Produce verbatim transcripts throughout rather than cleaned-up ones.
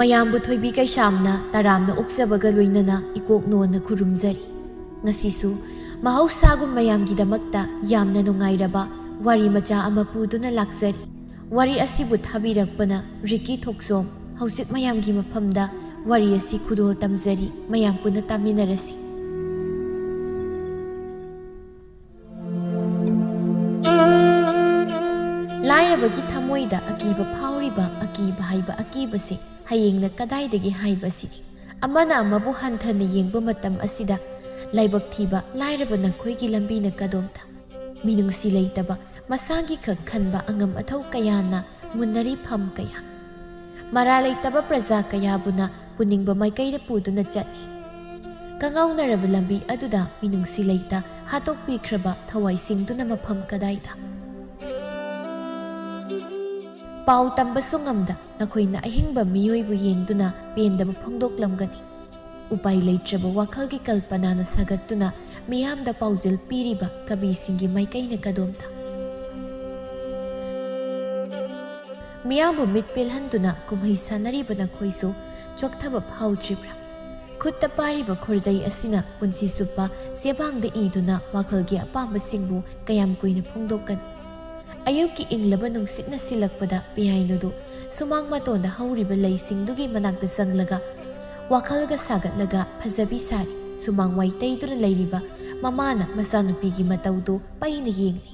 ꯃꯌꯥꯝꯕꯨ ꯊꯣꯏꯕꯤ ꯀꯩꯁꯥꯝꯅ ꯇꯔꯥꯝꯅ ꯑꯣꯛꯆꯕꯒ ꯂꯣꯏꯅꯅ ꯏꯀꯣꯛ ꯅꯣꯟꯅ ꯈꯨꯔꯨꯝꯖꯔꯤ꯫ ꯉꯁꯤꯁꯨ ꯃꯍꯧꯁꯥꯒꯨꯝ ꯃꯌꯥꯝꯒꯤꯗꯃꯛꯇ ꯌꯥꯝꯅ ꯅꯨꯡꯉꯥꯏꯔꯕ ꯋꯥꯔꯤ ꯃꯆꯥ ꯑꯃ ꯄꯨꯗꯨꯅ ꯂꯥꯛꯆꯔꯤ꯫ ꯋꯥꯔꯤ ꯑꯁꯤꯕꯨ ꯊꯥꯕꯤꯔꯛꯄꯅ ꯔꯤꯀꯤ ꯊꯣꯛꯆꯣꯝ꯫ ꯍꯧꯖꯤꯛ ꯃꯌꯥꯝꯒꯤ ꯃꯐꯝꯗ ꯋꯥꯔꯤ ꯑꯁꯤ ꯈꯨꯗꯣꯜ ꯇꯝꯖꯔꯤ, ꯃꯌꯥꯝ ꯄꯨꯟꯅ ꯇꯥꯃꯤꯟꯅꯔꯁꯤ꯫ ꯂꯥꯏꯔꯕꯒꯤ ꯊꯃꯣꯏꯗ ꯑꯀꯤꯕ ꯐꯥꯎꯔꯤꯕ ꯑꯀꯤꯕ ꯍꯥꯏꯕ ꯑꯀꯤꯕꯁꯦ ꯍꯌꯦꯡꯅ ꯀꯗꯥꯏꯗꯒꯤ ꯍꯥꯏꯕ ꯑꯁꯤꯅꯤ꯫ ꯑꯃꯅ ꯑꯃꯕꯨ ꯍꯟꯊꯅ ꯌꯦꯡꯕ ꯃꯇꯝ ꯑꯁꯤꯗ ꯂꯥꯏꯕꯛ ꯊꯤꯕ ꯂꯥꯏꯔꯕ ꯅꯈꯣꯏꯒꯤ ꯂꯝꯕꯤꯅ ꯀꯗꯣꯝꯗ? ꯃꯤꯅꯨꯡꯁꯤ ꯂꯩꯇꯕ ꯃꯁꯥꯒꯤ ꯈꯛ ꯈꯟꯕ ꯑꯉꯝ ꯑꯊꯧ ꯀꯌꯥꯅ ꯃꯨꯟꯅꯔꯤ ꯐꯝ ꯀꯌꯥ꯫ ꯃꯔꯥ ꯂꯩꯇꯕ ꯄ꯭ꯔꯖꯥ ꯀꯌꯥꯕꯨꯅ ꯄꯨꯅꯤꯡꯕ ꯃꯥꯏꯀꯩꯗ ꯄꯨꯗꯨꯅ ꯆꯠꯂꯤ꯫ ꯀꯉꯥꯎꯅꯔꯕ ꯂꯝꯕꯤ ꯑꯗꯨꯗ ꯃꯤꯅꯨꯡꯁꯤ ꯂꯩꯇ ꯍꯥꯠꯇꯣꯛꯄꯤꯈ꯭ꯔꯕ ꯊꯋꯥꯏ ꯁꯤꯡꯗꯨꯅ ꯃꯐꯝ ꯀꯗꯥꯏꯗ? ꯄꯥꯎ ꯇꯝꯕꯁꯨ ꯉꯝꯗ ꯅꯈꯣꯏꯅ ꯑꯍꯤꯡꯕ ꯃꯤꯑꯣꯏꯕꯨ ꯌꯦꯡꯗꯨꯅ ꯄꯦꯟꯗꯕ ꯐꯣꯡꯗꯣꯛꯂꯝꯒꯅꯤ꯫ ꯎꯄꯥꯏ ꯂꯩꯇ꯭ꯔꯕ ꯋꯥꯈꯜꯒꯤ ꯀꯜꯄꯅꯥꯅ ꯁꯥꯒꯠꯇꯨꯅ ꯃꯤꯌꯥꯝꯗ ꯄꯥꯎꯖꯦꯜ ꯄꯤꯔꯤꯕ ꯀꯕꯤꯁꯤꯡꯒꯤ ꯃꯥꯏꯀꯩꯅ ꯀꯗꯣꯝꯗ? ꯃꯤꯌꯥꯝꯕꯨ ꯃꯤꯠ ꯄꯦꯜꯍꯟꯗꯨꯅ ꯀꯨꯝꯍꯩ ꯁꯥꯟꯅꯔꯤꯕ ꯅꯈꯣꯏꯁꯨ ꯆꯣꯛꯊꯕ ꯐꯥꯎꯗ꯭ꯔꯤꯕ꯭ꯔꯥ? ꯈꯨꯠꯇ ꯄꯥꯏꯔꯤꯕ ꯈꯣꯔꯖꯩ ꯑꯁꯤꯅ ꯄꯨꯟꯁꯤ ꯆꯨꯞꯄ ꯆꯦꯕꯥꯡꯗ ꯏꯗꯨꯅ ꯋꯥꯈꯜꯒꯤ ꯑꯄꯥꯝꯕꯁꯤꯡꯕꯨ ꯀꯌꯥꯝ ꯀꯨꯏꯅ ꯐꯣꯡꯗꯣꯛꯀꯅꯤ? ꯑꯌꯨꯛꯀꯤ ꯏꯪꯂꯕ ꯅꯨꯡꯁꯤꯠꯅ ꯁꯤꯜꯂꯛꯄꯗ ꯄꯤꯌꯥꯏꯅꯨꯗꯨ ꯁꯨꯃꯥꯡ ꯃꯇꯣꯟꯗ ꯍꯧꯔꯤꯕ ꯂꯩꯁꯤꯡꯗꯨꯒꯤ ꯃꯅꯥꯛꯇ ꯆꯪꯂꯒ ꯋꯥꯈꯜꯒ ꯁꯥꯒꯠꯂꯒ ꯐꯖꯕꯤ ꯁꯥꯔꯤ꯫ ꯁꯨꯃꯥꯡ ꯋꯥꯏ ꯇꯩꯗꯨꯅ ꯂꯩꯔꯤꯕ ꯃꯃꯥꯅ ꯃꯆꯥꯅꯨꯄꯤꯒꯤ ꯃꯇꯧꯗꯨ ꯄꯩꯅ ꯌꯦꯡꯂꯤ꯫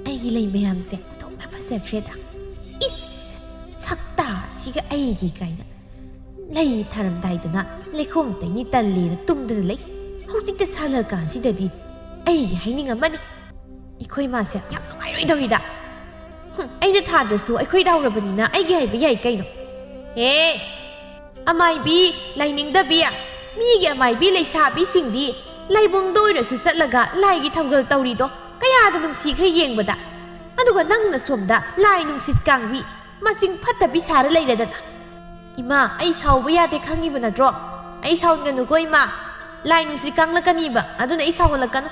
"ꯑꯩꯒꯤ ꯂꯩ ꯃꯌꯥꯝꯁꯦ ꯑꯣꯟꯊꯣꯛꯅ ꯐꯖꯈ꯭ꯔꯦꯗ꯫ ꯏꯁ! ꯁꯛꯇꯥꯁꯤꯒ ꯑꯩꯒꯤ ꯀꯥꯏꯅ꯫ ꯂꯩ ꯊꯥꯔꯝꯗꯥꯏꯗꯅ ꯂꯩꯈꯣꯝ ꯇꯩꯅꯤ ꯇꯜꯂꯦꯅ ꯇꯨꯝꯗꯅ ꯂꯩ꯫ ꯍꯧꯖꯤꯛꯇ ꯁꯥꯠꯂꯀꯥꯟꯁꯤꯗꯗꯤ ꯑꯩꯒꯤ ꯍꯥꯏꯅꯤꯡ ꯑꯃꯅꯤ꯫ ꯑꯩꯈꯣꯏ ꯃꯥꯁꯦ ꯌꯥꯝ ꯅꯨꯡꯉꯥꯏꯔꯣꯏꯗꯧꯔꯤꯗ꯫ ꯍꯨꯝ, ꯑꯩꯅ ꯊꯥꯗ꯭ꯔꯁꯨ ꯑꯩꯈꯣꯏ ꯗꯥꯎꯔꯕꯅꯤꯅ ꯑꯩꯒꯤ ꯍꯥꯏꯕ ꯌꯥꯏ ꯀꯩꯅꯣ?" ꯑꯦ, ꯑꯃꯥꯏꯕꯤ ꯂꯥꯏꯅꯤꯡꯗꯕꯤ, ꯃꯤꯒꯤ ꯑꯃꯥꯏꯕꯤ ꯂꯩꯁꯥꯕꯤꯁꯤꯡꯗꯤ ꯂꯥꯏꯕꯨꯡꯗ ꯑꯣꯏꯔꯁꯨ ꯆꯠꯂꯒ ꯂꯥꯏꯒꯤ ꯊꯧꯒꯜ ꯇꯧꯔꯤꯗꯣ ꯀꯌꯥꯗ ꯅꯨꯡꯁꯤꯈ꯭ꯔꯦ ꯌꯦꯡꯕꯗ꯫ ꯑꯗꯨꯒ ꯅꯪꯅ ꯁꯣꯝꯗ ꯂꯥꯏ ꯅꯨꯡꯁꯤꯠ ꯀꯥꯡꯕꯤ, ꯃꯆꯤꯡ ꯐꯠꯇꯕꯤ ꯁꯥꯔ ꯂꯩꯔꯗꯅ꯫ "ꯏꯃꯥ, ꯑꯩ ꯁꯥꯎꯕ ꯌꯥꯗꯦ ꯈꯪꯉꯤꯕ ꯅꯠꯇ꯭ꯔꯣ? ꯑꯩ ꯁꯥꯎꯍꯟꯒꯅꯨꯀꯣ ꯏꯃꯥ꯫ ꯂꯥꯏ ꯅꯨꯡꯁꯤꯠ ꯀꯥꯡꯂꯛꯀꯅꯤꯕ, ꯑꯗꯨꯅ ꯑꯩ ꯁꯥꯎꯍꯜꯂꯛꯀꯅꯨ꯫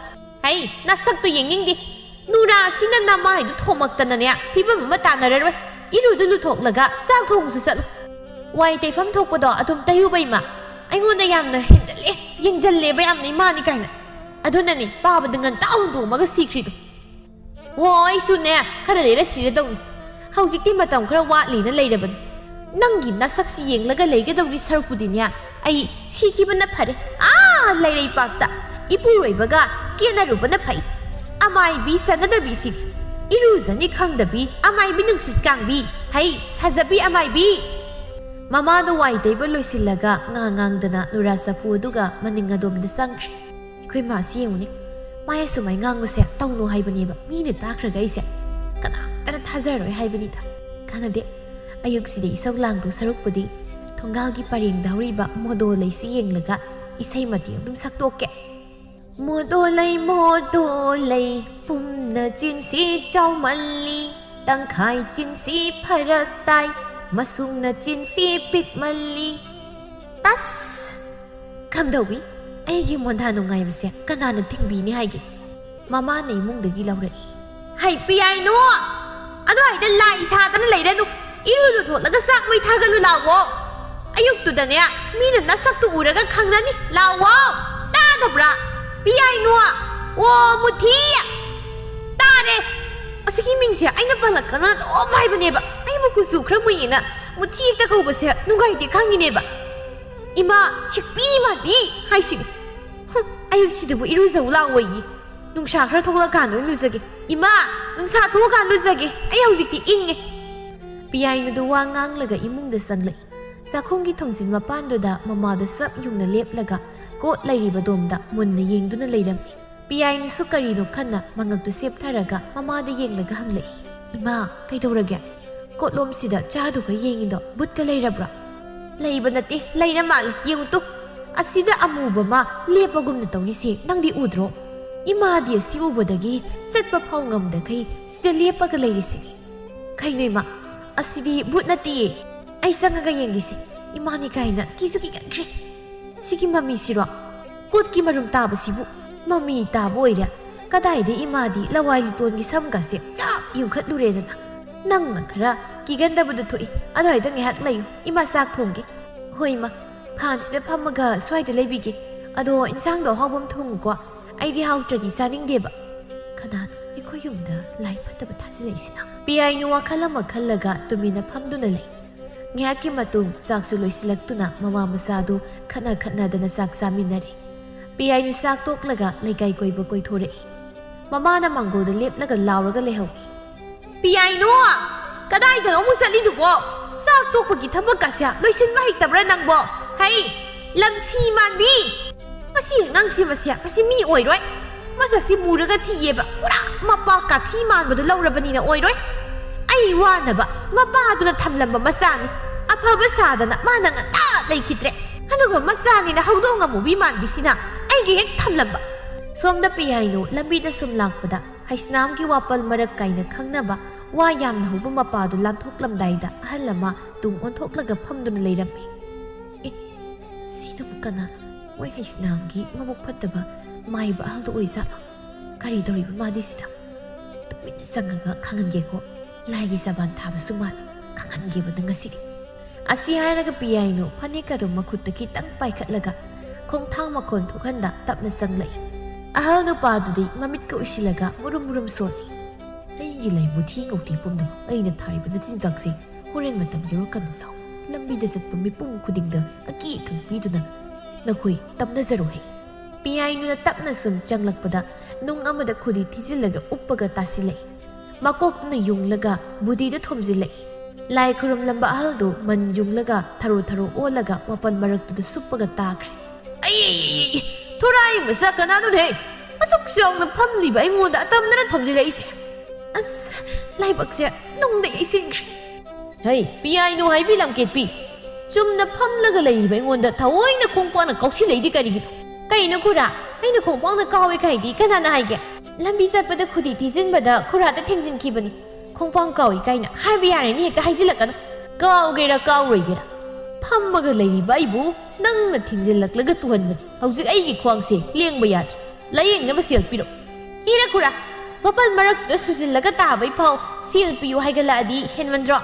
ꯑꯩ ꯅꯁꯛꯇꯣ ꯌꯦꯡꯅꯤꯡꯗꯦ꯫ ꯅꯨꯔꯥꯁꯤꯅ ꯅꯃꯥꯏꯗꯨ ꯊꯣꯝꯃꯛꯇꯅꯅꯦ ꯐꯤꯕꯝ ꯑꯃ ꯇꯥꯟꯅꯔꯔꯣꯏ꯫ ꯏꯔꯨꯗꯨ ꯂꯨꯊꯣꯛꯂꯒ ꯆꯥꯛ ꯊꯣꯡꯕꯁꯨ ꯆꯠꯂꯨ꯫ ꯋꯥꯏ ꯇꯩꯐꯝ ꯊꯣꯛꯄꯗꯣ ꯑꯗꯨꯝ ꯇꯩꯌꯨꯕ ꯏꯃꯥ꯫ ꯑꯩꯉꯣꯟꯗ ꯌꯥꯝꯅ ꯍꯦꯟꯖꯜꯂꯦ, ꯌꯦꯡꯖꯜꯂꯦꯕ ꯌꯥꯝꯅ ꯏꯃꯥꯅꯤ ꯀꯥꯏꯅ꯫ ꯑꯗꯨꯅꯅꯦ ꯄꯥꯕꯗ ꯉꯟꯇꯥ ꯍꯨꯟꯗꯣꯛꯑꯝꯃꯒ ꯁꯤꯈ꯭ꯔꯤꯗꯣ꯫ ꯑꯣ, ꯑꯩꯁꯨꯅꯦ ꯈꯔ ꯂꯩꯔ ꯁꯤꯔꯗꯧꯅꯤ꯫ ꯍꯧꯖꯤꯛꯇꯤ ꯃꯇꯝ ꯈꯔ ꯋꯥꯠꯂꯤꯅ ꯂꯩꯔꯕꯅꯤ꯫ ꯅꯪꯒꯤ ꯅꯁꯛꯁꯤ ꯌꯦꯡꯂꯒ ꯂꯩꯒꯗꯧꯒꯤ ꯁꯔꯨꯛꯄꯨꯗꯤꯅꯦ, ꯑꯩ ꯁꯤꯈꯤꯕꯅ ꯐꯔꯦ꯫ ꯑꯥ ꯂꯩꯔꯩꯄꯥꯛꯇ ꯏꯄꯨꯔꯣꯏꯕꯒ ꯀꯦꯅꯔꯨꯕꯅ ꯐꯩ꯫ ꯑꯃꯥꯏꯕꯤ ꯁꯥꯟꯅꯗꯕꯤꯁꯤ, ꯏꯔꯨꯖꯅꯤ ꯈꯪꯗꯕꯤ ꯑꯃꯥꯏꯕꯤ ꯅꯨꯡꯁꯤꯠ ꯀꯥꯡꯕꯤ, ꯍꯩ ꯁꯥꯖꯕꯤ ꯑꯃꯥꯏꯕꯤ꯫ ꯃꯃꯥꯗꯣ ꯋꯥꯏ ꯇꯩꯕ ꯂꯣꯏꯁꯤꯜꯂꯒ ꯉꯥ ꯉꯥꯡꯗꯅ ꯅꯨꯔꯥ ꯆꯐꯨ ꯑꯗꯨꯒ ꯃꯅꯤꯡ ꯑꯗꯣꯝꯗ ꯆꯪꯈ꯭ꯔꯦ꯫ ꯑꯩꯈꯣꯏ ꯃꯥꯁꯤ ꯌꯦꯡꯉꯨꯅꯦ, ꯃꯥ ꯑꯁꯨꯃꯥꯏ ꯉꯥꯡꯕꯁꯦ ꯇꯧꯅꯨ ꯍꯥꯏꯕꯅꯦꯕ꯫ ꯃꯤꯅ ꯇꯥꯈ꯭ꯔꯒ ꯑꯩꯁꯦ ꯀꯅꯥꯝꯇꯅ ꯊꯥꯖꯔꯔꯣꯏ ꯍꯥꯏꯕꯅꯤꯗ꯫ ꯀꯥꯟꯅꯗꯦ, ꯑꯌꯨꯛꯁꯤꯗ ꯏꯁꯧ ꯂꯥꯡꯗꯧ ꯁꯔꯨꯛꯄꯨꯗꯤ ꯊꯣꯡꯒꯥꯜꯒꯤ ꯄꯔꯦꯡꯗ ꯍꯧꯔꯤꯕ ꯃꯣꯗꯣ ꯂꯩꯁꯤ ꯌꯦꯡꯂꯒ ꯏꯁꯩ ꯃꯇꯦꯛ ꯑꯗꯨꯝ ꯁꯛꯇꯣꯛꯀꯦ꯫ ꯃꯣꯗꯣ ꯂꯩ, ꯃꯣꯗꯣ ꯂꯩ, ꯄꯨꯝꯅ ꯆꯤꯟꯁꯤ ꯆꯥꯎꯃꯜꯂꯤ, ꯇꯪꯈꯥꯏ ꯆꯤꯟꯁꯤ ꯐꯔꯛ ꯇꯥꯏ, ꯃꯁꯨꯡꯅ ꯆꯤꯟꯁꯤ ꯄꯤꯛꯃꯜꯂꯤ꯫ ꯇꯁ! ꯀꯝꯗꯧꯏ? ꯑꯩꯒꯤ ꯃꯣꯟꯗꯥ ꯅꯨꯡꯉꯥꯏꯕꯁꯦ ꯀꯅꯥꯅ ꯊꯤꯡꯕꯤꯅꯤ ꯍꯥꯏꯒꯦ? ꯃꯃꯥꯅ ꯏꯃꯨꯡꯗꯒꯤ ꯂꯧꯔꯛꯏ꯫ ꯍꯩ ꯄꯤꯌꯥꯏꯅꯨ! ꯑꯗꯨꯋꯥꯏꯗ ꯂꯥꯏ ꯁꯥꯗꯅ ꯂꯩꯔꯅꯨ꯫ ꯏꯔꯨ ꯂꯨꯊꯣꯛꯂꯒ ꯆꯥꯛ ꯃꯩ ꯊꯥꯒꯠꯂꯨ ꯂꯥꯛꯑꯣ꯫ ꯑꯌꯨꯛꯇꯨꯗꯅꯦ ꯃꯤꯅ ꯅꯁꯛꯇꯨ ꯎꯔꯒ ꯈꯪꯅꯅꯤ꯫ ꯂꯥꯛꯑꯣ! ꯇꯥꯗꯕ꯭ꯔꯥ? ꯄꯤꯌꯥꯏꯅꯨ! ꯑꯣ ꯃꯨꯊꯤ! ꯇꯥꯔꯦ! ꯑꯁꯤꯒꯤ ꯃꯤꯡꯁꯦ ꯑꯩꯅ ꯄꯜꯂꯛꯀꯅꯣ ꯑꯗꯨꯝ ꯍꯥꯏꯕꯅꯦꯕ꯫ ꯑꯩꯕꯨ ꯀꯨꯆꯨ ꯈꯔ ꯃꯨꯏꯌꯦꯅ ꯃꯨꯊꯤ ꯍꯦꯛꯇ ꯀꯧꯕꯁꯦ ꯅꯨꯡꯉꯥꯏꯇꯦ ꯈꯪꯉꯤꯅꯦꯕ꯫ ꯏꯃꯥ, ꯁꯤꯛꯄꯤ ꯃꯥꯟꯕꯤ ꯍꯥꯏꯁꯤꯅꯤ꯫ ꯍꯨꯝ, ꯑꯌꯨꯛꯁꯤꯗꯕꯨ ꯏꯔꯨꯖꯧ ꯂꯥꯛꯑꯣꯌꯦ꯫ ꯅꯨꯡꯁꯥ ꯈꯔ ꯊꯣꯛꯂꯛꯀꯥꯟꯗ ꯑꯣꯏꯅ ꯂꯨꯖꯒꯦ꯫ ꯏꯃꯥ, ꯅꯨꯡꯁꯥ ꯊꯣꯛꯑꯀꯥꯟꯗ ꯂꯨꯖꯒꯦ꯫ ꯑꯩ ꯍꯧꯖꯤꯛꯇꯤ ꯏꯪꯉꯦ꯫ ꯄꯤꯌꯥꯏꯅꯨꯗꯨ ꯋꯥ ꯉꯥꯡꯂꯒ ꯏꯃꯨꯡꯗ ꯆꯪꯂꯛꯏ꯫ ꯆꯥꯛꯈꯨꯝꯒꯤ ꯊꯣꯡꯖꯤꯟ ꯃꯄꯥꯟꯗꯨꯗ ꯃꯃꯥꯗꯨ ꯆꯞ ꯌꯨꯡꯅ ꯂꯦꯞꯂꯒ ꯀꯣꯠ ꯂꯩꯔꯤꯕ ꯗꯣꯝꯗ ꯃꯨꯟꯅ ꯌꯦꯡꯗꯨꯅ ꯂꯩꯔꯝꯃꯤ꯫ ꯄꯤꯌꯥꯏꯅꯨꯁꯨ ꯀꯔꯤꯅꯣ ꯈꯟꯅ ꯃꯉꯛꯇꯨ ꯆꯦꯞꯊꯔꯒ ꯃꯃꯥꯗ ꯌꯦꯡꯂꯒ ꯍꯪꯂꯛꯏ, "ꯏꯃꯥ, ꯀꯩꯗꯧꯔꯒꯦ? ꯀꯣꯠꯂꯣꯝꯁꯤꯗ ꯆꯥꯗꯨꯒ ꯌꯦꯡꯉꯤꯗꯣ ꯕꯨꯠꯀ ꯂꯩꯔꯕ꯭ꯔꯣ?" "ꯂꯩꯕ ꯅꯠꯇꯦ, ꯂꯩꯔ ꯃꯥꯜꯂꯦ꯫ ꯌꯦꯡꯉꯨ ꯇꯨ, ꯑꯁꯤꯗ ꯑꯃꯨꯕ ꯑꯃ ꯂꯦꯞꯄꯒꯨꯝꯅ ꯇꯧꯔꯤꯁꯦ ꯅꯪꯗꯤ ꯎꯗ꯭ꯔꯣ? ꯏꯃꯥꯗꯤ ꯑꯁꯤ ꯎꯕꯗꯒꯤ ꯆꯠꯄ ꯐꯥꯎ ꯉꯝꯗꯈꯩ ꯁꯤꯗ ꯂꯦꯞꯄꯒ ꯂꯩꯔꯤꯁꯤꯅꯤ꯫ ꯀꯩꯅꯣ ꯏꯃꯥ, ꯑꯁꯤꯗꯤ ꯕꯨꯠ ꯅꯠꯇꯤꯌꯦ꯫ ꯑꯩ ꯆꯪꯉꯒ ꯌꯦꯡꯒꯦꯁꯦ꯫ ꯏꯃꯥꯅꯤ ꯀꯥꯏꯅ ꯀꯤꯁꯨ ꯀꯤꯒꯟꯈ꯭ꯔꯦ꯫ ꯁꯤꯒꯤ ꯃꯃꯤꯁꯤꯔꯣ? ꯀꯣꯠꯀꯤ ꯃꯔꯨꯝ ꯇꯥꯕꯁꯤꯕꯨ ꯃꯃꯤ ꯇꯥꯕ ꯑꯣꯏꯔꯦ꯫ ꯀꯗꯥꯏꯗ ꯏꯃꯥꯗꯤ ꯂꯋꯥꯏ ꯂꯤꯇꯣꯟꯒꯤ ꯁꯝꯒꯁꯦ ꯆꯞ ꯌꯨꯡꯈꯠꯂꯨꯔꯦꯗꯅ?" "ꯅꯪꯅ ꯈꯔ ꯀꯤꯒꯟꯗꯕꯗꯨ ꯊꯣꯛꯏ꯫ ꯑꯗꯨꯋꯥꯏꯗ ꯉꯥꯏꯍꯥꯛ ꯂꯩꯌꯨ, ꯏꯃꯥ ꯆꯥꯛ ꯊꯣꯡꯒꯦ꯫ ꯍꯣꯏ, ꯏꯃꯥ, ꯐꯥꯟꯁꯤꯗ ꯐꯝꯃꯒ ꯁ꯭ꯋꯥꯏꯗ ꯂꯩꯕꯤꯒꯦ꯫ ꯑꯗꯣ ꯏꯟꯁꯥꯡꯗꯣ ꯑꯍꯥꯎꯕ ꯑꯃ ꯊꯣꯡꯉꯨꯀꯣ꯫ ꯑꯩꯗꯤ ꯍꯥꯎꯇ꯭ꯔꯗꯤ ꯆꯥꯅꯤꯡꯗꯦꯕ꯫ ꯀꯅꯥꯅꯣ ꯑꯩꯈꯣꯏ ꯌꯨꯝꯗ ꯂꯥꯏ ꯐꯠꯇꯕ ꯊꯥꯖꯤꯜꯂꯛꯏꯁꯤꯅ?" ꯄꯤꯌꯥꯏꯅꯨ ꯋꯥꯈꯜ ꯑꯃ ꯈꯜꯂꯒ ꯇꯨꯃꯤꯟꯅ ꯐꯝꯗꯨꯅ ꯂꯩ꯫ ꯉꯥꯏꯍꯥꯛꯀꯤ ꯃꯇꯨꯡ ꯆꯥꯛꯁꯨ ꯂꯣꯏꯁꯤꯜꯂꯛꯇꯨꯅ ꯃꯃꯥ ꯃꯆꯥꯗꯨ ꯈꯠꯅ ꯈꯠꯅꯗꯅ ꯆꯥꯛ ꯆꯥꯃꯤꯟꯅꯔꯦ꯫ ꯄꯤꯌꯥꯏꯅꯨ ꯆꯥꯛ ꯇꯣꯛꯂꯒ ꯂꯩꯀꯥꯏ ꯀꯣꯏꯕ ꯀꯣꯏꯊꯣꯔꯛꯏ꯫ ꯃꯃꯥꯅ ꯃꯥꯡꯒꯣꯜꯗ ꯂꯦꯞꯂꯒ ꯂꯥꯎꯔꯒ ꯂꯩꯍꯧꯏ꯫ "ꯄꯤꯌꯥꯏꯅꯨ! ꯀꯗꯥꯏꯗꯅꯣ ꯑꯃꯨꯛ ꯆꯠꯂꯤꯗꯨꯕꯣ? ꯆꯥꯛ ꯇꯣꯛꯄꯒꯤ ꯊꯕꯛꯀꯁꯦ ꯂꯣꯏꯁꯤꯟꯕ ꯍꯩꯇꯕ꯭ꯔꯥ ꯅꯪꯕꯣ? ꯍꯩ, ꯂꯝꯁꯤ ꯃꯥꯟꯕꯤ! ꯃꯁꯤ ꯑꯉꯥꯡꯁꯤ, ꯃꯁꯤ, ꯃꯁꯤ ꯃꯤ ꯑꯣꯏꯔꯣꯏ꯫ ꯃꯁꯛꯁꯤ ꯃꯨꯔꯒ ꯊꯤꯌꯦꯕ꯫ ꯄꯨꯔꯥ ꯃꯄꯥ ꯀꯥꯊꯤ ꯃꯥꯟꯕꯗꯨ ꯂꯧꯔꯕꯅꯤꯅ ꯑꯣꯏꯔꯣꯏ꯫ ꯑꯩ ꯋꯥꯅꯕ ꯃꯄꯥꯗꯨꯅ ꯊꯝꯂꯝꯕ ꯃꯆꯥꯅꯤ꯫ ꯑꯐꯕ ꯁꯥꯗꯅ ꯃꯥꯅ ꯉꯟꯇꯥ ꯂꯩꯈꯤꯗ꯭ꯔꯦ꯫ ꯑꯗꯨꯒ ꯃꯆꯥꯅꯤꯅ ꯍꯧꯗꯣꯡ ꯑꯃꯨꯕꯤ ꯃꯥꯟꯕꯤꯁꯤꯅ ꯑꯩꯒꯤ ꯍꯦꯛ ꯊꯝꯂꯝꯕ꯫" ꯁꯣꯝꯗ ꯄꯤꯌꯥꯏꯅꯨ ꯂꯝꯕꯤꯗ ꯁꯨꯝ ꯂꯥꯛꯄꯗ ꯍꯩꯁꯅꯥꯝꯒꯤ ꯋꯥꯄꯜ ꯃꯔꯛ ꯀꯥꯏꯅ ꯈꯪꯅꯕ ꯋꯥ ꯌꯥꯝꯅ ꯍꯧꯕ ꯃꯄꯥꯗꯨ ꯂꯥꯟꯊꯣꯛꯂꯝꯗꯥꯏꯗ ꯑꯍꯜ ꯑꯃ ꯇꯨꯡ ꯑꯣꯟꯊꯣꯛꯂꯒ ꯐꯝꯗꯨꯅ ꯂꯩꯔꯝꯃꯤ꯫ "ꯑꯦ, ꯁꯤꯅꯕꯨ ꯀꯅꯥ? ꯃꯣꯏ ꯍꯩꯁꯅꯥꯝꯒꯤ ꯃꯕꯨꯛ ꯐꯠꯇꯕ ꯃꯥꯏꯕ ꯑꯍꯜꯗꯣ ꯑꯣꯏꯖꯥꯠꯂꯣ? ꯀꯔꯤ ꯇꯧꯔꯤꯕ ꯃꯥꯗꯤ ꯁꯤꯗ? ꯇꯨꯃꯤꯟꯅ ꯆꯪꯉꯒ ꯈꯪꯍꯟꯒꯦꯀꯣ꯫ ꯂꯥꯏꯒꯤ ꯆꯕꯥꯟ ꯊꯥꯕꯁꯨ ꯃꯥꯜꯂꯤ꯫ ꯈꯪꯍꯟꯒꯦꯕ ꯅꯪ ꯉꯁꯤꯗꯤ꯫" ꯑꯁꯤ ꯍꯥꯏꯔꯒ ꯄꯤꯌꯥꯏꯅꯨ ꯐꯅꯦꯛ ꯑꯗꯨ ꯃꯈꯨꯠꯇ ꯈꯤꯇꯪ ꯄꯥꯏꯈꯠꯂꯒ ꯈꯣꯡꯊꯥꯡ ꯃꯈꯣꯟ ꯊꯣꯛꯍꯟꯗ ꯇꯞꯅ ꯆꯪꯂꯛꯏ꯫ ꯑꯍꯜ ꯅꯨꯄꯥꯗꯨꯗꯤ ꯃꯃꯤꯠꯀ ꯎꯏꯁꯤꯜꯂꯒ ꯃꯨꯔꯨꯝ ꯃꯨꯔꯨꯝ ꯁꯣꯜꯂꯤ꯫ "ꯑꯩꯒꯤ ꯂꯩ ꯃꯨꯊꯤ ꯉꯧꯊꯤ ꯄꯨꯝꯅꯃꯛ ꯑꯩꯅ ꯊꯥꯔꯤꯕ ꯅꯆꯤꯟꯖꯥꯛꯁꯦ ꯍꯣꯔꯦꯟ ꯃꯇꯝ ꯌꯧꯔꯀꯥꯟꯗ ꯆꯥꯎ꯫ ꯂꯝꯕꯤꯗ ꯆꯠꯄ ꯃꯤꯄꯨꯝ ꯈꯨꯗꯤꯡꯗ ꯑꯀꯤ ꯑꯈꯪ ꯄꯤꯗꯨꯅ ꯅꯈꯣꯏ ꯇꯝꯅꯖꯔꯣꯍꯦ꯫" ꯄꯤꯌꯥꯏꯅꯨꯅ ꯇꯞꯅ ꯁꯨꯝ ꯆꯪꯂꯛꯄꯗ ꯅꯨꯡ ꯑꯃꯗ ꯈꯨꯗꯤ ꯊꯤꯖꯤꯜꯂꯒ ꯎꯞꯄꯒ ꯇꯥꯁꯤꯜꯂꯛꯏ꯫ ꯃꯀꯣꯛꯇꯨꯅ ꯌꯨꯡꯂꯒ ꯕꯨꯗꯤꯗ ꯊꯣꯝꯖꯤꯜꯂꯛꯏ꯫ ꯂꯥꯏ ꯈꯨꯔꯨꯝꯂꯝꯕ ꯑꯍꯜꯗꯨ ꯃꯟ ꯌꯨꯡꯂꯒ ꯊꯔꯣ ꯊꯔꯣ ꯑꯣꯜꯂꯒ ꯋꯥꯄꯜ ꯃꯔꯛꯇꯨꯗ ꯁꯨꯞꯄꯒ ꯇꯥꯈ꯭ꯔꯦ꯫ "ꯑꯩ, ꯊꯣꯔꯥꯏ ꯃꯆꯥ ꯀꯅꯥꯅꯣꯅꯦ? ꯑꯁꯨꯛ ꯆꯥꯎꯅ ꯐꯝꯂꯤꯕ ꯑꯩꯉꯣꯟꯗ ꯑꯇꯝꯅꯅ ꯊꯣꯝꯖꯤꯜꯂꯛꯏꯁꯦ? ꯑꯁ, ꯂꯥꯏꯕꯛꯁꯦ ꯅꯨꯡꯗ ꯌꯩꯁꯤꯟꯈ꯭ꯔꯦ꯫" "ꯍꯩ, ꯄꯤꯌꯥꯏꯅꯨ ꯍꯥꯏꯕꯤ ꯂꯝꯀꯦꯠꯄꯤ, ꯆꯨꯝꯅ ꯐꯝꯂꯒ ꯂꯩꯔꯤꯕ ꯑꯩꯉꯣꯟꯗ ꯊꯑꯣꯏꯅ ꯈꯣꯡꯄꯥꯛꯅ ꯀꯥꯎꯁꯤꯜꯂꯛꯏꯗꯤ ꯀꯔꯤꯒꯤꯅꯣ?" "ꯀꯩꯅꯣ ꯈꯨꯔꯥ, ꯑꯩꯅ ꯈꯣꯡꯄꯥꯛꯅ ꯀꯥꯎꯏ ꯀꯥꯏꯗꯤ ꯀꯅꯥꯅ ꯍꯥꯏꯒꯦ? ꯂꯝꯕꯤ ꯆꯠꯄꯗ ꯈꯨꯗꯤ ꯊꯤꯖꯤꯟꯕꯗ ꯈꯨꯔꯥꯗ ꯊꯦꯡꯖꯤꯟꯈꯤꯕꯅꯤ꯫ ꯈꯣꯡꯄꯥꯛ ꯀꯥꯎꯏ ꯀꯥꯏꯅ ꯍꯥꯏꯕ ꯌꯥꯔꯦꯅꯦ, ꯍꯦꯛꯇ ꯍꯥꯏꯖꯤꯜꯂꯛꯀꯅꯨ꯫ ꯀꯥꯎꯒꯦꯔꯥ ꯀꯥꯎꯔꯣꯏꯒꯦꯔꯥ, ꯐꯝꯃꯒ ꯂꯩꯔꯤꯕ ꯑꯩꯕꯨ ꯅꯪꯅ ꯊꯦꯡꯖꯤꯜꯂꯛꯂꯒ ꯇꯨꯍꯟꯕꯅꯤ꯫ ꯍꯧꯖꯤꯛ ꯑꯩꯒꯤ ꯈ꯭ꯋꯥꯡꯁꯦ ꯂꯦꯡꯕ ꯌꯥꯗ꯭ꯔꯦ꯫ ꯂꯥꯌꯦꯡꯅꯕ ꯁꯦꯜ ꯄꯤꯔꯛꯎ꯫" "ꯏꯔꯥ ꯈꯨꯔꯥ, ꯃꯄꯜ ꯃꯔꯛꯇꯨꯗ ꯁꯨꯖꯤꯜꯂꯒ ꯇꯥꯕꯩ ꯐꯥꯎ ꯁꯦꯜ ꯄꯤꯌꯨ ꯍꯥꯏꯒꯠꯂꯛꯑꯗꯤ ꯍꯦꯟꯃꯟꯗ꯭ꯔꯣ?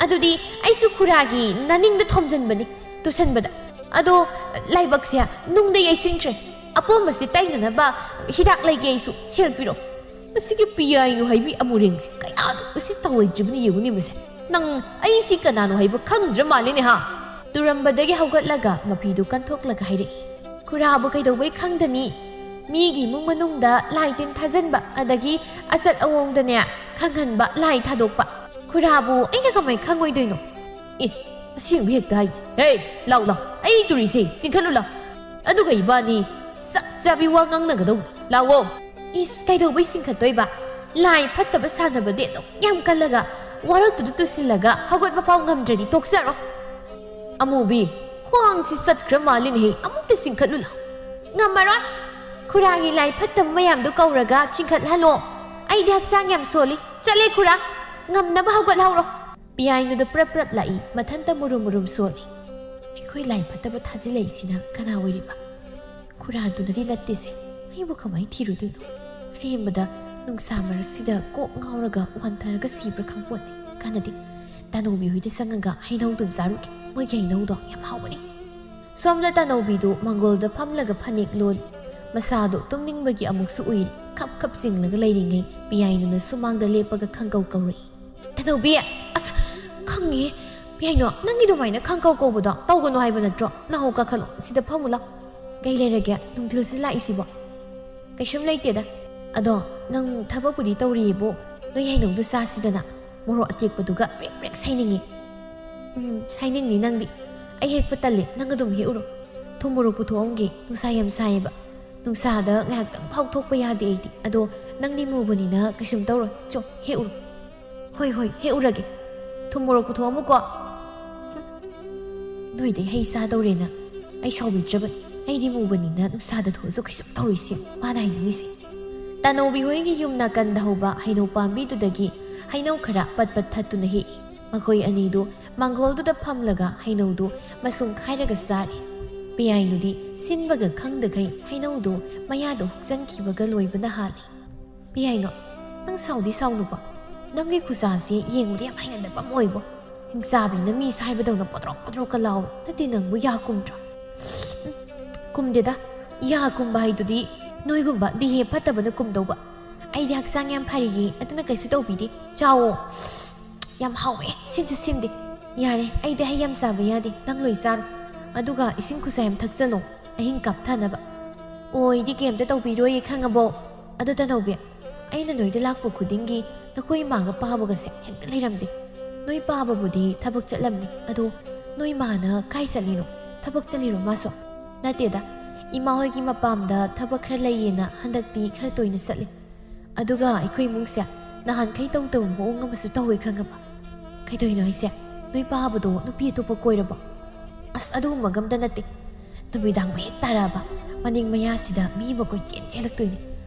ꯑꯗꯨꯗꯤ ꯑꯩꯁꯨ ꯈꯨꯔꯥꯒꯤ ꯅꯅꯤꯡꯗ ꯊꯣꯝꯖꯤꯟꯕꯅꯤ ꯇꯨꯁꯟꯕꯗ꯫ ꯑꯗꯣ ꯂꯥꯏꯕꯛꯁꯦ ꯅꯨꯡꯗ ꯌꯩꯁꯤꯟꯈ꯭ꯔꯦ꯫ ꯑꯄꯣꯝꯕꯁꯦ ꯇꯩꯅꯅꯕ ꯍꯤꯗꯥꯛ ꯂꯩꯒꯦ ꯑꯩꯁꯨ, ꯁꯦꯜ ꯄꯤꯔꯣ꯫ ꯃꯁꯤꯒꯤ ꯄꯤꯌꯥꯏꯅꯨ ꯍꯥꯏꯕꯤ ꯑꯃꯨꯔꯦꯡꯁꯦ ꯀꯌꯥꯗ ꯎꯁꯤꯠ ꯊꯑꯣꯏꯗ꯭ꯔꯤꯕꯅꯤ ꯌꯦꯡꯉꯨꯅꯦ ꯃꯁꯦ꯫ ꯅꯪ ꯑꯩꯁꯤ ꯀꯅꯥꯅꯣ ꯍꯥꯏꯕ ꯈꯪꯗ꯭ꯔ ꯃꯥꯜꯂꯦꯅꯦ ꯍꯥ? ꯇꯨꯔꯝꯕꯗꯒꯤ ꯍꯧꯒꯠꯂꯒ ꯃꯐꯤꯗꯨ ꯀꯟꯊꯣꯛꯂꯒ ꯍꯥꯏꯔꯛꯏ꯫ ꯈꯨꯔꯥꯕꯨ ꯀꯩꯗꯧꯕꯩ ꯈꯪꯗꯅꯤ? ꯃꯤꯒꯤ ꯏꯃꯨꯡ ꯃꯅꯨꯡꯗ ꯂꯥꯏ ꯇꯤꯟ ꯊꯥꯖꯟꯕ ꯑꯗꯒꯤ ꯑꯆꯠ ꯑꯋꯣꯡꯗꯅꯦ ꯈꯪꯍꯟꯕ ꯂꯥꯏ ꯊꯥꯗꯣꯛꯄ꯫ ꯈꯨꯔꯥꯕꯨ ꯑꯩꯅ ꯀꯃꯥꯏ ꯈꯪꯉꯣꯏꯗꯣꯏꯅꯣ? ꯑꯦ, ꯑꯁꯦꯡꯕ ꯍꯦꯛꯇ ꯍꯥꯏ꯫ ꯍꯦ, ꯂꯥꯎ ꯂꯥꯎ, ꯑꯩ ꯇꯨꯔꯤꯁꯦ ꯆꯤꯡꯈꯠꯂꯨ ꯂꯥꯎ꯫ ꯑꯗꯨꯒ ꯏꯕꯥꯅꯤ ꯆꯞ ꯆꯥꯕꯤ ꯋꯥ ꯉꯥꯡꯅꯒꯗꯧꯕ꯫ ꯂꯥꯎꯑꯣ꯫ ꯏꯁ, ꯀꯩꯗꯧꯕꯩ ꯆꯤꯡꯈꯠꯇꯣꯏꯕ? ꯂꯥꯏ ꯐꯠꯇꯕ ꯁꯥꯟꯅꯕꯗꯤ ꯑꯗꯨꯛ ꯌꯥꯝ ꯀꯜꯂꯒ ꯋꯥꯔꯛꯇꯨꯗ ꯇꯨꯁꯤꯜꯂꯒ ꯍꯧꯒꯠꯄ ꯐꯥꯎ ꯉꯝꯗ꯭ꯔꯗꯤ ꯇꯣꯛꯆꯔꯣ꯫ ꯑꯃꯨꯕꯤ, ꯈ꯭ꯋꯥꯡꯁꯤ ꯆꯠꯈ꯭ꯔ ꯃꯥꯜꯂꯤꯅꯦꯍꯦ, ꯑꯃꯨꯛꯇ ꯆꯤꯡꯈꯠꯂꯨ ꯂꯥꯎ꯫ ꯉꯝꯃꯔꯣꯏ꯫ ꯈꯨꯔꯥꯒꯤ ꯂꯥꯏ ꯐꯠꯇꯕ ꯃꯌꯥꯝꯗꯨ ꯀꯧꯔꯒ ꯆꯤꯡꯈꯠꯍꯜꯂꯣ꯫ ꯑꯩꯗꯤ ꯍꯛꯆꯥꯡ ꯌꯥꯝ ꯁꯣꯜꯂꯤ꯫ ꯆꯠꯂꯦ ꯈꯨꯔꯥ, ꯉꯝꯅꯕ ꯍꯧꯒꯠꯍꯧꯔꯣ꯫ ꯄꯤꯌꯥꯏꯅꯨꯗ ꯄ꯭ꯔꯞ ꯄ꯭ꯔꯞ ꯂꯥꯛꯏ, ꯃꯊꯟꯇ ꯃꯨꯔꯨꯝ ꯃꯨꯔꯨꯝ ꯁꯣꯜꯂꯤ꯫ ꯑꯩꯈꯣꯏ ꯂꯥꯏ ꯐꯠꯇꯕ ꯊꯥꯖꯤꯜꯂꯛꯏꯁꯤꯅ ꯀꯅꯥ ꯑꯣꯏꯔꯤꯕ? ꯈꯨꯔꯥꯗꯨꯅꯗꯤ ꯅꯠꯇꯦꯁꯦ, ꯑꯩꯕꯨ ꯀꯃꯥꯏ ꯊꯤꯔꯨꯗꯣꯏꯅꯣ? ꯑꯔꯦꯝꯕꯗ ꯅꯨꯡꯁꯥ ꯃꯔꯛꯁꯤꯗ ꯀꯣꯛ ꯉꯥꯎꯔꯒ ꯋꯥꯟꯊꯔꯒ ꯁꯤꯕ꯭ꯔꯥ ꯈꯪꯄꯣꯠꯇꯦ꯫ ꯀꯥꯟꯅꯗꯦ, ꯇꯥꯅꯧꯕꯤ ꯍꯣꯏꯗ ꯆꯪꯉꯒ ꯍꯩꯅꯧꯗꯨꯝ ꯆꯥꯔꯨꯒꯦ, ꯃꯣꯏꯒꯤ ꯍꯩꯅꯧꯗꯣ ꯌꯥꯝ ꯍꯥꯎꯕꯅꯤ꯫ ꯁꯣꯝꯗ ꯇꯥꯅꯧꯕꯤꯗꯨ ꯃꯥꯡꯒꯣꯜꯗ ꯐꯝꯂꯒ ꯐꯅꯦꯛ ꯂꯣꯜꯂꯤ꯫ ꯃꯁꯥꯗꯨ ꯇꯨꯝꯅꯤꯡꯕꯒꯤ ꯑꯃꯨꯛꯁꯨ ꯎꯏꯔꯤ꯫ ꯈꯞ ꯈꯞ ꯆꯤꯡꯂꯒ ꯂꯩꯔꯤꯉꯩ ꯄꯤꯌꯥꯏꯅꯨꯅ ꯁꯨꯃꯥꯡꯗ ꯂꯦꯞꯄꯒ ꯈꯪꯀꯧ ꯀꯧꯔꯛꯏ꯫ ꯇꯥꯅꯧꯕꯤ! ꯑꯁ! ꯈꯪꯉꯦ! ꯄꯤꯌꯥꯏꯅꯨ, ꯅꯪꯒꯤ ꯑꯗꯨꯃꯥꯏꯅ ꯈꯪꯀꯧ ꯀꯧꯕꯗꯣ ꯇꯧꯒꯅꯨ ꯍꯥꯏꯕ ꯅꯠꯇ꯭ꯔꯣ? ꯅꯍꯥꯎ ꯀꯥꯈꯠꯂꯣ, ꯁꯤꯗ ꯐꯝꯃꯨ ꯂꯥꯎ꯫ ꯀꯩ ꯂꯩꯔꯒꯦ ꯅꯨꯡꯊꯤꯜꯁꯤꯗ ꯂꯥꯛꯏꯁꯤꯕꯣ? ꯀꯩꯁꯨꯝ ꯂꯩꯇꯦꯗ꯫ ꯑꯗꯣ ꯅꯪ ꯊꯕꯛꯄꯨꯗꯤ ꯇꯧꯔꯤꯕꯣ? ꯅꯣꯏ ꯍꯩꯅꯧꯗꯨ ꯆꯥꯁꯤꯗꯅ꯫ ꯃꯣꯔꯣꯛ ꯑꯇꯦꯛꯄꯗꯨꯒ ꯄ꯭ꯔꯦꯛ ꯄ꯭ꯔꯦꯛ ꯁꯥꯏꯅꯤꯡꯉꯤ꯫ ꯎꯝ, ꯁꯥꯏꯅꯤꯡꯅꯤ ꯅꯪꯗꯤ꯫ ꯑꯩ ꯍꯦꯛꯄ ꯇꯜꯂꯦ, ꯅꯪ ꯑꯗꯨꯝ ꯍꯦꯛꯎꯔꯣ꯫ ꯊꯨꯝ ꯃꯣꯔꯣꯛ ꯄꯨꯊꯣꯛꯑꯝꯒꯦ, ꯅꯨꯡꯁꯥ ꯌꯥꯝ ꯁꯥꯏꯌꯦꯕ꯫ ꯅꯨꯡꯁꯥꯗ ꯉꯥꯏꯍꯥꯛꯇꯪ ꯐꯥꯎ ꯊꯣꯛꯄ ꯌꯥꯗꯦ ꯑꯩꯗꯤ꯫ ꯑꯗꯣ ꯅꯪꯗꯤ ꯃꯨꯕꯅꯤꯅ ꯀꯩꯁꯨꯝ ꯇꯧꯔꯣꯏ꯫ ꯆꯣ, ꯍꯦꯛꯎꯔꯣ꯫ ꯍꯣꯏ, ꯍꯣꯏ, ꯍꯦꯛꯎꯔꯒꯦ꯫ ꯊꯨꯝ ꯃꯣꯔꯣꯛ ꯄꯨꯊꯣꯛꯑꯝꯃꯨꯀꯣ꯫ ꯍꯨꯝ꯫ ꯅꯣꯏꯗꯩ ꯍꯩ ꯆꯥꯗꯧꯔꯦꯅ ꯑꯩ ꯁꯥꯎꯕꯤꯗ꯭ꯔꯕꯅꯤ꯫ ꯑꯩꯗꯤ ꯃꯨꯕꯅꯤꯅ ꯅꯨꯡꯁꯥꯗ ꯊꯣꯛꯑꯁꯨ ꯀꯩꯁꯨꯝ ꯇꯧꯔꯣꯏ ꯁꯤꯅꯤ ꯃꯥꯅ ꯍꯥꯏꯅꯤꯡꯉꯤꯁꯦ꯫ ꯇꯥꯅꯧꯕꯤ ꯍꯣꯏꯒꯤ ꯌꯨꯝ ꯅꯥꯀꯟꯗ ꯍꯧꯕ ꯍꯩꯅꯧ ꯄꯥꯝꯕꯤꯗꯨꯗꯒꯤ ꯍꯩꯅꯧ ꯈꯔ ꯄꯠ ꯄꯠ ꯊꯠꯇꯨꯅ ꯍꯦꯛꯏ꯫ ꯃꯈꯣꯏ ꯑꯅꯤꯗꯨ ꯃꯥꯡꯒꯣꯜꯗꯨꯗ ꯐꯝꯂꯒ ꯍꯩꯅꯧꯗꯨ ꯃꯁꯨꯡ ꯈꯥꯏꯔꯒ ꯆꯥꯔꯤ꯫ ꯄꯤꯌꯥꯏꯅꯨꯗꯤ ꯁꯤꯟꯕꯒ ꯈꯪꯗꯈꯩ ꯍꯩꯅꯧꯗꯨ ꯃꯌꯥꯗ ꯍꯨꯛꯆꯟꯈꯤꯕꯒ ꯂꯣꯏꯕꯅ ꯍꯥꯜꯂꯤ꯫ ꯄꯤꯌꯥꯏꯅꯣ, ꯅꯪ ꯁꯥꯎꯗꯤ ꯁꯥꯎꯅꯨꯀꯣ꯫ ꯅꯪꯒꯤ ꯈꯨꯖꯥꯁꯦ ꯌꯦꯡꯕꯗ ꯌꯥꯝ ꯍꯩꯅꯗꯕ ꯑꯃ ꯑꯣꯏꯕꯣ꯫ ꯍꯤꯡꯆꯥꯕꯤꯅ ꯃꯤ ꯁꯥꯏꯕꯗꯧꯅ ꯄꯣꯗ꯭ꯔꯣꯛ ꯄꯣꯗ꯭ꯔꯣꯛꯀ ꯂꯥꯎꯋꯦ꯫ ꯅꯠꯇꯦ, ꯅꯪꯕꯨ ꯌꯥ ꯀꯨꯝꯗ꯭ꯔꯣ? ꯎꯝ, ꯀꯨꯝꯗꯦꯗ꯫ ꯌꯥ ꯀꯨꯝꯕ ꯍꯥꯏꯗꯨꯗꯤ ꯅꯣꯏꯒꯨꯝꯕ ꯗꯤꯍꯦ ꯐꯠꯇꯕꯅ ꯀꯨꯝꯗꯧꯕ꯫ ꯑꯩꯗꯤ ꯍꯛꯆꯥꯡ ꯌꯥꯝ ꯐꯔꯤꯌꯦ, ꯑꯗꯨꯅ ꯀꯩꯁꯨ ꯇꯧꯕꯤꯗꯦ꯫ ꯆꯥꯋꯣ꯫ ꯌꯥꯝ ꯍꯥꯎꯋꯦ꯫ ꯁꯤꯟꯁꯨ ꯁꯤꯟꯗꯦ꯫ ꯌꯥꯔꯦ, ꯑꯩꯗꯤ ꯍꯩ ꯌꯥꯝ ꯆꯥꯕ ꯌꯥꯗꯦ꯫ ꯅꯪ ꯂꯣꯏ ꯆꯥꯔꯣ꯫ ꯑꯗꯨꯒ ꯏꯁꯤꯡ ꯈꯨꯖꯥꯏ ꯑꯃ ꯊꯛꯆꯜꯂꯣ꯫ ꯑꯍꯤꯡ ꯀꯥꯞꯊꯅꯕ꯫ ꯑꯣ, ꯑꯩꯗꯤ ꯀꯩꯝꯇ ꯇꯧꯕꯤꯔꯣꯏꯌꯦ, ꯈꯪꯉꯕꯣ? ꯑꯗꯣ ꯇꯅꯧꯕꯤ, ꯑꯩꯅ ꯅꯣꯏꯗ ꯂꯥꯛꯄ ꯈꯨꯗꯤꯡꯒꯤ ꯅꯈꯣꯏ ꯏꯃꯥꯒ ꯄꯥꯕꯒꯁꯦ ꯍꯦꯛꯇ ꯂꯩꯔꯝꯗꯦ꯫ ꯅꯣꯏ ꯄꯥꯕꯕꯨꯗꯤ ꯊꯕꯛ ꯆꯠꯂꯝꯅꯤ꯫ ꯑꯗꯣ ꯅꯣꯏ ꯃꯥꯅ ꯀꯥꯏ ꯆꯠꯂꯤꯅꯣ? ꯊꯕꯛ ꯆꯠꯂꯤꯔꯣ ꯃꯥꯁꯨ? ꯅꯠꯇꯦꯗ, ꯏꯃꯥ ꯍꯣꯏꯒꯤ ꯃꯄꯥꯝꯗ ꯊꯕꯛ ꯈꯔ ꯂꯩꯌꯦꯅ ꯍꯟꯗꯛꯇꯤ ꯈꯔ ꯇꯣꯏꯅ ꯆꯠꯂꯤ꯫ ꯑꯗꯨꯒ ꯑꯩꯈꯣꯏ ꯏꯃꯨꯡꯁꯦ ꯅꯍꯥꯟꯈꯩ ꯇꯧꯗꯕ ꯃꯑꯣꯡ ꯑꯃꯁꯨ ꯇꯧꯋꯦ, ꯈꯪꯉꯕ? ꯀꯩꯗꯧꯔꯤꯅꯣ ꯍꯥꯏꯁꯦ? ꯅꯣꯏ ꯄꯥꯕꯗꯣ ꯅꯨꯄꯤ ꯑꯇꯣꯞꯄ ꯀꯣꯏꯔꯕꯣ? ꯑꯁ, ꯑꯗꯨꯒꯨꯝꯕꯒ ꯑꯝꯇ ꯅꯠꯇꯦ꯫ ꯅꯨꯃꯤꯗꯥꯡ ꯍꯦꯛ ꯇꯥꯔꯛꯑꯕ, ꯃꯅꯤꯡ ꯃꯌꯥꯁꯤꯗ ꯃꯤ ꯑꯃ ꯀꯣꯏꯆꯦꯟ ꯆꯦꯜꯂꯛꯇꯣꯏꯅꯤ꯫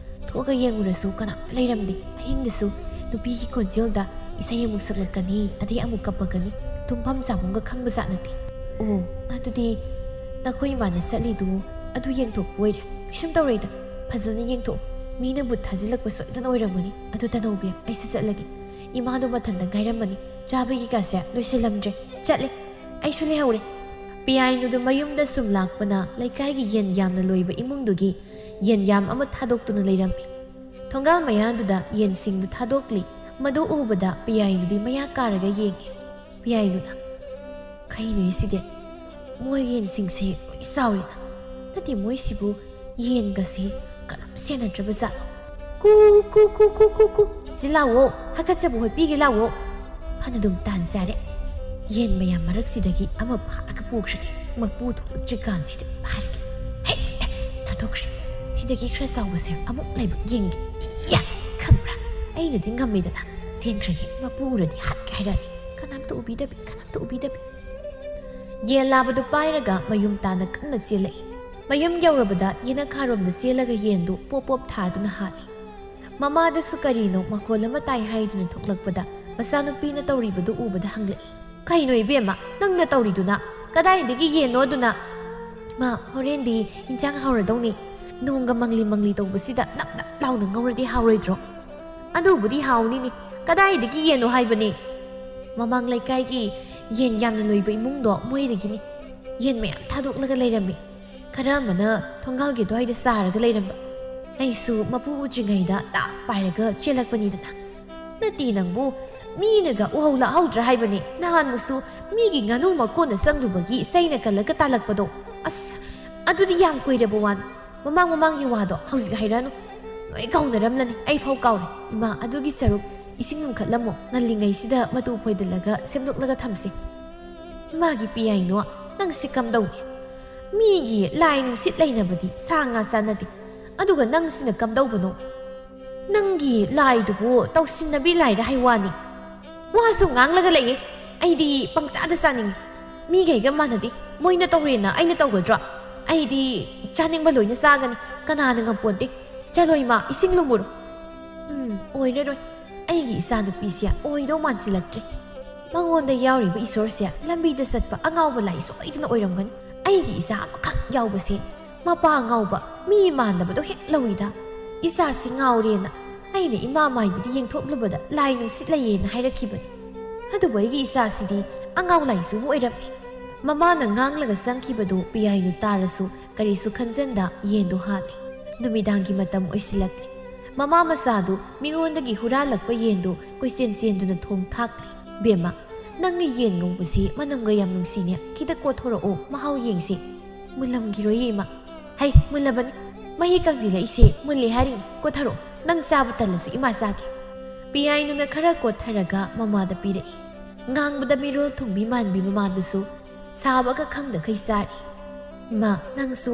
ꯊꯣꯛꯑꯒ ꯌꯦꯡꯉꯨꯔꯁꯨ ꯀꯅꯥꯝꯇ ꯂꯩꯔꯝꯗꯦ꯫ ꯑꯍꯤꯡꯗꯁꯨ ꯅꯨꯄꯤꯒꯤ ꯈꯣꯟꯖꯦꯜꯗ ꯏꯁꯩ ꯑꯃꯨꯛ ꯁꯛꯂꯛꯀꯅꯤ, ꯑꯗꯩ ꯑꯃꯨꯛ ꯀꯞꯄꯛꯀꯅꯤ꯫ ꯇꯨꯝꯐꯝ ꯆꯥꯐꯝꯒ ꯈꯪꯕꯖꯥꯠ ꯅꯠꯇꯦ꯫ ꯑꯣ, ꯑꯗꯨꯗꯤ ꯅꯈꯣꯏ ꯏꯃꯥꯅ ꯆꯠꯂꯤꯗꯨ ꯑꯗꯨ ꯌꯦꯡꯊꯣꯛꯄ ꯑꯣꯏꯔꯦ꯫ ꯀꯩꯁꯨꯝ ꯇꯧꯔꯣꯏꯗ, ꯐꯖꯅ ꯌꯦꯡꯊꯣꯛꯑꯣ꯫ ꯃꯤꯅ ꯕꯨꯠ ꯊꯥꯖꯤꯜꯂꯛꯄ ꯁꯣꯏꯗꯅ ꯑꯣꯏꯔꯝꯒꯅꯤ꯫ ꯑꯗꯨ ꯇꯅꯧꯕꯤ, ꯑꯩꯁꯨ ꯆꯠꯂꯒꯦ꯫ ꯏꯃꯥꯗꯣ ꯃꯊꯟꯇ ꯉꯥꯏꯔꯝꯃꯅꯤ꯫ ꯆꯥꯕꯒꯤ ꯀꯥꯁꯦ ꯂꯣꯏꯁꯤꯜꯂꯝꯗ꯭ꯔꯦ꯫ ꯆꯠꯂꯦ꯫ ꯑꯩꯁꯨ ꯂꯩꯍꯧꯔꯦ꯫ ꯄꯤꯌꯥꯏꯅꯨꯗꯨ ꯃꯌꯨꯝꯗ ꯁꯨꯝ ꯂꯥꯛꯄꯅ ꯂꯩꯀꯥꯏꯒꯤ ꯌꯦꯟ ꯌꯥꯝꯅ ꯂꯣꯏꯕ ꯏꯃꯨꯡꯗꯨꯒꯤ ꯌꯦꯟ ꯌꯥꯝ ꯑꯃ ꯊꯥꯗꯣꯛꯇꯨꯅ ꯂꯩꯔꯝꯃꯤ꯫ ꯊꯣꯡꯒꯥꯜ ꯃꯌꯥꯗꯨꯗ ꯌꯦꯟꯁꯤꯡꯗꯨ ꯊꯥꯗꯣꯛꯂꯤ꯫ ꯃꯗꯨ ꯎꯕꯗ ꯄꯤꯌꯥꯏꯅꯨꯗꯤ ꯃꯌꯥ ꯀꯥꯔꯒ ꯌꯦꯡꯉꯤ꯫ ꯄꯤꯌꯥꯏꯅꯨꯅ, "ꯀꯩꯅꯣ ꯁꯤꯗꯤ? ꯃꯣꯏ ꯌꯦꯟꯁꯤꯡꯁꯦ ꯂꯣꯏ ꯆꯥꯎꯋꯤꯅ꯫ ꯅꯠꯇꯦ, ꯃꯣꯏꯁꯤꯕꯨ ꯌꯦꯟꯒꯁꯦ ꯀꯅꯥꯝ ꯁꯦꯟꯅꯗ꯭ꯔꯕ ꯖꯥꯠꯂꯣ? ꯀꯨ, ꯀꯨ, ꯀꯨ, ꯀꯨ, ꯀꯨ, ꯀꯨ꯫ ꯁꯤ ꯂꯥꯛꯑꯣ, ꯍꯥꯀꯠꯆꯕ ꯍꯣꯠꯄꯤꯒꯦ ꯂꯥꯛꯑꯣ꯫ ꯐꯅꯗꯨꯝ ꯇꯥꯟ ꯆꯥꯔꯦ꯫ ꯌꯦꯟ ꯃꯌꯥꯝ ꯃꯔꯛꯁꯤꯗꯒꯤ ꯑꯃ ꯐꯥꯔꯒ ꯄꯨꯈ꯭ꯔꯒꯦ꯫ ꯃꯄꯨ ꯊꯣꯛꯂꯛꯇ꯭ꯔꯤꯀꯥꯟꯁꯤꯗ ꯐꯥꯔꯒꯦ꯫ ꯍꯦ, ꯊꯥꯗꯣꯛꯈ꯭ꯔꯦ꯫ ꯁꯤꯗꯒꯤ ꯈꯔ ꯆꯥꯎꯕꯁꯦ ꯑꯃꯨꯛ ꯂꯩꯕ ꯌꯦꯡꯒꯦ꯫ ꯏꯌꯥ, ꯈꯪꯕ꯭ꯔꯥ? ꯑꯩꯅꯗꯤ ꯉꯝꯃꯦꯗꯅ꯫ ꯁꯦꯟꯈ꯭ꯔꯒꯦ꯫ ꯃꯄꯨ ꯎꯔꯗꯤ ꯍꯥꯠꯀꯦ ꯍꯥꯏꯔꯛꯑꯅꯤ꯫ ꯀꯅꯥꯝꯇ ꯎꯕꯤꯗꯕꯤ, ꯀꯅꯥꯝꯇ ꯎꯕꯤꯗꯕꯤ꯫" ꯌꯦꯟ ꯂꯥꯕꯗꯨ ꯄꯥꯏꯔꯒ ꯃꯌꯨꯝ ꯇꯥꯅ ꯀꯟꯅ ꯆꯦꯜꯂꯛꯏ꯫ ꯃꯌꯨꯝ ꯌꯧꯔꯕꯗ ꯌꯦꯅꯈꯥꯔꯣꯝꯗ ꯆꯦꯜꯂꯒ ꯌꯦꯟꯗꯨ ꯄꯣꯞ ꯄꯣꯞ ꯊꯥꯗꯨꯅ ꯍꯥꯠꯂꯤ꯫ ꯃꯃꯥꯗꯨꯁꯨ ꯀꯔꯤꯅꯣ ꯃꯈꯣꯜ ꯑꯃ ꯇꯥꯏ ꯍꯥꯏꯗꯨꯅ ꯊꯣꯛꯂꯛꯄꯗ ꯃꯆꯥꯅꯨꯄꯤꯅ ꯇꯧꯔꯤꯕꯗꯨ ꯎꯕꯗ ꯍꯪꯂꯛꯏ, "ꯀꯩꯅꯣ ꯏꯕꯦꯝꯃ, ꯅꯪꯅ ꯇꯧꯔꯤꯗꯨꯅ? ꯀꯗꯥꯏꯗꯒꯤ ꯌꯦꯟꯅꯣ ꯑꯗꯨꯅ?" "ꯃꯥ, ꯍꯣꯔꯦꯟꯗꯤ ꯏꯟꯁꯥꯡ ꯍꯥꯎꯔꯗꯧꯅꯤ꯫ ꯅꯣꯡꯒ ꯃꯪꯂꯤ ꯃꯪꯂꯤ ꯇꯧꯕꯁꯤꯗ ꯅꯞ ꯅꯞ ꯇꯥꯎꯅ ꯉꯧꯔꯗꯤ ꯍꯥꯎꯔꯣꯏꯗ꯭ꯔꯣ? ꯑꯗꯨꯕꯨꯗꯤ ꯍꯥꯎꯅꯤꯅꯦ, ꯀꯗꯥꯏꯗꯒꯤ ꯌꯦꯟꯅꯣ ꯍꯥꯏꯕꯅꯦ? ꯃꯃꯥꯡ ꯂꯩꯀꯥꯏꯒꯤ ꯌꯦꯟ ꯌꯥꯝꯅ ꯂꯣꯏꯕ ꯏꯃꯨꯡꯗꯣ ꯃꯣꯏꯗꯒꯤꯅꯤ꯫ ꯌꯦꯟ ꯃꯌꯥꯝ ꯊꯥꯗꯣꯛꯂꯒ ꯂꯩꯔꯝꯃꯤ꯫ ꯈꯔ ꯑꯃꯅ ꯊꯣꯡꯒꯥꯜꯒꯤ ꯑꯗꯨꯋꯥꯏꯗ ꯆꯥꯔꯒ ꯂꯩꯔꯝꯕ꯫ ꯑꯩꯁꯨ ꯃꯄꯨ ꯎꯗ꯭ꯔꯤꯉꯩꯗ ꯇꯥꯛ ꯄꯥꯏꯔꯒ ꯆꯦꯜꯂꯛꯄꯅꯤꯗꯅ꯫ ꯅꯠꯇꯦ ꯅꯪꯕꯨ, ꯃꯤꯅꯒ ꯎꯍꯧ ꯂꯥꯛꯍꯧꯗ꯭ꯔꯥ ꯍꯥꯏꯕꯅꯤ꯫ ꯅꯍꯥꯟꯃꯨꯛꯁꯨ ꯃꯤꯒꯤ ꯉꯥꯅꯨ ꯃꯀꯣꯟꯗ ꯆꯪꯂꯨꯕꯒꯤ ꯆꯩꯅ ꯀꯜꯂꯒ ꯇꯥꯜꯂꯛꯄꯗꯣ꯫ ꯑꯁ, ꯑꯗꯨꯗꯤ ꯌꯥꯝ ꯀꯨꯏꯔꯕ ꯋꯥꯅꯤ꯫ ꯃꯃꯥꯡ ꯃꯃꯥꯡꯒꯤ ꯋꯥꯗꯣ ꯍꯧꯖꯤꯛ ꯍꯥꯏꯔꯛꯑꯅꯨ꯫ ꯂꯣꯏ ꯀꯥꯎꯅꯔꯝꯂꯅꯤ, ꯑꯩ ꯐꯥꯎ ꯀꯥꯎꯔꯦ꯫ ꯏꯃꯥ, ꯑꯗꯨꯒꯤ ꯁꯔꯨꯛ ꯏꯁꯤꯡ ꯂꯨꯝꯈꯠꯂꯝꯃꯣ, ꯉꯜꯂꯤꯉꯩꯁꯤꯗ ꯃꯇꯨ ꯐꯣꯏꯗꯜꯂꯒ ꯁꯦꯝꯗꯣꯛꯂꯒ ꯊꯝꯁꯤ꯫ ꯏꯃꯥꯒꯤ ꯄꯤꯌꯥꯏꯅꯣ, ꯅꯪꯁꯤ ꯀꯝꯗꯧꯅꯤ? ꯃꯤꯒꯤ ꯂꯥꯏ ꯅꯨꯡꯁꯤꯠ ꯂꯩꯅꯕꯗꯤ ꯁꯥ ꯉꯥ ꯆꯥꯟꯅꯗꯦ, ꯑꯗꯨꯒ ꯅꯪꯁꯤꯅ ꯀꯝꯗꯧꯕꯅꯣ? ꯅꯪꯒꯤ ꯂꯥꯏꯗꯨꯕꯨ ꯇꯧꯁꯤꯟꯅꯕꯤ ꯂꯥꯏꯔ ꯍꯥꯏ ꯋꯥꯅꯤ꯫ ꯋꯥꯁꯨ ꯉꯥꯡꯂꯒ ꯂꯩꯌꯦ꯫ ꯑꯩꯗꯤ ꯄꯪꯆꯥꯗ ꯆꯥꯅꯤꯡꯉꯤ꯫ ꯃꯤꯈꯩꯒ ꯃꯥꯟꯅꯗꯦ꯫ ꯃꯣꯏꯅ ꯇꯧꯔꯦꯅ ꯑꯩꯅ ꯇꯧꯒꯗ꯭ꯔꯣ? ꯑꯩꯗꯤ ꯆꯥꯅꯤꯡꯕ ꯂꯣꯏꯅ ꯆꯥꯒꯅꯤ꯫ ꯀꯅꯥꯅ ꯉꯝꯄꯣꯟꯇꯦ꯫ ꯆꯠꯂꯣ ꯏꯃꯥ, ꯏꯁꯤꯡ ꯂꯨꯝꯃꯨꯔꯣ꯫ ꯎꯝ, ꯑꯣꯏꯔꯔꯣꯏ꯫ ꯑꯩꯒꯤ ꯏꯆꯥꯅꯨꯄꯤꯁꯦ ꯑꯣꯏꯗꯧ ꯃꯥꯟꯁꯤꯜꯂꯛꯇ꯭ꯔꯦ꯫ ꯃꯉꯣꯟꯗ ꯌꯥꯎꯔꯤꯕ ꯏꯁꯣꯔꯁꯦ ꯂꯝꯕꯤꯗ ꯆꯠꯄ ꯑꯉꯥꯎꯕ ꯂꯥꯏ ꯁꯣꯏꯗꯅ ꯑꯣꯏꯔꯝꯒꯅꯤ꯫ ꯑꯩꯒꯤ ꯏꯆꯥ ꯑꯃꯈꯛ ꯌꯥꯎꯕꯁꯦ ꯃꯄꯥ ꯉꯥꯎꯕ, ꯃꯤ ꯃꯥꯟꯗꯕꯗꯣ ꯍꯦꯛ ꯂꯧꯏꯗ꯫ ꯏꯆꯥꯁꯤ ꯉꯥꯎꯔꯦꯅ ꯑꯩꯅ ꯏꯃꯥ ꯃꯥꯏꯕꯤꯗ ꯌꯦꯡꯊꯣꯛꯂꯨꯕꯗ ꯂꯥꯏ ꯅꯨꯡꯁꯤꯠ ꯂꯩꯌꯦꯅ ꯍꯥꯏꯔꯛꯈꯤꯕꯅꯤ꯫ ꯑꯗꯨꯕꯨ ꯑꯩꯒꯤ ꯏꯆꯥꯁꯤꯗꯤ ꯑꯉꯥꯎ ꯂꯥꯏꯁꯨ ꯑꯣꯏꯔꯝꯃꯤ꯫ ꯃꯃꯥꯅ ꯉꯥꯡꯂꯒ ꯆꯪꯈꯤꯕꯗꯨ ꯄꯤꯌꯥꯏꯅ ꯇꯥꯔꯁꯨ ꯀꯔꯤꯁꯨ ꯈꯟꯖꯟꯗ ꯌꯦꯟꯗꯨ ꯍꯥꯠꯂꯤ꯫ ꯅꯨꯃꯤꯗꯥꯡꯒꯤ ꯃꯇꯝ ꯑꯣꯏꯁꯤꯜꯂꯛꯂꯦ꯫ ꯃꯃꯥ ꯃꯆꯥꯗꯨ ꯃꯤꯉꯣꯟꯗꯒꯤ ꯍꯨꯔꯥꯜꯂꯛꯄ ꯌꯦꯟꯗꯨ ꯀꯣꯏꯆꯦꯟ ꯆꯦꯟꯗꯨꯅ ꯊꯣꯡ ꯊꯥꯛꯂꯤ꯫ "ꯕꯦꯝꯃ, ꯅꯪꯒꯤ ꯌꯦꯟ ꯉꯧꯕꯁꯤ ꯃꯅꯝꯒ ꯌꯥꯝ ꯅꯨꯡꯁꯤꯅꯦ꯫ ꯈꯤꯇ ꯀꯣꯠꯊꯣꯔꯛꯑꯣ, ꯃꯍꯥꯎ ꯌꯦꯡꯁꯤ꯫" "ꯃꯨꯜꯂꯝꯈꯤꯔꯣꯏꯌꯦ, ꯏꯃꯥ꯫" "ꯍꯩ, ꯃꯨꯜꯂꯕꯅꯤ꯫ ꯃꯍꯤ ꯀꯪꯁꯤꯜꯂꯛꯏꯁꯦ ꯃꯨꯜꯂꯦ ꯍꯥꯏꯔꯤꯅꯤ꯫ ꯀꯣꯠꯊꯔꯛꯑꯣ꯫ ꯅꯪ ꯆꯥꯕ ꯇꯜꯂꯁꯨ ꯏꯃꯥ ꯆꯥꯒꯦ꯫" ꯄꯤꯌꯥꯏꯅꯨꯅ ꯈꯔ ꯀꯣꯠꯊꯔꯒ ꯃꯃꯥꯗ ꯄꯤꯔꯛꯏ꯫ ꯉꯥꯡꯕꯗ ꯃꯤꯔꯣꯜ ꯊꯨꯡꯕꯤ ꯃꯥꯟꯕꯤ ꯃꯃꯥꯗꯨꯁꯨ ꯁꯥꯕꯒ ꯈꯪꯗꯈꯩ ꯆꯥꯔꯤ꯫ "ꯏꯃꯥ, ꯅꯪꯁꯨ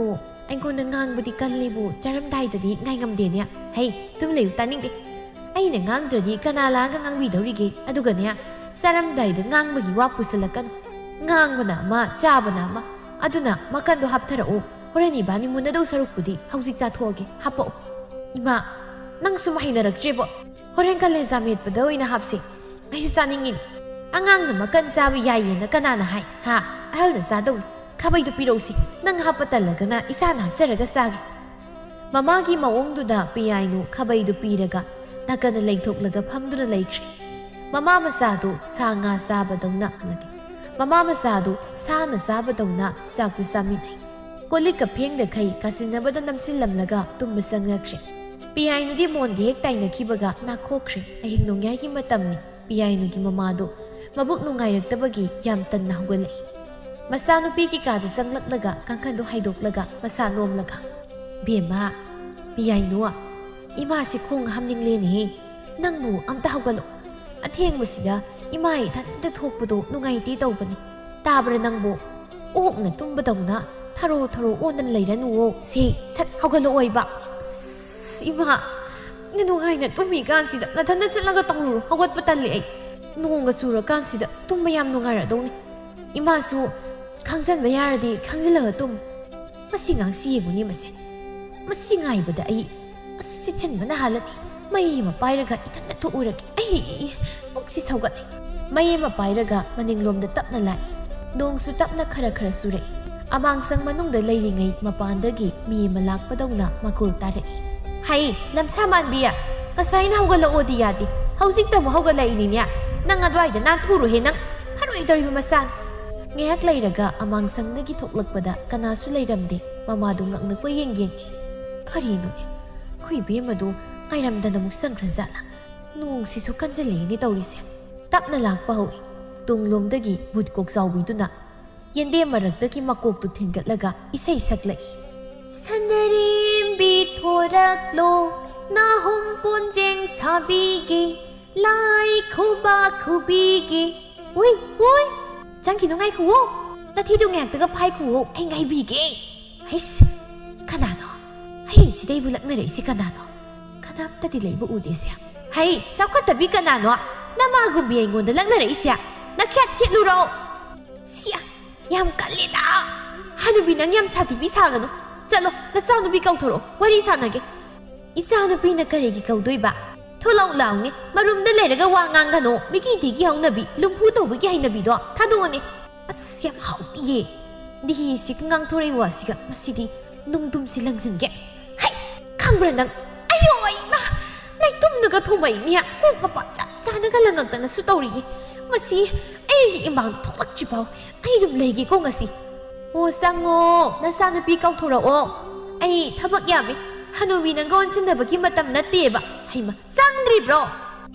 ꯑꯩꯉꯣꯟꯗ ꯉꯥꯡꯕꯗꯤ ꯀꯜꯂꯤꯕꯨ ꯆꯥꯔꯝꯗꯥꯏꯗꯗꯤ ꯉꯥꯏꯉꯝꯗꯦꯅꯦ꯫" "ꯍꯩ, ꯇꯨꯃꯤꯟ ꯂꯩꯌꯨ, ꯇꯥꯅꯤꯡꯗꯦ꯫ ꯑꯩꯅ ꯉꯥꯡꯗ꯭ꯔꯗꯤ ꯀꯅꯥ ꯂꯥꯛꯑꯒ ꯉꯥꯡꯕꯤꯗꯧꯔꯤꯒꯦ? ꯑꯗꯨꯒꯅꯦ, ꯆꯥꯔꯝꯗꯥꯏꯗ ꯉꯥꯡꯕꯒꯤ ꯋꯥ ꯄꯨꯁꯜꯂꯛꯀꯅꯨ꯫ ꯉꯥꯡꯕꯅ ꯑꯃ, ꯆꯥꯕꯅ ꯑꯃ꯫ ꯑꯗꯨꯅ ꯃꯀꯟꯗꯣ ꯍꯥꯞꯊꯔꯛꯑꯣ꯫ ꯍꯣꯔꯦꯟ ꯏꯕꯥꯅꯤ ꯃꯨꯟꯅꯗꯧ ꯁꯔꯨꯛꯄꯨꯗꯤ ꯍꯧꯖꯤꯛ ꯆꯥꯊꯣꯛꯑꯒꯦ꯫ ꯍꯥꯞꯄꯛꯑꯣ꯫" "ꯏꯃꯥ, ꯅꯪꯁꯨ ꯍꯩꯅꯔꯛꯇ꯭ꯔꯦꯕꯣ꯫ ꯍꯣꯔꯦꯟ ꯀꯂꯦꯖꯥ ꯃꯦꯠꯄꯗ ꯑꯣꯏꯅ ꯍꯥꯞꯁꯦ꯫ ꯑꯩꯁꯨ ꯆꯥꯅꯤꯡꯉꯤꯅꯦ꯫" "ꯑꯉꯥꯡꯅ ꯃꯀꯟ ꯆꯥꯕ ꯌꯥꯏꯌꯦꯅ ꯀꯅꯥꯅ ꯍꯥꯏ? ꯍꯥ? ꯑꯍꯜꯅ ꯆꯥꯗꯧꯅꯤ꯫ ꯈꯥꯕꯩꯗꯨ ꯄꯤꯔꯛꯎꯁꯤ꯫ ꯅꯪ ꯍꯥꯞꯄ ꯇꯜꯂꯒꯅ ꯏꯁꯥꯅ ꯍꯥꯞꯆꯔꯒ ꯆꯥꯒꯦ꯫" ꯃꯃꯥꯒꯤ ꯃꯑꯣꯡꯗꯨꯗ ꯄꯤꯌꯥꯏꯅꯨ ꯈꯥꯕꯩꯗꯨ ꯄꯤꯔꯒ ꯅꯥꯀꯟꯗ ꯂꯩꯊꯣꯛꯂꯒ ꯐꯝꯗꯨꯅ ꯂꯩꯈ꯭ꯔꯦ꯫ ꯃꯃꯥ ꯃꯆꯥꯗꯨ ꯁꯥ ꯉꯥ ꯆꯥꯕꯗꯧꯅ, ꯅꯠꯇꯦ, ꯃꯃꯥ ꯃꯆꯥꯗꯨ ꯁꯥꯅ ꯆꯥꯕꯗꯧꯅ ꯆꯥꯛꯇꯨ ꯆꯥꯃꯤꯟꯅꯩ꯫ ꯀꯣꯜꯂꯤꯛꯀ ꯐꯦꯡꯗꯈꯩ ꯀꯥꯁꯤꯟꯅꯕꯗ ꯅꯝꯁꯤꯜꯂꯝꯂꯒ ꯇꯨꯝꯕ ꯆꯪꯅꯈ꯭ꯔꯦ꯫ ꯄꯤꯌꯥꯏꯅꯨꯗꯤ ꯃꯣꯟꯒ ꯍꯦꯛ ꯇꯥꯏꯅꯈꯤꯕꯒ ꯅꯥꯈꯣꯛꯈ꯭ꯔꯦ꯫ ꯑꯍꯤꯡ ꯅꯣꯡꯌꯥꯏꯒꯤ ꯃꯇꯝꯅꯤ꯫ ꯄꯤꯌꯥꯏꯅꯨꯒꯤ ꯃꯃꯥꯗꯨ ꯃꯕꯨꯛ ꯅꯨꯡꯉꯥꯏꯔꯛꯇꯕꯒꯤ ꯌꯥꯝ ꯇꯟꯅ ꯍꯧꯒꯠꯂꯛꯏ꯫ ꯃꯆꯥꯅꯨꯄꯤꯒꯤ ꯀꯥꯗ ꯆꯪꯂꯛꯂꯒ ꯀꯥꯡꯈꯟꯗꯨ ꯍꯥꯏꯗꯣꯛꯂꯒ ꯃꯁꯥ ꯅꯣꯝꯂꯒ, "ꯕꯦꯝꯃ, ꯄꯤꯌꯥꯏꯅꯨ, ꯏꯃꯥꯁꯤ ꯈꯣꯡ ꯍꯥꯝꯅꯤꯡꯂꯦꯅꯦꯍꯦ꯫ ꯅꯪꯕꯨ ꯑꯝꯇ ꯍꯧꯒꯠꯂꯣ꯫ ꯑꯊꯦꯡꯕꯁꯤꯗ ꯏꯃꯥ ꯏꯊꯟꯇ ꯊꯣꯛꯄꯗꯣ ꯅꯨꯡꯉꯥꯏꯇꯦ ꯇꯧꯕꯅꯤ꯫ ꯇꯥꯕ꯭ꯔꯥ ꯅꯪꯕꯨ? ꯑꯣꯛꯅ ꯇꯨꯝꯕꯗꯧꯅ ꯊꯔꯣ ꯊꯔꯣ ꯑꯣꯟꯗꯅ ꯂꯩꯔꯅꯨꯋꯣ꯫ ꯁꯦ, ꯁꯠ ꯍꯧꯒꯠꯂꯛꯑꯣꯏꯕ꯫" "ꯑꯁ, ꯏꯃꯥ, ꯅꯨꯡꯉꯥꯏꯅ ꯇꯨꯝꯃꯤꯀꯥꯟꯁꯤꯗ ꯅꯊꯟꯗ ꯆꯠꯂꯒ ꯇꯧꯔꯨꯔꯣ꯫ ꯍꯧꯒꯠꯄ ꯇꯜꯂꯦ ꯑꯩ꯫ ꯅꯣꯡꯒ ꯆꯨꯔꯀꯥꯟꯁꯤꯗ ꯇꯨꯝꯕ ꯌꯥꯝ ꯅꯨꯡꯉꯥꯏꯔꯗꯧꯅꯤ꯫ ꯏꯃꯥꯁꯨ ꯈꯪꯖꯟꯕ ꯌꯥꯔꯗꯤ ꯈꯪꯖꯤꯜꯂꯒ ꯇꯨꯝ꯫" ꯃꯁꯤ ꯉꯥꯡꯁꯤ ꯌꯦꯡꯉꯨꯅꯦ ꯃꯁꯦ꯫ ꯃꯁꯤ ꯉꯥꯏꯕꯗ ꯑꯩ ꯑꯁ ꯆꯤꯠꯁꯤꯟꯕꯅ ꯍꯥꯜꯂꯅꯤ꯫ ꯃꯩ ꯑꯃ ꯄꯥꯏꯔꯒ ꯏꯊꯟꯗ ꯊꯣꯛꯎꯔꯒꯦ꯫ ꯑꯩ ꯄꯨꯛꯁꯤ ꯁꯧꯒꯠꯂꯦ꯫ ꯃꯩ ꯑꯃ ꯄꯥꯏꯔꯒ ꯃꯅꯤꯡꯂꯣꯝꯗ ꯇꯞꯅ ꯂꯥꯛꯏ꯫ ꯅꯣꯡꯁꯨ ꯇꯞꯅ ꯈꯔ ꯈꯔ ꯆꯨꯔꯛꯏ꯫ ꯑꯃꯥꯡꯁꯪ ꯃꯅꯨꯡꯗ ꯂꯩꯔꯤꯉꯩ ꯃꯄꯥꯟꯗꯒꯤ ꯃꯤ ꯑꯃ ꯂꯥꯛꯄꯗꯧꯅ ꯃꯈꯣꯜ ꯇꯥꯔꯛꯏ꯫ "ꯍꯩ, ꯂꯝꯁꯥ ꯃꯥꯟꯕꯤ, ꯉꯁꯥꯏꯅ ꯍꯧꯒꯠꯂꯛꯑꯣꯗꯤ ꯌꯥꯗꯦ, ꯍꯧꯖꯤꯛꯇ ꯑꯃꯨꯛ ꯍꯧꯒꯠꯂꯛꯏꯅꯤꯅꯦ꯫ ꯅꯪ ꯑꯗꯨꯋꯥꯏꯗ ꯅꯥꯟꯊꯨꯔꯨꯍꯦ ꯅꯪ, ꯐꯔꯣꯏꯗꯧꯔꯤꯕ ꯃꯆꯥꯅꯤ꯫" ꯉꯥꯏꯍꯥꯛ ꯂꯩꯔꯒ ꯑꯃꯥꯡꯁꯪꯗꯒꯤ ꯊꯣꯛꯂꯛꯄꯗ ꯀꯅꯥꯁꯨ ꯂꯩꯔꯝꯗꯦ꯫ ꯃꯃꯥꯗꯨ ꯉꯛꯅ ꯀꯣꯏꯌꯦꯡ ꯌꯦꯡꯉꯤ꯫ "ꯀꯔꯤꯅꯣꯅꯦ? ꯑꯩꯈꯣꯏ ꯏꯕꯦꯝꯃꯗꯨ ꯉꯥꯏꯔꯝꯗꯅ ꯑꯃꯨꯛ ꯆꯪꯈ꯭ꯔꯖꯥꯠꯂꯥ? ꯅꯣꯡꯁꯤꯁꯨ ꯀꯟꯖꯜꯂꯛꯏꯅꯦ ꯇꯧꯔꯤꯁꯦ꯫" ꯇꯞꯅ ꯂꯥꯛꯄ ꯍꯧꯏ꯫ ꯇꯨꯡꯂꯣꯝꯗꯒꯤ ꯚꯨꯠ ꯀꯣꯛꯆꯥꯎꯕꯤꯗꯨꯅ ꯌꯦꯟꯗꯦꯝ ꯃꯔꯛꯇꯒꯤ ꯃꯀꯣꯛꯇꯨ ꯊꯤꯟꯒꯠꯂꯒ ꯏꯁꯩ ꯁꯛꯂꯛꯏ꯫ "ꯁꯅꯔꯦꯝꯕꯤ ꯊꯣꯔꯛꯂꯣ, ꯅꯥꯍꯨꯝ ꯄꯣꯟꯖꯦꯡ ꯁꯥꯕꯤꯒꯦ, ꯂꯥꯏ ꯈꯨꯕꯥꯛ ꯈꯨꯕꯤꯒꯦ꯫" "ꯎꯏ, ꯎꯏ, ꯆꯪꯈꯤꯅꯨ, ꯉꯥꯏꯈꯨꯋꯣ꯫ ꯅꯊꯤꯗꯨ ꯉꯥꯏꯍꯥꯛꯇꯒ ꯐꯥꯏꯈꯨꯋꯣ, ꯑꯩ ꯉꯥꯏꯕꯤꯒꯦ꯫" ꯍꯩꯁ, ꯀꯅꯥꯅꯣ? ꯍꯌꯦꯡꯁꯤꯗ ꯑꯩꯕꯨ ꯂꯛꯅꯔꯛꯏꯁꯤ ꯀꯅꯥꯅꯣ? ꯀꯅꯥꯝꯇꯗꯤ ꯂꯩꯕ ꯎꯗꯦꯁꯦ꯫ ꯍꯩ, ꯆꯥꯎꯈꯠꯇꯕꯤ ꯀꯅꯥꯅꯣ? ꯅꯃꯥꯒꯨꯝꯕꯤ ꯑꯩꯉꯣꯟꯗ ꯂꯛꯅꯔꯛꯏꯁꯦ? ꯅꯈꯌꯥꯠ ꯁꯦꯠꯂꯨꯔꯣ꯫ ꯁꯤꯌꯥ, ꯌꯥꯝ ꯀꯜꯂꯤꯗ꯫ ꯍꯅꯨꯕꯤ, ꯅꯪ ꯌꯥꯝ ꯁꯥꯊꯤꯕꯤ ꯁꯥꯒꯅꯨ꯫ ꯆꯠꯂꯣ, ꯅꯆꯥꯅꯨꯄꯤ ꯀꯧꯊꯣꯔꯛꯑꯣ, ꯋꯥꯔꯤ ꯁꯥꯟꯅꯒꯦ꯫ ꯏꯆꯥꯅꯨꯄꯤꯅ ꯀꯔꯤꯒꯤ ꯀꯧꯗꯣꯏꯕ? ꯊꯣꯛꯂꯛꯎ ꯂꯥꯎꯅꯦ, ꯃꯔꯨꯝꯗ ꯂꯩꯔꯒ ꯋꯥ ꯉꯥꯡꯒꯅꯣ꯫ ꯃꯤꯀꯤ ꯊꯤꯒꯤ ꯍꯧꯅꯕꯤ, ꯂꯨꯝꯐꯨ ꯇꯧꯕꯒꯤ ꯍꯩꯅꯕꯤꯗꯣ ꯊꯥꯗꯣꯛꯑꯣꯅꯦ꯫ ꯑꯁ, ꯌꯥꯝ ꯍꯥꯎꯇꯤꯌꯦ꯫ ꯗꯤꯍꯦꯁꯤꯒ ꯉꯥꯡꯊꯣꯔꯛꯏ ꯋꯥꯁꯤꯒ, ꯃꯁꯤꯗꯤ ꯅꯨꯡꯗꯨꯝꯁꯤ ꯂꯪꯁꯤꯟꯒꯦ꯫ ꯍꯩ! ꯈꯪꯕ꯭ꯔꯥ ꯅꯪ? ꯑꯌꯣ, ꯏꯃꯥ! ꯂꯩꯇꯨꯝꯅꯒ ꯊꯨꯝꯃꯩ ꯃꯤꯌꯥ ꯀꯣꯛ ꯃꯄꯥ ꯆꯞ ꯆꯥꯅꯒ ꯂꯪꯉꯛꯇꯅꯁꯨ ꯇꯧꯔꯤꯌꯦ꯫ ꯃꯁꯤ ꯑꯩꯒꯤ ꯏꯃꯥꯡ ꯊꯣꯛꯂꯛꯇ꯭ꯔꯤꯐꯥꯎ ꯑꯩ ꯑꯗꯨꯝ ꯂꯩꯒꯦꯀꯣ ꯉꯁꯤ꯫ ꯑꯣ, ꯆꯪꯉꯣ, ꯅꯆꯥꯅꯨꯄꯤ ꯀꯧꯊꯣꯔꯛꯑꯣ꯫ ꯑꯩ ꯊꯕꯛ ꯌꯥꯝꯃꯤ꯫ ꯍꯅꯨꯕꯤ ꯅꯪꯒ ꯑꯣꯟꯁꯤꯟꯅꯕꯒꯤ ꯃꯇꯝ ꯅꯠꯇꯦꯕ꯫ ꯍꯩꯃ, ꯆꯪꯗ꯭ꯔꯤꯕ꯭ꯔꯣ?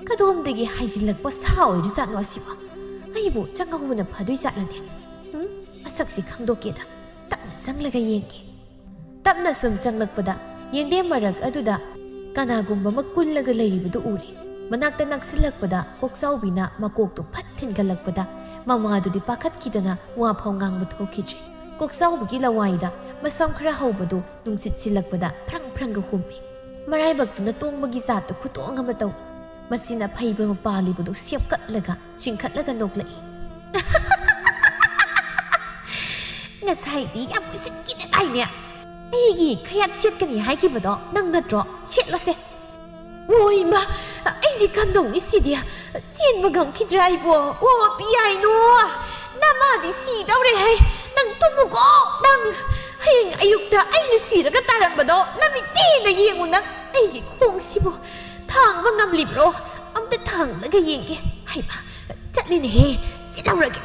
ꯀꯗꯣꯝꯗꯒꯤ ꯍꯥꯏꯖꯤꯜꯂꯛꯄ ꯁꯥ ꯑꯣꯏꯔꯤꯖꯥꯠꯅꯣ ꯑꯁꯤꯕꯣ? ꯑꯩꯕꯨ ꯆꯪꯍꯧꯕꯅ ꯐꯗꯣꯏ ꯖꯥꯠꯂꯅꯦ? ꯎꯝ, ꯃꯁꯛꯁꯤ ꯈꯪꯗꯣꯛꯀꯦꯗ꯫ ꯇꯞꯅ ꯆꯪꯂꯒ ꯌꯦꯡꯒꯦ꯫ ꯇꯞꯅ ꯁꯨꯝ ꯆꯪꯂꯛꯄꯗ ꯌꯦꯟꯗꯦꯝ ꯃꯔꯛ ꯑꯗꯨꯗ ꯀꯅꯥꯒꯨꯝꯕ ꯑꯃ ꯀꯨꯜꯂꯒ ꯂꯩꯔꯤꯕꯗꯨ ꯎꯔꯦ꯫ ꯃꯅꯥꯛꯇ ꯅꯛꯁꯤꯜꯂꯛꯄꯗ ꯀꯣꯛꯆꯥꯎꯕꯤꯅ ꯃꯀꯣꯛꯇꯨ ꯐꯠ ꯊꯤꯟꯒꯠꯂꯛꯄꯗ ꯃꯃꯥꯗꯨꯗꯤ ꯄꯥꯈꯠꯈꯤꯗꯅ ꯋꯥ ꯐꯥꯎ ꯉꯥꯡꯕ ꯊꯣꯛꯈꯤꯗ꯭ꯔꯦ꯫ ꯀꯣꯛꯆꯥꯎꯕꯤꯒꯤ ꯂꯋꯥꯏꯗ ꯃꯁꯝ ꯈꯔ ꯍꯧꯕꯗꯨ ꯅꯨꯡꯁꯤꯠ ꯁꯤꯜꯂꯛꯄꯗ ꯐ꯭ꯔꯪ ꯐ꯭ꯔꯪꯒ ꯍꯨꯝꯃꯤ꯫ ꯃꯔꯥꯏꯕꯛꯇꯨꯅ ꯇꯣꯡꯕꯒꯤ ꯖꯥꯠꯇ ꯈꯨꯇꯣꯡ ꯑꯃ ꯇꯧꯏ꯫ ꯃꯁꯤꯅ ꯐꯩꯕ ꯃꯄꯥꯜꯂꯤꯕꯗꯨ ꯁꯦꯞꯀꯠꯂꯒ ꯆꯤꯡꯈꯠꯂꯒ ꯅꯣꯛꯂꯛꯏ꯫ ꯉꯁꯥꯏꯗꯤ ꯌꯥꯝ ꯎꯁꯤꯠꯈꯤꯗꯗꯥꯏꯅꯦ? ꯑꯩꯒꯤ ꯈꯌꯥꯠ ꯁꯦꯠꯀꯅꯤ ꯍꯥꯏꯈꯤꯕꯗꯣ ꯅꯪ ꯅꯠꯇ꯭ꯔꯣ? ꯁꯦꯠꯂꯣꯁꯦ꯫ ꯑꯣ ꯏꯃꯥ, ꯑꯩꯗꯤ ꯀꯝꯗꯧꯅꯤ ꯁꯤꯗꯤ? ꯆꯦꯟꯕ ꯉꯝꯈꯤꯗ꯭ꯔꯥ ꯑꯩꯕꯣ? ꯑꯣ ꯄꯤꯌꯥꯏꯅꯨ, ꯅꯃꯥꯗꯤ ꯁꯤꯗꯧꯔꯦ ꯍꯩ꯫ ꯅꯪ ꯇꯨꯝꯃꯨꯀꯣ, ꯅꯪ꯫ ꯍꯌꯦꯡ ꯑꯌꯨꯛꯇ ꯑꯩꯅ ꯁꯤꯔꯒ ꯇꯥꯔꯝꯕꯗꯣ ꯅꯃꯤꯠꯇꯦꯅ ꯌꯦꯡꯉꯨ ꯅꯪ꯫ ꯑꯩꯒꯤ ꯈꯣꯡꯁꯤꯕꯨ ꯊꯥꯡꯕ ꯉꯝꯂꯤꯕ꯭ꯔꯣ? ꯑꯝꯇ ꯊꯥꯡꯂꯒ ꯌꯦꯡꯒꯦ꯫ ꯍꯩꯃꯥ, ꯆꯠꯂꯤꯅꯦꯍꯦ, ꯆꯤꯠꯍꯧꯔꯒꯦ꯫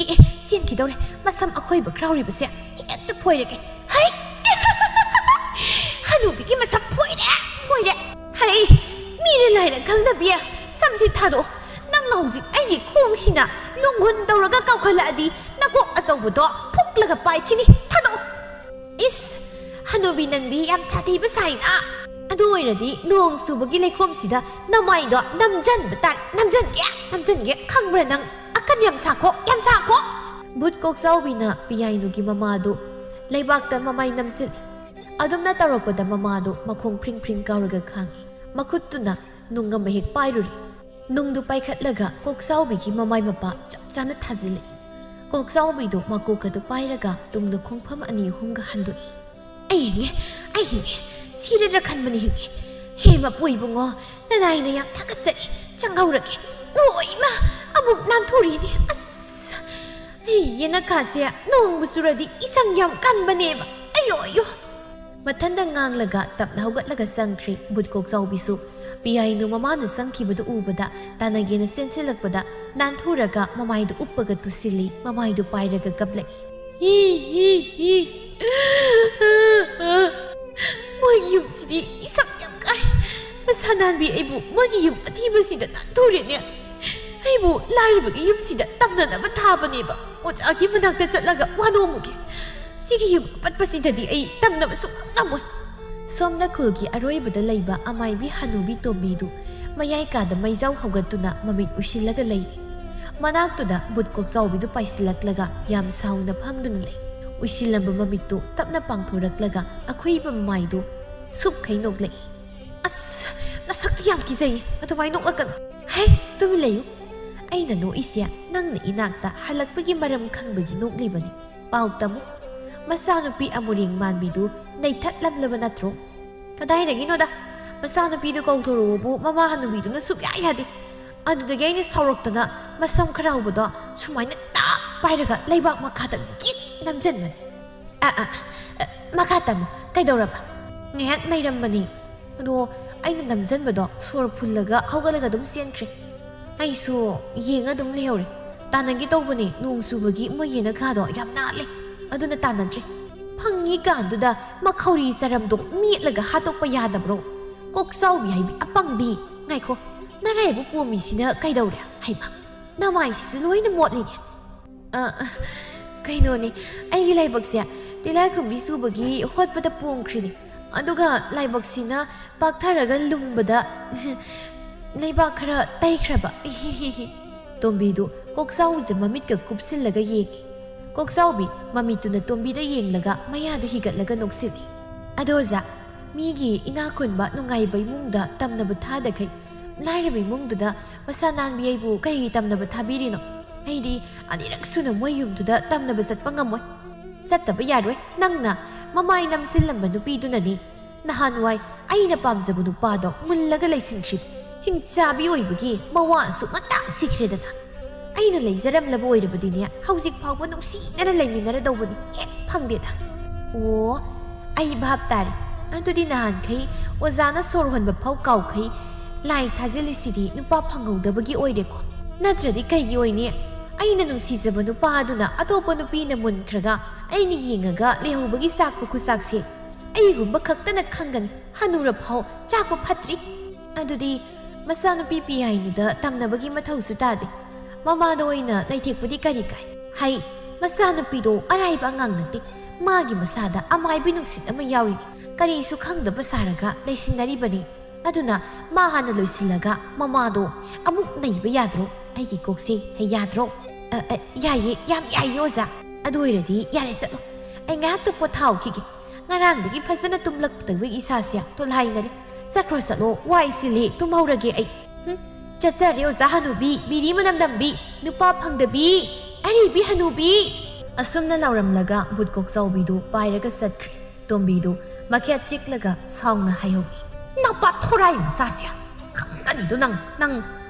ꯑꯦ, ꯑꯦ, ꯆꯦꯟꯈꯤꯗꯧꯔꯦ꯫ ꯃꯁꯝ ꯑꯈꯣꯏꯕ ꯈ꯭ꯔꯥꯎꯔꯤꯕꯁꯦ ꯍꯦꯛꯇ ꯐꯣꯏꯔꯒꯦ꯫ ꯍꯩ! ꯍꯅꯨꯕꯤꯒꯤ ꯃꯁꯝ ꯐꯣꯏꯔꯦ, ꯐꯣꯏꯔꯦ꯫ ꯍꯩ! ꯃꯤꯔ ꯂꯥꯏꯔ ꯈꯪꯗꯕꯤ, ꯁꯝꯁꯤ ꯊꯥꯗꯣꯛꯑꯣ꯫ ꯅꯪ ꯍꯧꯖꯤꯛ ꯑꯩꯒꯤ ꯈꯣꯡꯁꯤꯅ ꯂꯣꯡꯍꯨꯟ ꯇꯧꯔꯒ ꯀꯥꯎꯈꯠꯂꯛꯑꯗꯤ ꯅꯀꯣꯛ ꯑꯆꯧꯕꯗꯣ ꯐꯨꯛꯂꯒ ꯄꯥꯏꯈꯤꯅꯤ꯫ ꯊꯥꯗꯣꯛꯑꯣ꯫ ꯏꯁ! ꯍꯅꯨꯕꯤ ꯅꯪꯗꯤ ꯌꯥꯝ ꯁꯥꯊꯤꯕ ꯁꯥꯏꯅ꯫ ꯑꯗꯨ ꯑꯣꯏꯔꯗꯤ ꯅꯣꯡ ꯆꯨꯕꯒꯤ ꯂꯩꯈꯣꯝꯁꯤꯗ ꯅꯃꯥꯏꯗꯣ ꯅꯝꯖꯟꯕ ꯇꯥꯔꯦ꯫ ꯅꯝꯖꯟꯒꯦ, ꯅꯝꯖꯟꯒꯦ꯫ ꯈꯪꯕ꯭ꯔꯥ ꯅꯪ? ꯑꯀꯟ ꯌꯥꯝ ꯁꯥꯈꯣ, ꯌꯥꯝ ꯁꯥꯈꯣ꯫ ꯚꯨꯠ ꯀꯣꯛꯆꯥꯎꯕꯤꯅ ꯄꯤꯌꯥꯏꯅꯨꯒꯤ ꯃꯃꯥꯗꯨ ꯂꯩꯕꯥꯛꯇ ꯃꯃꯥꯏ ꯅꯝꯁꯤꯜꯂꯤ꯫ ꯑꯗꯨꯝꯅ ꯇꯧꯔꯛꯄꯗ ꯃꯃꯥꯗꯨ ꯃꯈꯣꯡ ꯐ꯭ꯔꯤꯡ ꯐ꯭ꯔꯤꯡ ꯀꯥꯎꯔꯒ ꯈꯥꯡꯉꯤ꯫ ꯃꯈꯨꯠꯇꯨꯅ ꯅꯨꯡ ꯑꯃ ꯍꯦꯛ ꯄꯥꯏꯔꯨꯔꯦ꯫ ꯅꯨꯡꯗꯨ ꯄꯥꯏꯈꯠꯂꯒ ꯀꯣꯛꯆꯥꯎꯕꯤꯒꯤ ꯃꯃꯥꯏ ꯃꯄꯥ ꯆꯞ ꯆꯥꯅ ꯊꯥꯖꯤꯜꯂꯦ꯫ ꯀꯣꯛꯆꯥꯎꯕꯤꯗꯨ ꯃꯀꯣꯛ ꯑꯗꯨ ꯄꯥꯏꯔꯒ ꯇꯨꯡꯗ ꯈꯣꯡꯐꯝ ꯑꯅꯤ ꯑꯍꯨꯝꯒ ꯍꯟꯗꯣꯛꯏ꯫ "ꯑꯩ ꯍꯤꯡꯉꯦ, ꯑꯩ ꯍꯤꯡꯉꯦ, ꯁꯤꯔꯗ꯭ꯔꯥ ꯈꯟꯕꯅꯤ ꯍꯤꯡꯉꯦ꯫ ꯍꯦ ꯃꯄꯨ ꯏꯕꯨꯡꯉꯣ, ꯅꯅꯥꯏꯅ ꯌꯥꯝ ꯊꯥꯒꯠꯆꯔꯤ, ꯆꯪꯍꯧꯔꯒꯦ꯫ ꯑꯣ ꯏꯃꯥ, ꯑꯃꯨꯛ ꯅꯥꯟꯊꯣꯔꯤꯅꯤ꯫ ꯑꯁ, ꯑꯩ ꯌꯦꯅꯈꯥꯁꯦ ꯅꯣꯡꯕꯨ ꯆꯨꯔꯗꯤ ꯏꯁꯪ ꯌꯥꯝ ꯀꯟꯕꯅꯦꯕ꯫ ꯑꯌꯣ, ꯑꯌꯣ!" ꯃꯊꯟꯗ ꯉꯥꯡꯂꯒ ꯇꯞꯅ ꯍꯧꯒꯠꯂꯒ ꯆꯪꯈ꯭ꯔꯦ꯫ ꯕꯨꯠ ꯀꯣꯛꯆꯥꯎꯕꯤꯁꯨ ꯄꯤꯌꯥꯏꯅꯨ ꯃꯃꯥꯅ ꯆꯪꯈꯤꯕꯗꯨ ꯎꯕꯗ ꯇꯥꯅꯒꯦꯅ ꯆꯦꯟꯁꯤꯜꯂꯛꯄꯗ ꯅꯥꯟꯊꯨꯔꯒ ꯃꯃꯥꯏꯗꯨ ꯎꯞꯄꯒ ꯇꯨꯁꯤꯜꯂꯤ꯫ ꯃꯃꯥꯏꯗꯨ ꯄꯥꯏꯔꯒ ꯀꯞꯂꯛꯏ꯫ ꯍꯤ, ꯍꯤ, ꯍꯤ꯫ ꯃꯣꯏꯒꯤ ꯌꯨꯝꯁꯤꯗꯤ ꯏꯁꯛ ꯌꯥꯝ ꯀꯥꯏ꯫ ꯃꯁꯥ ꯅꯥꯟꯕꯤ ꯑꯩꯕꯨ ꯃꯣꯏꯒꯤ ꯌꯨꯝ ꯑꯊꯤꯕꯁꯤꯗ ꯅꯥꯟꯊꯨꯔꯦꯅꯦ꯫ ꯑꯩꯕꯨ ꯂꯥꯏꯔꯕꯒꯤ ꯌꯨꯝꯁꯤꯗ ꯇꯝꯅꯅꯕ ꯊꯥꯕꯅꯦꯕ꯫ ꯑꯣꯖꯥꯒꯤ ꯃꯅꯥꯛꯇ ꯆꯠꯂꯒ ꯋꯥ ꯅꯣꯝꯃꯨꯒꯦ꯫ ꯁꯤꯒꯤ ꯌꯨꯝ ꯑꯄꯠꯄꯁꯤꯗꯗꯤ ꯑꯩ ꯇꯝꯅꯕ ꯁꯨꯡꯉꯝ ꯉꯝꯃꯣꯏ꯫ ꯁꯣꯝꯅ ꯈꯨꯜꯒꯤ ꯑꯔꯣꯏꯕꯗ ꯂꯩꯕ ꯑꯃꯥꯏꯕꯤ ꯍꯅꯨꯕꯤ ꯇꯣꯝꯕꯤꯗꯨ ꯃꯌꯥꯏ ꯀꯥꯗ ꯃꯩꯖꯥꯎ ꯍꯧꯒꯠꯇꯨꯅ ꯃꯃꯤꯠ ꯎꯏꯁꯤꯜꯂꯒ ꯂꯩꯔꯤ꯫ ꯃꯅꯥꯛꯇꯨꯗ ꯕꯨꯠ ꯀꯣꯛꯆꯥꯎꯕꯤꯗꯨ ꯄꯥꯏꯁꯤꯜꯂꯛꯂꯒ ꯌꯥꯝ ꯁꯥꯎꯅ ꯐꯝꯗꯨꯅ ꯂꯩ꯫ ꯎꯏꯁꯤꯜꯂꯝꯕ ꯃꯃꯤꯠꯇꯨ ꯇꯞꯅ ꯄꯥꯡꯊꯣꯔꯛꯂꯒ ꯑꯈꯨꯏꯕ ꯃꯃꯥꯏꯗꯨ ꯁꯨꯞꯈꯩ ꯅꯣꯛꯂꯛꯏ꯫ "ꯑꯁ, ꯅꯁꯛꯇꯤ ꯌꯥꯝ ꯀꯤꯖꯩꯌꯦ, ꯑꯗꯨꯃꯥꯏꯅ ꯅꯣꯛꯂꯛꯀꯅꯨ꯫ ꯍꯦ, ꯇꯨꯃꯤꯟ ꯂꯩꯌꯨ꯫ ꯑꯩꯅ ꯅꯣꯛꯏꯁꯦ ꯅꯪꯅ ꯏꯅꯥꯛꯇ ꯍꯜꯂꯛꯄꯒꯤ ꯃꯔꯝ ꯈꯪꯕꯒꯤ ꯅꯣꯛꯂꯤꯕꯅꯤ꯫ ꯄꯥꯎ ꯇꯝꯃꯨ꯫ ꯃꯆꯥꯅꯨꯄꯤ ꯑꯃꯨꯔꯦꯡ ꯃꯥꯟꯕꯤꯗꯨ ꯅꯩꯊꯠꯂꯝꯂꯕ ꯅꯠꯇ꯭ꯔꯣ?" "ꯀꯗꯥꯏꯗꯒꯤꯅꯣꯗ, ꯃꯆꯥꯅꯨꯄꯤꯗꯨ ꯀꯧꯊꯣꯔꯛꯎꯕꯨ ꯃꯃꯥ ꯍꯅꯨꯕꯤꯗꯨꯅ ꯁꯨꯛꯌꯥ ꯌꯥꯗꯦ꯫ ꯑꯗꯨꯗꯒꯤ ꯑꯩꯅ ꯁꯥꯎꯔꯛꯇꯅ ꯃꯁꯝ ꯈꯔꯥꯎꯕꯗꯣ ꯁꯨꯃꯥꯏꯅ ꯇꯥꯛ ꯄꯥꯏꯔꯒ ꯂꯩꯕꯥꯛ ꯃꯈꯥꯗ ꯒꯤꯠ ꯅꯝꯖꯟꯕꯅꯤ꯫" "ꯑ, ꯑ, ꯑ, ꯃꯈꯥ ꯇꯝꯃꯨ꯫ ꯀꯩꯗꯧꯔꯕ?" "ꯉꯥꯏꯍꯥꯛ ꯅꯩꯔꯝꯕꯅꯤ꯫ ꯑꯗꯣ ꯑꯩꯅ ꯅꯝꯖꯟꯕꯗꯣ ꯁꯣꯔ ꯐꯨꯜꯂꯒ ꯍꯧꯒꯠꯂꯒ ꯑꯗꯨꯝ ꯆꯦꯟꯈ꯭ꯔꯦ꯫ ꯑꯩꯁꯨ ꯌꯦꯡꯉ ꯑꯗꯨꯝ ꯂꯩꯍꯧꯔꯦ꯫ ꯇꯥꯟꯅꯒꯦ ꯇꯧꯕꯅꯦ, ꯅꯣꯡ ꯆꯨꯕꯒꯤ ꯃꯣꯏ ꯌꯦꯅꯈꯥꯗꯣ ꯌꯥꯝ ꯅꯥꯜꯂꯦ꯫ ꯑꯗꯨꯅ ꯇꯥꯟꯅꯗ꯭ꯔꯦ꯫ ꯐꯪꯉꯤꯀꯥꯟꯗꯨꯗ ꯃꯈꯧꯔꯤ ꯆꯔꯝꯗꯣ ꯃꯦꯠꯂꯒ ꯍꯥꯠꯇꯣꯛꯄ ꯌꯥꯗꯕ꯭ꯔꯣ? ꯀꯣꯛꯆꯥꯎꯕꯤ ꯍꯥꯏꯕꯤ ꯑꯄꯪꯕꯤ꯫ ꯉꯥꯏꯈꯣ, ꯅꯔꯥꯏꯕꯛ ꯄꯣꯝꯃꯤꯁꯤꯅ ꯀꯩꯗꯧꯔꯦ? ꯍꯩꯃꯥ, ꯅꯃꯥꯏꯁꯤꯁꯨ ꯂꯣꯏꯅ ꯃꯣꯠꯂꯤꯅꯦ꯫" "ꯑ, ꯑ, ꯀꯩꯅꯣꯅꯦ, ꯑꯩꯒꯤ ꯂꯥꯏꯕꯛꯁꯦ ꯇꯤꯜꯂꯥꯏꯈꯨꯝꯕꯤ ꯆꯨꯕꯒꯤ ꯍꯣꯠꯄꯗ ꯄꯣꯝꯈ꯭ꯔꯤꯅꯦ꯫ ꯑꯗꯨꯒ ꯂꯥꯏꯕꯛꯁꯤꯅ ꯄꯥꯛꯊꯔꯒ ꯂꯨꯝꯕꯗ ꯂꯩꯕꯥꯛ ꯈꯔ ꯇꯩꯈ꯭ꯔꯕ꯫" ꯇꯣꯝꯕꯤꯗꯨ ꯀꯣꯛꯆꯥꯎꯕꯤꯗ ꯃꯃꯤꯠꯀ ꯀꯨꯞꯁꯤꯜꯂꯒ ꯌꯦꯡꯉꯤ꯫ ꯀꯣꯛꯆꯥꯎꯕꯤ ꯃꯃꯤꯠꯇꯨꯅ ꯇꯣꯝꯕꯤꯗ ꯌꯦꯡꯂꯒ ꯃꯌꯥꯗꯨ ꯍꯤꯒꯠꯂꯒ ꯅꯣꯛꯁꯤꯜꯂꯤ꯫ "ꯑꯗꯣ ꯑꯣꯖꯥ, ꯃꯤꯒꯤ ꯏꯅꯥꯛ ꯈꯨꯟꯕ ꯅꯨꯡꯉꯥꯏꯕ ꯏꯃꯨꯡꯗ ꯇꯝꯅꯕ ꯊꯥꯗꯈꯩ ꯂꯥꯏꯔꯕ ꯏꯃꯨꯡꯗꯨꯗ ꯃꯁꯥ ꯅꯥꯟꯕꯤ ꯑꯩꯕꯨ ꯀꯩꯒꯤ ꯇꯝꯅꯕ ꯊꯥꯕꯤꯔꯤꯅꯣ? ꯑꯩꯗꯤ ꯑꯅꯤꯔꯛ ꯁꯨꯅ ꯃꯣꯏ ꯌꯨꯝꯗꯨꯗ ꯇꯝꯅꯕ ꯆꯠꯄ ꯉꯝꯃꯣꯏ꯫" "ꯆꯠꯇꯕ ꯌꯥꯔꯣꯏ꯫ ꯅꯪꯅ ꯃꯃꯥꯏ ꯅꯝꯁꯤꯜꯂꯝꯕ ꯅꯨꯄꯤꯗꯨꯅꯅꯤ ꯅꯍꯥꯟꯋꯥꯏ ꯑꯩꯅ ꯄꯥꯝꯖꯕ ꯅꯨꯄꯥꯗꯣ ꯃꯨꯜꯂꯒ ꯂꯩꯁꯤꯟꯈ꯭ꯔꯤꯕ꯫ ꯍꯤꯡꯆꯥꯕꯤ ꯑꯣꯏꯕꯒꯤ ꯃꯋꯥꯁꯨ ꯉꯟꯇꯥ ꯁꯤꯈ꯭ꯔꯦꯗꯅ꯫ ꯑꯩꯅ ꯂꯩꯖꯔꯝꯂꯕ ꯑꯣꯏꯔꯕꯗꯤꯅꯦ, ꯍꯧꯖꯤꯛ ꯐꯥꯎꯕ ꯅꯨꯡꯁꯤꯅꯅ ꯂꯩꯃꯤꯟꯅꯔꯗꯧꯕꯅꯤ꯫ ꯍꯦꯛ ꯐꯪꯗꯦꯗ꯫" "ꯑꯣ, ꯑꯩ ꯚꯥꯞ ꯇꯥꯔꯦ꯫ ꯑꯗꯨꯗꯤ ꯅꯍꯥꯟꯈꯩ ꯑꯣꯖꯥꯅ ꯁꯣꯔ ꯍꯣꯟꯕ ꯐꯥꯎ ꯀꯥꯎꯈꯩ ꯂꯥꯏ ꯊꯥꯖꯤꯜꯂꯤꯁꯤꯗꯤ ꯅꯨꯄꯥ ꯐꯪꯍꯧꯗꯕꯒꯤ ꯑꯣꯏꯔꯦꯀꯣ? ꯅꯠꯇ꯭ꯔꯗꯤ ꯀꯩꯒꯤ ꯑꯣꯏꯅꯤ? ꯑꯩꯅ ꯅꯨꯡꯁꯤꯖꯕ ꯅꯨꯄꯥ ꯑꯗꯨꯅ ꯑꯇꯣꯞꯄ ꯅꯨꯄꯤꯅ ꯃꯨꯟꯈ꯭ꯔꯒ ꯑꯩꯅ ꯌꯦꯡꯉꯒ ꯂꯩꯍꯧꯕꯒꯤ ꯆꯥꯛꯄ ꯈꯨꯆꯥꯛꯁꯦ ꯑꯩꯒꯨꯝꯕ ꯈꯛꯇꯅ ꯈꯪꯒꯅꯤ꯫ ꯍꯅꯨꯔꯐꯥꯎ ꯆꯥꯛꯄ ꯐꯠꯇ꯭ꯔꯤ꯫ ꯑꯗꯨꯗꯤ ꯃꯆꯥꯅꯨꯄꯤ ꯄꯤꯌꯥꯏꯅꯨꯗ ꯇꯝꯅꯕꯒꯤ ꯃꯊꯧꯁꯨ ꯇꯥꯗꯦ꯫ ꯃꯃꯥꯗ ꯑꯣꯏꯅ ꯅꯩꯊꯦꯛꯄꯗꯤ ꯀꯔꯤ ꯀꯥꯏ? ꯍꯩ, ꯃꯆꯥꯅꯨꯄꯤꯗꯣ ꯑꯔꯥꯏꯕ ꯑꯉꯥꯡ ꯅꯠꯇꯦ꯫ ꯃꯥꯒꯤ ꯃꯁꯥꯗ ꯑꯃꯥꯏꯕꯤ ꯅꯨꯡꯁꯤꯠ ꯑꯃ ꯌꯥꯎꯔꯤ꯫ ꯀꯔꯤꯁꯨ ꯈꯪꯗꯕ ꯁꯥꯔꯒ ꯂꯩꯁꯤꯟꯅꯔꯤꯕꯅꯤ꯫ ꯑꯗꯨꯅ ꯃꯥ ꯍꯥꯟꯅ ꯂꯣꯏꯁꯤꯜꯂꯒ ꯃꯃꯥꯗꯣ ꯑꯃꯨꯛ ꯅꯩꯕ ꯌꯥꯗ꯭ꯔꯣ? ꯑꯩꯒꯤ ꯀꯣꯛꯁꯦ ꯍꯩ ꯌꯥꯗ꯭ꯔꯣ? ꯑ, ꯑ, ꯌꯥꯏꯌꯦ, ꯌꯥꯝ ꯌꯥꯏꯌꯦ, ꯑꯣꯖꯥ꯫ ꯑꯗꯨ ꯑꯣꯏꯔꯗꯤ ꯌꯥꯔꯦ, ꯆꯠꯂꯣ꯫ ꯑꯩ ꯉꯥꯏꯍꯥꯛꯇ ꯄꯣꯊꯥꯍꯧꯈꯤꯒꯦ꯫ ꯉꯔꯥꯡꯗꯒꯤ ꯐꯖꯅ ꯇꯨꯝꯂꯛꯇꯕꯒꯤ ꯏꯁꯥꯁꯦ ꯇꯣꯜꯍꯥꯏꯅꯔꯦ꯫ ꯆꯠꯈ꯭ꯔꯣ, ꯆꯠꯂꯣ, ꯋꯥꯏ ꯆꯤꯜꯂꯤ, ꯇꯨꯝꯍꯧꯔꯒꯦ ꯑꯩ꯫ ꯍꯨꯝ, ꯆꯠꯆꯔꯦ ꯑꯣꯖꯥ ꯍꯅꯨꯕꯤ, ꯕꯤꯔꯤ ꯃꯅꯝ ꯅꯝꯕꯤ, ꯅꯨꯄꯥ ꯐꯪꯗꯕꯤ, ꯑꯔꯤꯕꯤ ꯍꯅꯨꯕꯤ꯫ ꯑꯁꯨꯝꯅ ꯂꯥꯎꯔꯝꯂꯒ ꯕꯨꯠ ꯀꯣꯛꯆꯥꯎꯕꯤꯗꯨ ꯄꯥꯏꯔꯒ ꯆꯠꯈ꯭ꯔꯦ꯫ ꯇꯣꯝꯕꯤꯗꯨ ꯃꯈꯦꯠ ꯆꯤꯛꯂꯒ ꯁꯥꯎꯅ ꯍꯥꯏꯍꯧꯏ꯫ "ꯅꯄꯥ ꯊꯣꯔꯥꯏ ꯃꯆꯥꯁꯦ, ꯈꯪꯒꯅꯤꯗꯣ ꯅꯪ, ꯅꯪ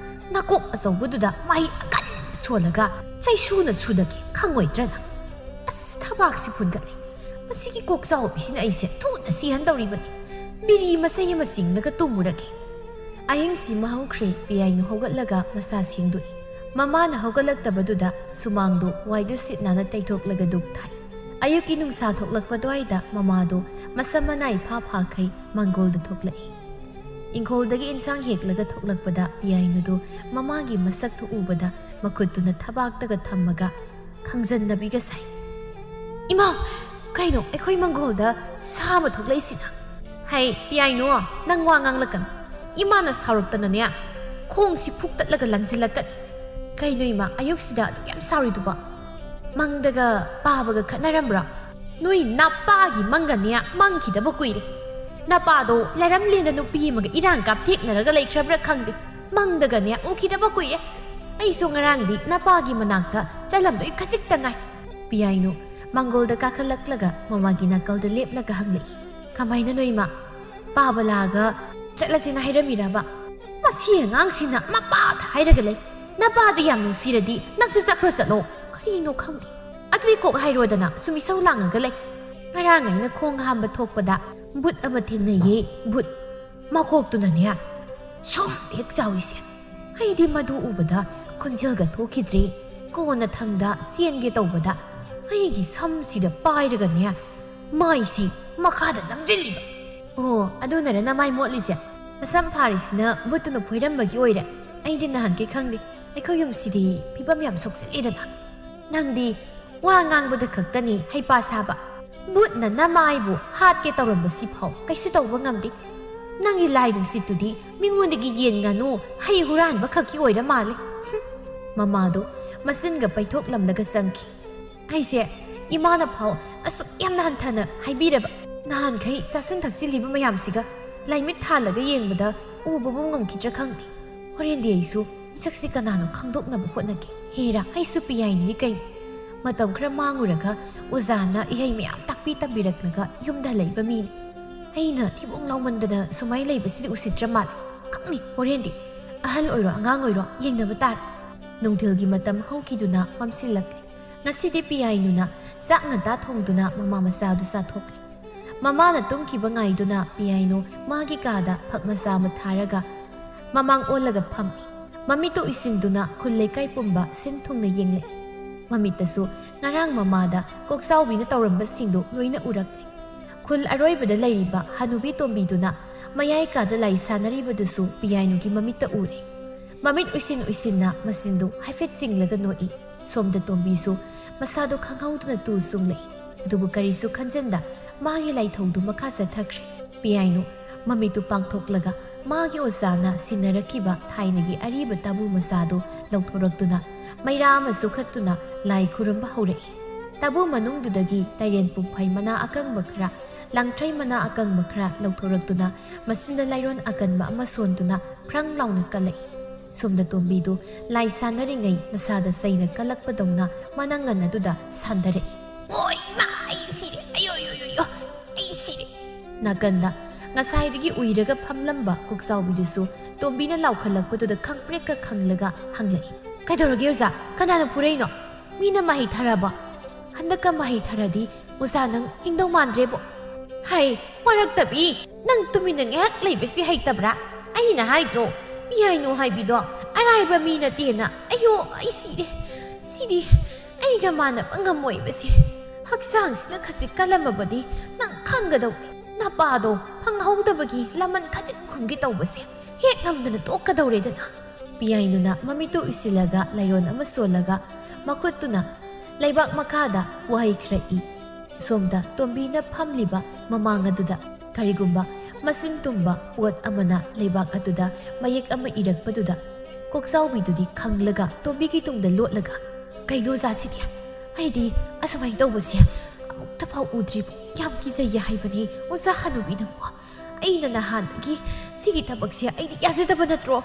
ꯅꯀꯣꯛ ꯑꯆꯧꯕꯗꯨꯗ ꯃꯍꯩ ꯑꯀꯟ ꯁꯣꯜꯂꯒ ꯆꯩꯁꯨꯅ ꯁꯨꯗꯒꯦ ꯈꯪꯉꯣꯏꯗ꯭ꯔꯥ ꯅꯪ? ꯑꯁ, ꯊꯕꯥꯛꯁꯤ ꯐꯨꯟꯒꯠꯂꯦ꯫ ꯃꯁꯤꯒꯤ ꯀꯣꯛ ꯆꯥꯎꯕꯤꯁꯤꯅ ꯑꯩꯁꯦ ꯊꯨꯅ ꯁꯤꯍꯟꯗꯧꯔꯤꯕꯅꯤ꯫ ꯕꯤꯔꯤ ꯃꯆꯩ ꯑꯃ ꯆꯤꯡꯂꯒ ꯇꯨꯝꯃꯨꯔꯒꯦ꯫" ꯑꯍꯤꯡꯁꯤꯃ ꯍꯧꯈ꯭ꯔꯦ꯫ ꯄꯤꯌꯥꯏꯅꯨ ꯍꯧꯒꯠꯂꯒ ꯃꯁꯥ ꯁꯦꯡꯗꯣꯛꯏ꯫ ꯃꯃꯥꯅ ꯍꯧꯒꯠꯂꯛꯇꯕꯗꯨꯗ ꯁꯨꯃꯥꯡꯗꯨ ꯋꯥꯏꯗ ꯁꯤꯠ ꯅꯥꯟꯅ ꯇꯩꯊꯣꯛꯂꯒ ꯙꯨꯞ ꯊꯥꯏ꯫ ꯑꯌꯨꯛꯀꯤ ꯅꯨꯡꯁꯥ ꯊꯣꯛꯂꯛꯄ ꯑꯗꯨꯋꯥꯏꯗ ꯃꯃꯥꯗꯨ ꯃꯁꯝ ꯃꯅꯥꯏ ꯐꯥ ꯐꯥꯈꯩ ꯃꯪꯒꯣꯜꯗ ꯊꯣꯛꯂꯛꯏ꯫ ꯏꯪꯈꯣꯜꯗꯒꯤ ꯏꯟꯁꯥꯡ ꯍꯦꯛꯂꯒ ꯊꯣꯛꯂꯛꯄꯗ ꯄꯤꯌꯥꯏꯅꯨꯗꯨ ꯃꯃꯥꯒꯤ ꯃꯁꯛꯇꯨ ꯎꯕꯗ ꯃꯈꯨꯠꯇꯨꯅ ꯊꯕꯥꯛꯇꯒ ꯊꯝꯃꯒ ꯈꯪꯖꯟꯅꯕꯤꯒ ꯁꯥꯏ꯫ "ꯏꯃꯥ, ꯀꯩꯅꯣ ꯑꯩꯈꯣꯏ ꯃꯪꯒꯣꯜꯗ ꯁꯥ ꯑꯃ ꯊꯣꯛꯂꯛꯏꯁꯤꯅ?" "ꯍꯩ, ꯄꯤꯌꯥꯏꯅꯨ, ꯅꯪ ꯋꯥ ꯉꯥꯡꯂꯛꯀꯅꯨ꯫ ꯏꯃꯥꯅ ꯁꯥꯎꯔꯛꯇꯅꯅꯦ, ꯈꯣꯡꯁꯤ ꯐꯨꯛꯇꯠꯂꯒ ꯂꯪꯁꯤꯜꯂꯛꯀꯅꯤ꯫" "ꯀꯩꯅꯣ ꯏꯃꯥ, ꯑꯌꯨꯛꯁꯤꯗ ꯑꯗꯨꯛ ꯌꯥꯝ ꯁꯥꯎꯔꯤꯗꯨꯕꯣ? ꯃꯪꯗꯒ ꯄꯥꯕꯒ ꯈꯠꯅꯔꯝꯕ꯭ꯔꯣ?" "ꯅꯣꯏ ꯅꯄꯥꯒꯤ ꯃꯪꯒꯅꯦ ꯃꯪꯈꯤꯗꯕ ꯀꯨꯏꯔꯦ꯫ ꯅꯄꯥꯗꯣ ꯂꯩꯔꯝꯂꯦꯟꯗ ꯅꯨꯄꯤ ꯑꯃꯒ ꯏꯔꯥꯡ ꯀꯥꯞꯊꯦꯛꯅꯔꯒ ꯂꯩꯈ꯭ꯔꯕ꯭ꯔꯥ ꯈꯪꯗꯦ꯫ ꯃꯪꯗꯒꯅꯦ ꯎꯈꯤꯗꯕ ꯀꯨꯏꯔꯦ꯫ ꯑꯩꯁꯨ ꯉꯔꯥꯡꯗꯤ ꯅꯄꯥꯒꯤ ꯃꯅꯥꯛꯇ ꯆꯠꯂꯝꯗꯣꯏ ꯈꯖꯤꯛꯇ ꯉꯥꯏ꯫" ꯄꯤꯌꯥꯏꯅꯨ ꯃꯪꯒꯣꯜꯗ ꯀꯥꯈꯠꯂꯛꯂꯒ ꯃꯃꯥꯒꯤ ꯅꯥꯀꯜꯗ ꯂꯦꯞꯂꯒ ꯍꯪꯂꯛꯏ꯫ "ꯀꯃꯥꯏꯅꯅꯣ ꯏꯃꯥ? ꯄꯥꯕ ꯂꯥꯛꯑꯒ ꯆꯠꯂꯁꯦꯅ ꯍꯥꯏꯔꯝꯃꯤꯔꯕ?" "ꯃꯁꯤ ꯑꯉꯥꯡꯁꯤꯅ ꯃꯄꯥꯗ ꯍꯥꯏꯔꯒ ꯂꯩ꯫ ꯅꯄꯥꯗ ꯌꯥꯝ ꯅꯨꯡꯁꯤꯔꯗꯤ ꯅꯪꯁꯨ ꯆꯠꯈ꯭ꯔꯣ ꯆꯠꯂꯣ꯫ ꯀꯔꯤꯅꯣ ꯈꯪꯗꯦ꯫ ꯑꯗꯨꯗꯤ ꯀꯣꯛ ꯍꯥꯏꯔꯣꯗꯅ ꯁꯨꯝ ꯏꯁꯧ ꯂꯥꯡꯉꯒ ꯂꯩ꯫" ꯉꯔꯥꯡ ꯑꯩꯅ ꯈꯣꯡ ꯍꯥꯝꯕ ꯊꯣꯛꯄꯗ ꯕꯨꯠ ꯑꯃ ꯊꯦꯡꯅꯩꯌꯦ, ꯕꯨꯠ꯫ ꯃꯀꯣꯛꯇꯨꯅꯅꯦ ꯁꯨꯝ ꯍꯦꯛ ꯆꯥꯎꯏꯁꯦ꯫ ꯑꯩꯗꯤ ꯃꯗꯨ ꯎꯕꯗ ꯈꯣꯟꯖꯦꯜꯒ ꯊꯣꯛꯈꯤꯗ꯭ꯔꯦ꯫ ꯀꯣꯟꯅ ꯊꯪꯗ ꯆꯦꯟꯒꯦ ꯇꯧꯕꯗ ꯑꯩꯒꯤ ꯁꯝꯁꯤꯗ ꯄꯥꯏꯔꯒꯅꯦ ꯃꯥꯏꯁꯦ ꯃꯈꯥꯗ ꯅꯝꯁꯤꯜꯂꯤꯕ꯫ "ꯑꯣ, ꯑꯗꯨꯅꯔ ꯅꯃꯥꯏ ꯃꯣꯠꯂꯤꯁꯦ? ꯅꯁꯝ ꯐꯥꯔꯤꯁꯤꯅ ꯕꯨꯠꯇꯨꯅ ꯐꯣꯏꯔꯝꯕꯒꯤ ꯑꯣꯏꯔꯦ꯫ ꯑꯩꯗꯤ ꯅꯍꯥꯟꯈꯩ ꯈꯪꯗꯦ꯫ ꯑꯩꯈꯣꯏ ꯌꯨꯝꯁꯤꯗꯤ ꯐꯤꯕꯝ ꯌꯥꯝ ꯁꯣꯛꯆꯤꯜꯂꯦꯗꯅ꯫ ꯅꯪꯗꯤ ꯋꯥ ꯉꯥꯡꯕꯗ ꯈꯛꯇꯅꯤ ꯍꯩꯄꯥ ꯁꯥꯕ꯫ ꯕꯨꯠꯅ ꯅꯃꯥꯏꯕꯨ ꯍꯥꯠꯀꯦ ꯇꯧꯔꯝꯕꯁꯤꯐꯥꯎ ꯀꯩꯁꯨ ꯇꯧꯕ ꯉꯝꯗꯦ꯫ ꯅꯪꯒꯤ ꯂꯥꯏ ꯅꯨꯡꯁꯤꯠꯇꯨꯗꯤ ꯃꯤꯉꯣꯟꯗꯒꯤ ꯌꯦꯟ ꯉꯥꯅꯨ ꯍꯩ ꯍꯨꯔꯥꯟꯕ ꯈꯛꯀꯤ ꯑꯣꯏꯔ ꯃꯥꯜꯂꯦ꯫" ꯍꯨꯝ꯫ ꯃꯃꯥꯗꯣ ꯃꯆꯤꯟꯒ ꯄꯩꯊꯣꯛꯂꯝꯂꯒ ꯆꯪꯈꯤ꯫ ꯑꯩꯁꯦ ꯏꯃꯥꯅ ꯐꯥꯎ ꯑꯁꯨꯛ ꯌꯥꯝꯅ ꯍꯟꯊꯅ ꯍꯥꯏꯕꯤꯔꯕ, ꯅꯍꯥꯟꯈꯩ ꯆꯥꯁꯤꯟ ꯊꯛꯆꯤꯜꯂꯤꯕ ꯃꯌꯥꯝꯁꯤꯒ ꯂꯥꯏꯃꯤꯠ ꯊꯥꯜꯂꯒ ꯌꯦꯡꯕꯗ ꯎꯕꯕꯨ ꯉꯝꯈꯤꯗ꯭ꯔꯥ ꯈꯪꯗꯦ꯫ ꯍꯣꯔꯦꯟꯗꯤ ꯑꯩꯁꯨ ꯃꯤꯁꯛꯁꯤ ꯀꯅꯥꯅꯣ ꯈꯪꯗꯣꯛꯅꯕ ꯍꯣꯠꯅꯒꯦ꯫ ꯍꯦꯔꯥ, ꯑꯩꯁꯨ ꯄꯤꯌꯥꯏꯅꯨꯅꯤ ꯀꯩꯅꯣ꯫ ꯃꯇꯝ ꯈꯔ ꯃꯥꯡꯉꯨꯔꯒ ꯑꯣꯖꯥꯅ ꯏꯍꯩ ꯃꯌꯥꯝ ꯇꯥꯛꯄꯤ ꯇꯝꯕꯤꯔꯛꯂꯒ ꯌꯨꯝꯗ ꯍꯜꯂꯛꯏꯕ ꯃꯤꯅꯤ꯫ ꯑꯩꯅ ꯊꯤꯕꯣꯡ ꯂꯥꯎꯃꯟꯗꯅ ꯁꯨꯃꯥꯏꯅ ꯂꯩꯕꯁꯤꯗꯤ ꯎꯁꯤꯠꯇ꯭ꯔ ꯃꯥꯜꯂꯦ꯫ ꯈꯪꯅꯤ, ꯍꯣꯔꯦꯟꯗꯤ ꯑꯍꯜ ꯑꯣꯏꯔꯣ ꯑꯉꯥꯡ ꯑꯣꯏꯔꯣ ꯌꯦꯡꯅꯕ ꯇꯥꯔꯦ꯫ ꯅꯨꯡꯊꯤꯜꯒꯤ ꯃꯇꯝ ꯍꯧꯈꯤꯗꯨꯅ ꯃꯝꯁꯤꯜꯂꯛꯂꯦ꯫ ꯉꯁꯤꯗꯤ ꯄꯤꯌꯥꯏꯅꯨꯅ ꯆꯥꯛ ꯉꯟꯇꯥ ꯊꯣꯡꯗꯨꯅ ꯃꯃꯥ ꯃꯆꯥꯗꯨ ꯆꯥꯊꯣꯛꯂꯦ꯫ ꯃꯃꯥꯅ ꯇꯨꯝꯈꯤꯕ ꯉꯥꯏꯗꯨꯅ ꯄꯤꯌꯥꯏꯅꯨ ꯃꯥꯒꯤ ꯀꯥꯗ ꯐꯛ ꯃꯆꯥ ꯑꯃ ꯊꯥꯔꯒ ꯃꯃꯥꯡ ꯑꯣꯜꯂꯒ ꯐꯝꯃꯤ꯫ ꯃꯃꯤꯠꯇꯨ ꯎꯏꯁꯤꯟꯗꯨꯅ ꯈꯨꯜ ꯂꯩꯀꯥꯏ ꯄꯨꯝꯕ ꯁꯤꯟ ꯊꯨꯡꯅ ꯌꯦꯡꯂꯛꯏ꯫ ꯃꯃꯤꯠꯇꯁꯨ ꯉꯔꯥꯡ ꯃꯃꯥꯗ ꯀꯣꯛꯆꯥꯎꯕꯤꯅ ꯇꯧꯔꯝꯕꯁꯤꯡꯗꯨ ꯂꯣꯏꯅ ꯎꯔꯛꯂꯦ꯫ ꯈꯨꯜ ꯑꯔꯣꯏꯕꯗ ꯂꯩꯔꯤꯕ ꯍꯅꯨꯕꯤ ꯇꯣꯝꯕꯤꯗꯨꯅ ꯃꯌꯥꯏ ꯀꯥꯗ ꯂꯥꯏ ꯁꯥꯟꯅꯔꯤꯕꯗꯨꯁꯨ ꯄꯤꯌꯥꯏꯅꯨꯒꯤ ꯃꯃꯤꯠꯇ ꯎꯔꯦ꯫ ꯃꯃꯤꯠ ꯎꯏꯁꯤꯟ ꯎꯏꯁꯤꯟꯅ ꯃꯆꯤꯟꯗꯨ ꯍꯥꯏꯐꯦꯠ ꯆꯤꯡꯂꯒ ꯅꯣꯛꯏ꯫ ꯁꯣꯝꯗ ꯇꯣꯝꯕꯤꯁꯨ ꯃꯁꯥꯗꯨ ꯈꯪꯍꯧꯗꯅ ꯇꯨ ꯆꯨꯡꯂꯛꯏ꯫ ꯑꯗꯨꯕꯨ ꯀꯔꯤꯁꯨ ꯈꯟꯖꯟꯗ ꯃꯥꯒꯤ ꯂꯥꯏꯊꯧꯗꯨ ꯃꯈꯥ ꯆꯠꯊꯈ꯭ꯔꯦ꯫ ꯄꯤꯌꯥꯏꯅꯨ ꯃꯃꯤꯠꯇꯨ ꯄꯥꯡꯊꯣꯛꯂꯒ ꯃꯥꯒꯤ ꯑꯣꯖꯥꯅ ꯁꯤꯟꯅꯔꯛꯈꯤꯕ ꯊꯥꯏꯅꯒꯤ ꯑꯔꯤꯕ ꯇꯥꯕꯨ ꯃꯆꯥꯗꯨ ꯂꯧꯊꯣꯔꯛꯇꯨꯅ ꯃꯩꯔꯥ ꯑꯃ ꯆꯨꯈꯠꯇꯨꯅ ꯂꯥꯏ ꯈꯨꯔꯨꯝꯕ ꯍꯧꯔꯛꯏ꯫ ꯇꯥꯕꯨ ꯃꯅꯨꯡꯗꯨꯗꯒꯤ ꯇꯥꯏꯔꯦꯟ ꯄꯨꯝꯐꯩ ꯃꯅꯥ ꯑꯀꯪꯕ ꯈꯔ, ꯂꯥꯡꯊ꯭ꯔꯩ ꯃꯅꯥ ꯑꯀꯪꯕ ꯈꯔ ꯂꯧꯊꯣꯔꯛꯇꯨꯅ ꯃꯆꯤꯟꯗ ꯂꯥꯏꯔꯣꯟ ꯑꯀꯟꯕ ꯑꯃ ꯁꯣꯟꯗꯨꯅ ꯐ꯭ꯔꯪ ꯂꯥꯎꯅ ꯀꯜꯂꯛꯏ꯫ ꯁꯣꯝꯗ ꯇꯣꯝꯕꯤꯗꯨ ꯂꯥꯏ ꯁꯥꯟꯅꯔꯤꯉꯩ ꯃꯁꯥꯗ ꯆꯩꯅ ꯀꯜꯂꯛꯄꯗꯧꯅ ꯃꯅꯪꯒꯟ ꯑꯗꯨꯗ ꯁꯥꯟꯗꯔꯛꯏ꯫ "ꯑꯣ ꯏꯃꯥ, ꯑꯩ ꯁꯤꯔꯦ! ꯑꯌꯣ, ꯌꯣ, ꯌꯣ, ꯌꯣ! ꯑꯩ ꯁꯤꯔꯦ!" ꯅꯥꯀꯟꯗ ꯉꯁꯥꯏꯗꯒꯤ ꯎꯏꯔꯒ ꯐꯝꯂꯝꯕ ꯀꯣꯛꯆꯥꯎꯕꯤꯗꯨꯁꯨ ꯇꯣꯝꯕꯤꯅ ꯂꯥꯎꯈꯠꯂꯛꯄꯗꯨꯗ ꯈꯪꯄ꯭ꯔꯦꯛꯀ ꯈꯪꯂꯒ ꯍꯪꯂꯛꯏ꯫ "ꯀꯩꯗꯧꯔꯒꯦ ꯑꯣꯖꯥ? ꯀꯅꯥꯅ ꯐꯨꯔꯛꯏꯅꯣ? ꯃꯤꯅ ꯃꯍꯩ ꯊꯥꯔꯕꯣ?" ꯍꯟꯗꯛꯀ ꯃꯍꯩ ꯊꯔꯗꯤ ꯑꯣꯖꯥ ꯅꯪ ꯍꯤꯡꯗꯧ ꯃꯥꯟꯗ꯭ꯔꯦꯕꯣ꯫ ꯍꯩ, ꯋꯥꯔꯛꯇꯕꯤ, ꯅꯪ ꯇꯨꯃꯤꯟꯅ ꯉꯥꯏꯍꯥꯛ ꯂꯩꯕꯁꯤ ꯍꯩꯇꯕ꯭ꯔꯥ? ꯑꯩꯅ ꯍꯥꯏꯗ꯭ꯔꯣ, ꯄꯤꯌꯥꯏꯅꯨ ꯍꯥꯏꯕꯤꯗꯣ ꯑꯔꯥꯏꯕ ꯃꯤ ꯅꯠꯇꯦꯅ꯫ ꯑꯌꯣ, ꯑꯩ ꯁꯤꯔꯦ, ꯁꯤꯗꯤ ꯑꯩꯒ ꯃꯥꯟꯅꯕ ꯉꯝꯃꯣꯏꯕꯁꯦ꯫ ꯍꯛꯆꯥꯡꯁꯤꯅ ꯈꯖꯤꯛ ꯀꯜꯂꯝꯃꯕꯗꯤ ꯅꯪ ꯈꯪꯒꯗꯧ꯫ ꯅꯄꯥꯗꯣ ꯐꯪꯍꯧꯗꯕꯒꯤ ꯂꯃꯟ ꯈꯖꯤꯛ ꯈꯨꯝꯒꯦ ꯇꯧꯕꯁꯦ ꯍꯦꯛ ꯉꯝꯗꯅ ꯇꯣꯛꯀꯗꯧꯔꯦꯗꯅ꯫ ꯄꯤꯌꯥꯏꯅꯨꯅ ꯃꯃꯤꯠꯇꯨ ꯎꯏꯁꯤꯜꯂꯒ ꯂꯥꯏꯑꯣꯟ ꯑꯃ ꯁꯣꯜꯂꯒ ꯃꯈꯨꯠꯇꯨꯅ ꯂꯩꯕꯥꯛ ꯃꯈꯥꯗ ꯋꯥꯍꯩ ꯈꯔ ꯏ꯫ ꯁꯣꯝꯗ ꯇꯣꯝꯕꯤꯅ ꯐꯝꯂꯤꯕ ꯃꯃꯥꯡ ꯑꯗꯨꯗ ꯀꯔꯤꯒꯨꯝꯕ ꯃꯁꯤꯡ ꯇꯨꯝꯕ ꯄꯣꯠ ꯑꯃꯅ ꯂꯩꯕꯥꯛ ꯑꯗꯨꯗ ꯃꯌꯦꯛ ꯑꯃ ꯏꯔꯛꯄꯗꯨꯗ ꯀꯣꯛꯆꯥꯎꯕꯤꯗꯨꯗꯤ ꯈꯪꯂꯒ ꯇꯣꯝꯕꯤꯒꯤ ꯇꯨꯡꯗ ꯂꯣꯠꯂꯒ, "ꯀꯩꯅꯣ ꯑꯣꯖꯥꯁꯤꯗꯤ? ꯑꯩꯗꯤ ꯑꯁꯨꯃꯥꯏꯅ ꯇꯧꯕꯁꯦ ꯑꯃꯨꯛꯇ ꯐꯥꯎ ꯎꯗ꯭ꯔꯤꯕ꯫ ꯌꯥꯝ ꯀꯤꯖꯩꯌꯦ ꯍꯥꯏꯕꯅꯤ ꯑꯣꯖꯥ ꯍꯅꯨꯕꯤ ꯅꯪꯕꯨ꯫ ꯑꯩꯅ ꯅꯍꯥꯟꯗꯒꯤ ꯁꯤꯒꯤ ꯊꯕꯛꯁꯦ ꯑꯩꯗꯤ ꯌꯥꯖꯗꯕ ꯅꯠꯇ꯭ꯔꯣ?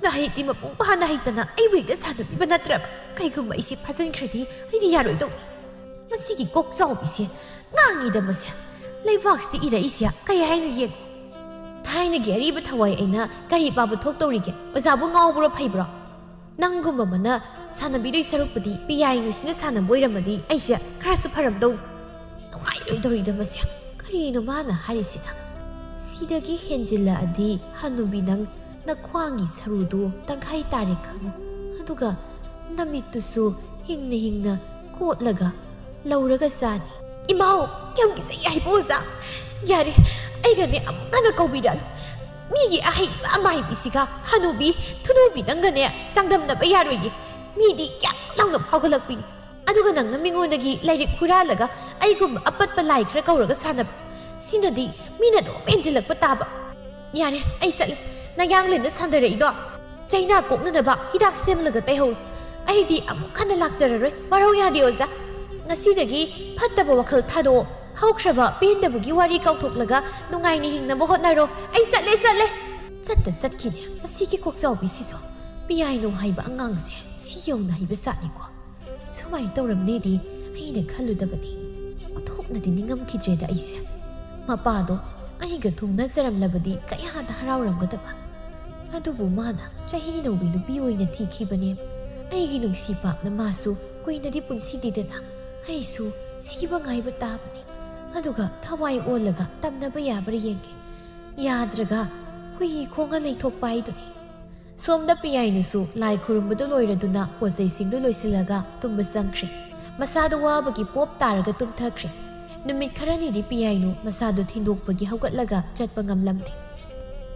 ꯅꯍꯩꯗꯤ ꯃꯄꯨꯡ ꯐꯥꯅ ꯍꯩꯇꯅ ꯑꯩꯕꯨ ꯍꯦꯛꯇ ꯁꯥꯟꯅꯕꯤꯕ ꯅꯠꯇ꯭ꯔꯕ? ꯀꯩꯒꯨꯝꯕ ꯑꯩꯁꯤ ꯐꯥꯖꯤꯟꯈ꯭ꯔꯗꯤ ꯑꯩꯗꯤ ꯌꯥꯔꯣꯏꯗꯧꯅꯤ꯫ ꯃꯁꯤꯒꯤ ꯀꯣꯛ ꯆꯥꯎꯕꯤꯁꯦ ꯉꯥꯡꯉꯤꯗ ꯃꯁꯦ꯫ ꯂꯩꯕꯥꯛꯁꯤꯗ ꯏꯔꯛꯏꯁꯦ ꯀꯩ ꯍꯥꯏꯅꯣ ꯌꯦꯡꯉꯨ꯫ ꯊꯥꯏꯅꯒꯤ ꯑꯔꯤꯕ ꯊꯋꯥꯏ ꯑꯩꯅ ꯀꯔꯤ ꯄꯥꯕ ꯊꯣꯛꯇꯧꯔꯤꯒꯦ? ꯑꯣꯖꯥꯕꯨ ꯉꯥꯎꯕ꯭ꯔꯣ ꯐꯩꯕ꯭ꯔꯣ? ꯅꯪꯒꯨꯝꯕ ꯑꯃꯅ ꯁꯥꯟꯅꯕꯤꯗꯣꯏ ꯁꯔꯨꯛꯄꯨꯗꯤ ꯄꯤꯌꯥꯏꯅꯨꯁꯤꯅ ꯁꯥꯟꯅꯕ ꯑꯣꯏꯔꯝꯃꯗꯤ ꯑꯩꯁꯦ ꯈꯔꯁꯨ ꯐꯔꯝꯗꯧꯅꯤ꯫ ꯅꯨꯡꯉꯥꯏꯔꯣꯏꯗꯧꯔꯤꯗ ꯃꯁꯦ꯫ ꯀꯔꯤꯅꯣ ꯃꯥꯅ ꯍꯥꯏꯔꯤꯁꯤꯅ? ꯁꯤꯗꯒꯤ ꯍꯦꯟꯖꯤꯜꯂꯛꯑꯗꯤ ꯍꯅꯨꯕꯤ ꯅꯪ ꯅꯈ꯭ꯋꯥꯡꯒꯤ ꯁꯔꯨꯗꯨ ꯇꯪꯈꯥꯏ ꯇꯥꯔꯦ ꯈꯪꯉꯨ꯫ ꯑꯗꯨꯒ ꯅꯃꯤꯠꯇꯨꯁꯨ ꯍꯤꯡꯅ ꯍꯤꯡꯅ ꯀꯣꯠꯂꯒ ꯂꯧꯔꯒ ꯆꯥꯅꯤ꯫ ꯏꯃꯥꯎ, ꯀꯌꯥꯝ ꯀꯤꯖꯩ ꯍꯥꯏꯕ ꯑꯣꯖꯥ? ꯌꯥꯔꯦ, ꯑꯩꯒꯅꯦ ꯑꯃꯨꯛ ꯍꯟꯅ ꯀꯧꯕꯤꯔꯛꯑꯅꯨ꯫ ꯃꯤꯒꯤ ꯑꯍꯩꯕ ꯑꯃꯥꯏꯕꯤꯁꯤꯒ ꯍꯅꯨꯕꯤ ꯊꯨꯅꯨꯕꯤ ꯅꯪꯒꯅꯦ ꯆꯥꯡꯗꯝꯅꯕ ꯌꯥꯔꯣꯏꯌꯦ꯫ ꯃꯤꯗꯤ ꯌꯥꯛ ꯂꯥꯎꯅ ꯐꯥꯎꯒꯠꯂꯛꯄꯤꯅꯤ꯫ ꯑꯗꯨꯒ ꯅꯪꯅ ꯃꯤꯉꯣꯟꯗꯒꯤ ꯂꯥꯏꯔꯤꯛ ꯍꯨꯔꯥꯜꯂꯒ ꯑꯩꯒꯨꯝꯕ ꯑꯄꯠꯄ ꯂꯥꯏ ꯈꯔ ꯀꯧꯔꯒ ꯁꯥꯟꯅꯕ꯫ ꯁꯤꯅꯗꯤ ꯃꯤꯅ ꯑꯗꯨꯝ ꯍꯦꯟꯖꯤꯜꯂꯛꯄ ꯇꯥꯕ꯫ ꯌꯥꯔꯦ, ꯑꯩ ꯆꯠꯂꯦ꯫ ꯅꯌꯥꯡꯂꯦꯟꯗ ꯁꯥꯟꯅꯔꯛꯏꯗꯣ ꯆꯩꯅꯥ ꯀꯣꯛꯅꯅꯕ ꯍꯤꯗꯥꯛ ꯁꯦꯝꯂꯒ ꯇꯩꯍꯧ꯫ ꯑꯩꯗꯤ ꯑꯃꯨꯛ ꯍꯟꯅ ꯂꯥꯛꯆꯔꯔꯣꯏ꯫ ꯋꯥꯔꯧ ꯌꯥꯗꯦ, ꯑꯣꯖꯥ꯫ ꯉꯁꯤꯗꯒꯤ ꯐꯠꯇꯕ ꯋꯥꯈꯜ ꯊꯥꯗꯣꯛꯑꯣ꯫ ꯍꯧꯈ꯭ꯔꯕ ꯄꯦꯟꯗꯕꯒꯤ ꯋꯥꯔꯤ ꯀꯥꯎꯊꯣꯛꯂꯒ ꯅꯨꯡꯉꯥꯏꯅ ꯍꯤꯡꯅꯕ ꯍꯣꯠꯅꯔꯣ꯫ ꯑꯩ ꯆꯠꯂꯦ, ꯆꯠꯂꯦ꯫ ꯆꯠꯇ ꯆꯠꯈꯤꯅꯦ ꯃꯁꯤꯒꯤ ꯀꯣꯛꯆꯥꯎꯕꯤꯁꯤꯁꯨ꯫ ꯄꯤꯌꯥꯏꯅꯨ ꯍꯥꯏꯕ ꯑꯉꯥꯡꯁꯦ ꯁꯤ ꯌꯧꯅ ꯍꯩꯕ ꯖꯥꯠꯅꯤꯀꯣ꯫ ꯁꯨꯃꯥꯏꯅ ꯇꯧꯔꯝꯅꯤꯗꯤ ꯑꯩꯅ ꯈꯜꯂꯨꯗꯕꯅꯤ꯫ ꯑꯣꯟꯊꯣꯛꯅꯗꯤ ꯅꯤꯡꯉꯝꯈꯤꯗ꯭ꯔꯦꯗ ꯑꯩꯁꯦ꯫ ꯃꯄꯥꯗꯣ ꯑꯩꯒ ꯊꯨꯡꯅꯖꯔꯝꯂꯕꯗꯤ ꯀꯌꯥꯗ ꯍꯔꯥꯎꯔꯝꯒꯗꯕ꯫ ꯑꯗꯨꯕꯨ ꯃꯥꯅ ꯆꯍꯤ ꯅꯧꯕꯤ ꯅꯨꯄꯤ ꯑꯣꯏꯅ ꯊꯤꯈꯤꯕꯅꯦ꯫ ꯑꯩꯒꯤ ꯅꯨꯡꯁꯤ ꯄꯥꯛꯅ ꯃꯥꯁꯨ ꯀꯨꯏꯅꯗꯤ ꯄꯨꯟꯁꯤꯗꯦꯗꯅ꯫ ꯑꯩꯁꯨ ꯁꯤꯕ ꯉꯥꯏꯕ ꯇꯥꯕꯅꯤ꯫ ꯑꯗꯨꯒ ꯊꯋꯥꯏ ꯑꯣꯜꯂꯒ ꯇꯝꯅꯕ ꯌꯥꯕ꯭ꯔꯥ ꯌꯦꯡꯒꯦ꯫ ꯌꯥꯗ꯭ꯔꯒ ꯍꯨꯏ ꯈꯣꯡꯉ ꯂꯩꯊꯣꯛꯄ ꯍꯥꯏꯗꯨꯅꯤ꯫ ꯁꯣꯝꯗ ꯄꯤꯌꯥꯏꯅꯨꯁꯨ ꯂꯥꯏ ꯈꯨꯔꯨꯝꯕꯗꯨ ꯂꯣꯏꯔꯗꯨꯅ ꯄꯣꯠꯆꯩꯁꯤꯡꯗꯨ ꯂꯣꯏꯁꯤꯜꯂꯒ ꯇꯨꯝꯕ ꯆꯪꯈ꯭ꯔꯦ꯫ ꯃꯁꯥꯗꯣ ꯋꯥꯕꯒꯤ ꯄꯣꯞ ꯇꯥꯔꯒ ꯇꯨꯝꯊꯈ꯭ꯔꯦ꯫ ꯅꯨꯃꯤꯠ ꯈꯔꯅꯤꯗꯤ ꯄꯤꯌꯥꯏꯅꯨ ꯃꯁꯥꯗꯨ ꯊꯤꯟꯗꯣꯛꯄꯒꯤ ꯍꯧꯒꯠꯂꯒ ꯆꯠꯄ ꯉꯝꯂꯝꯗꯦ꯫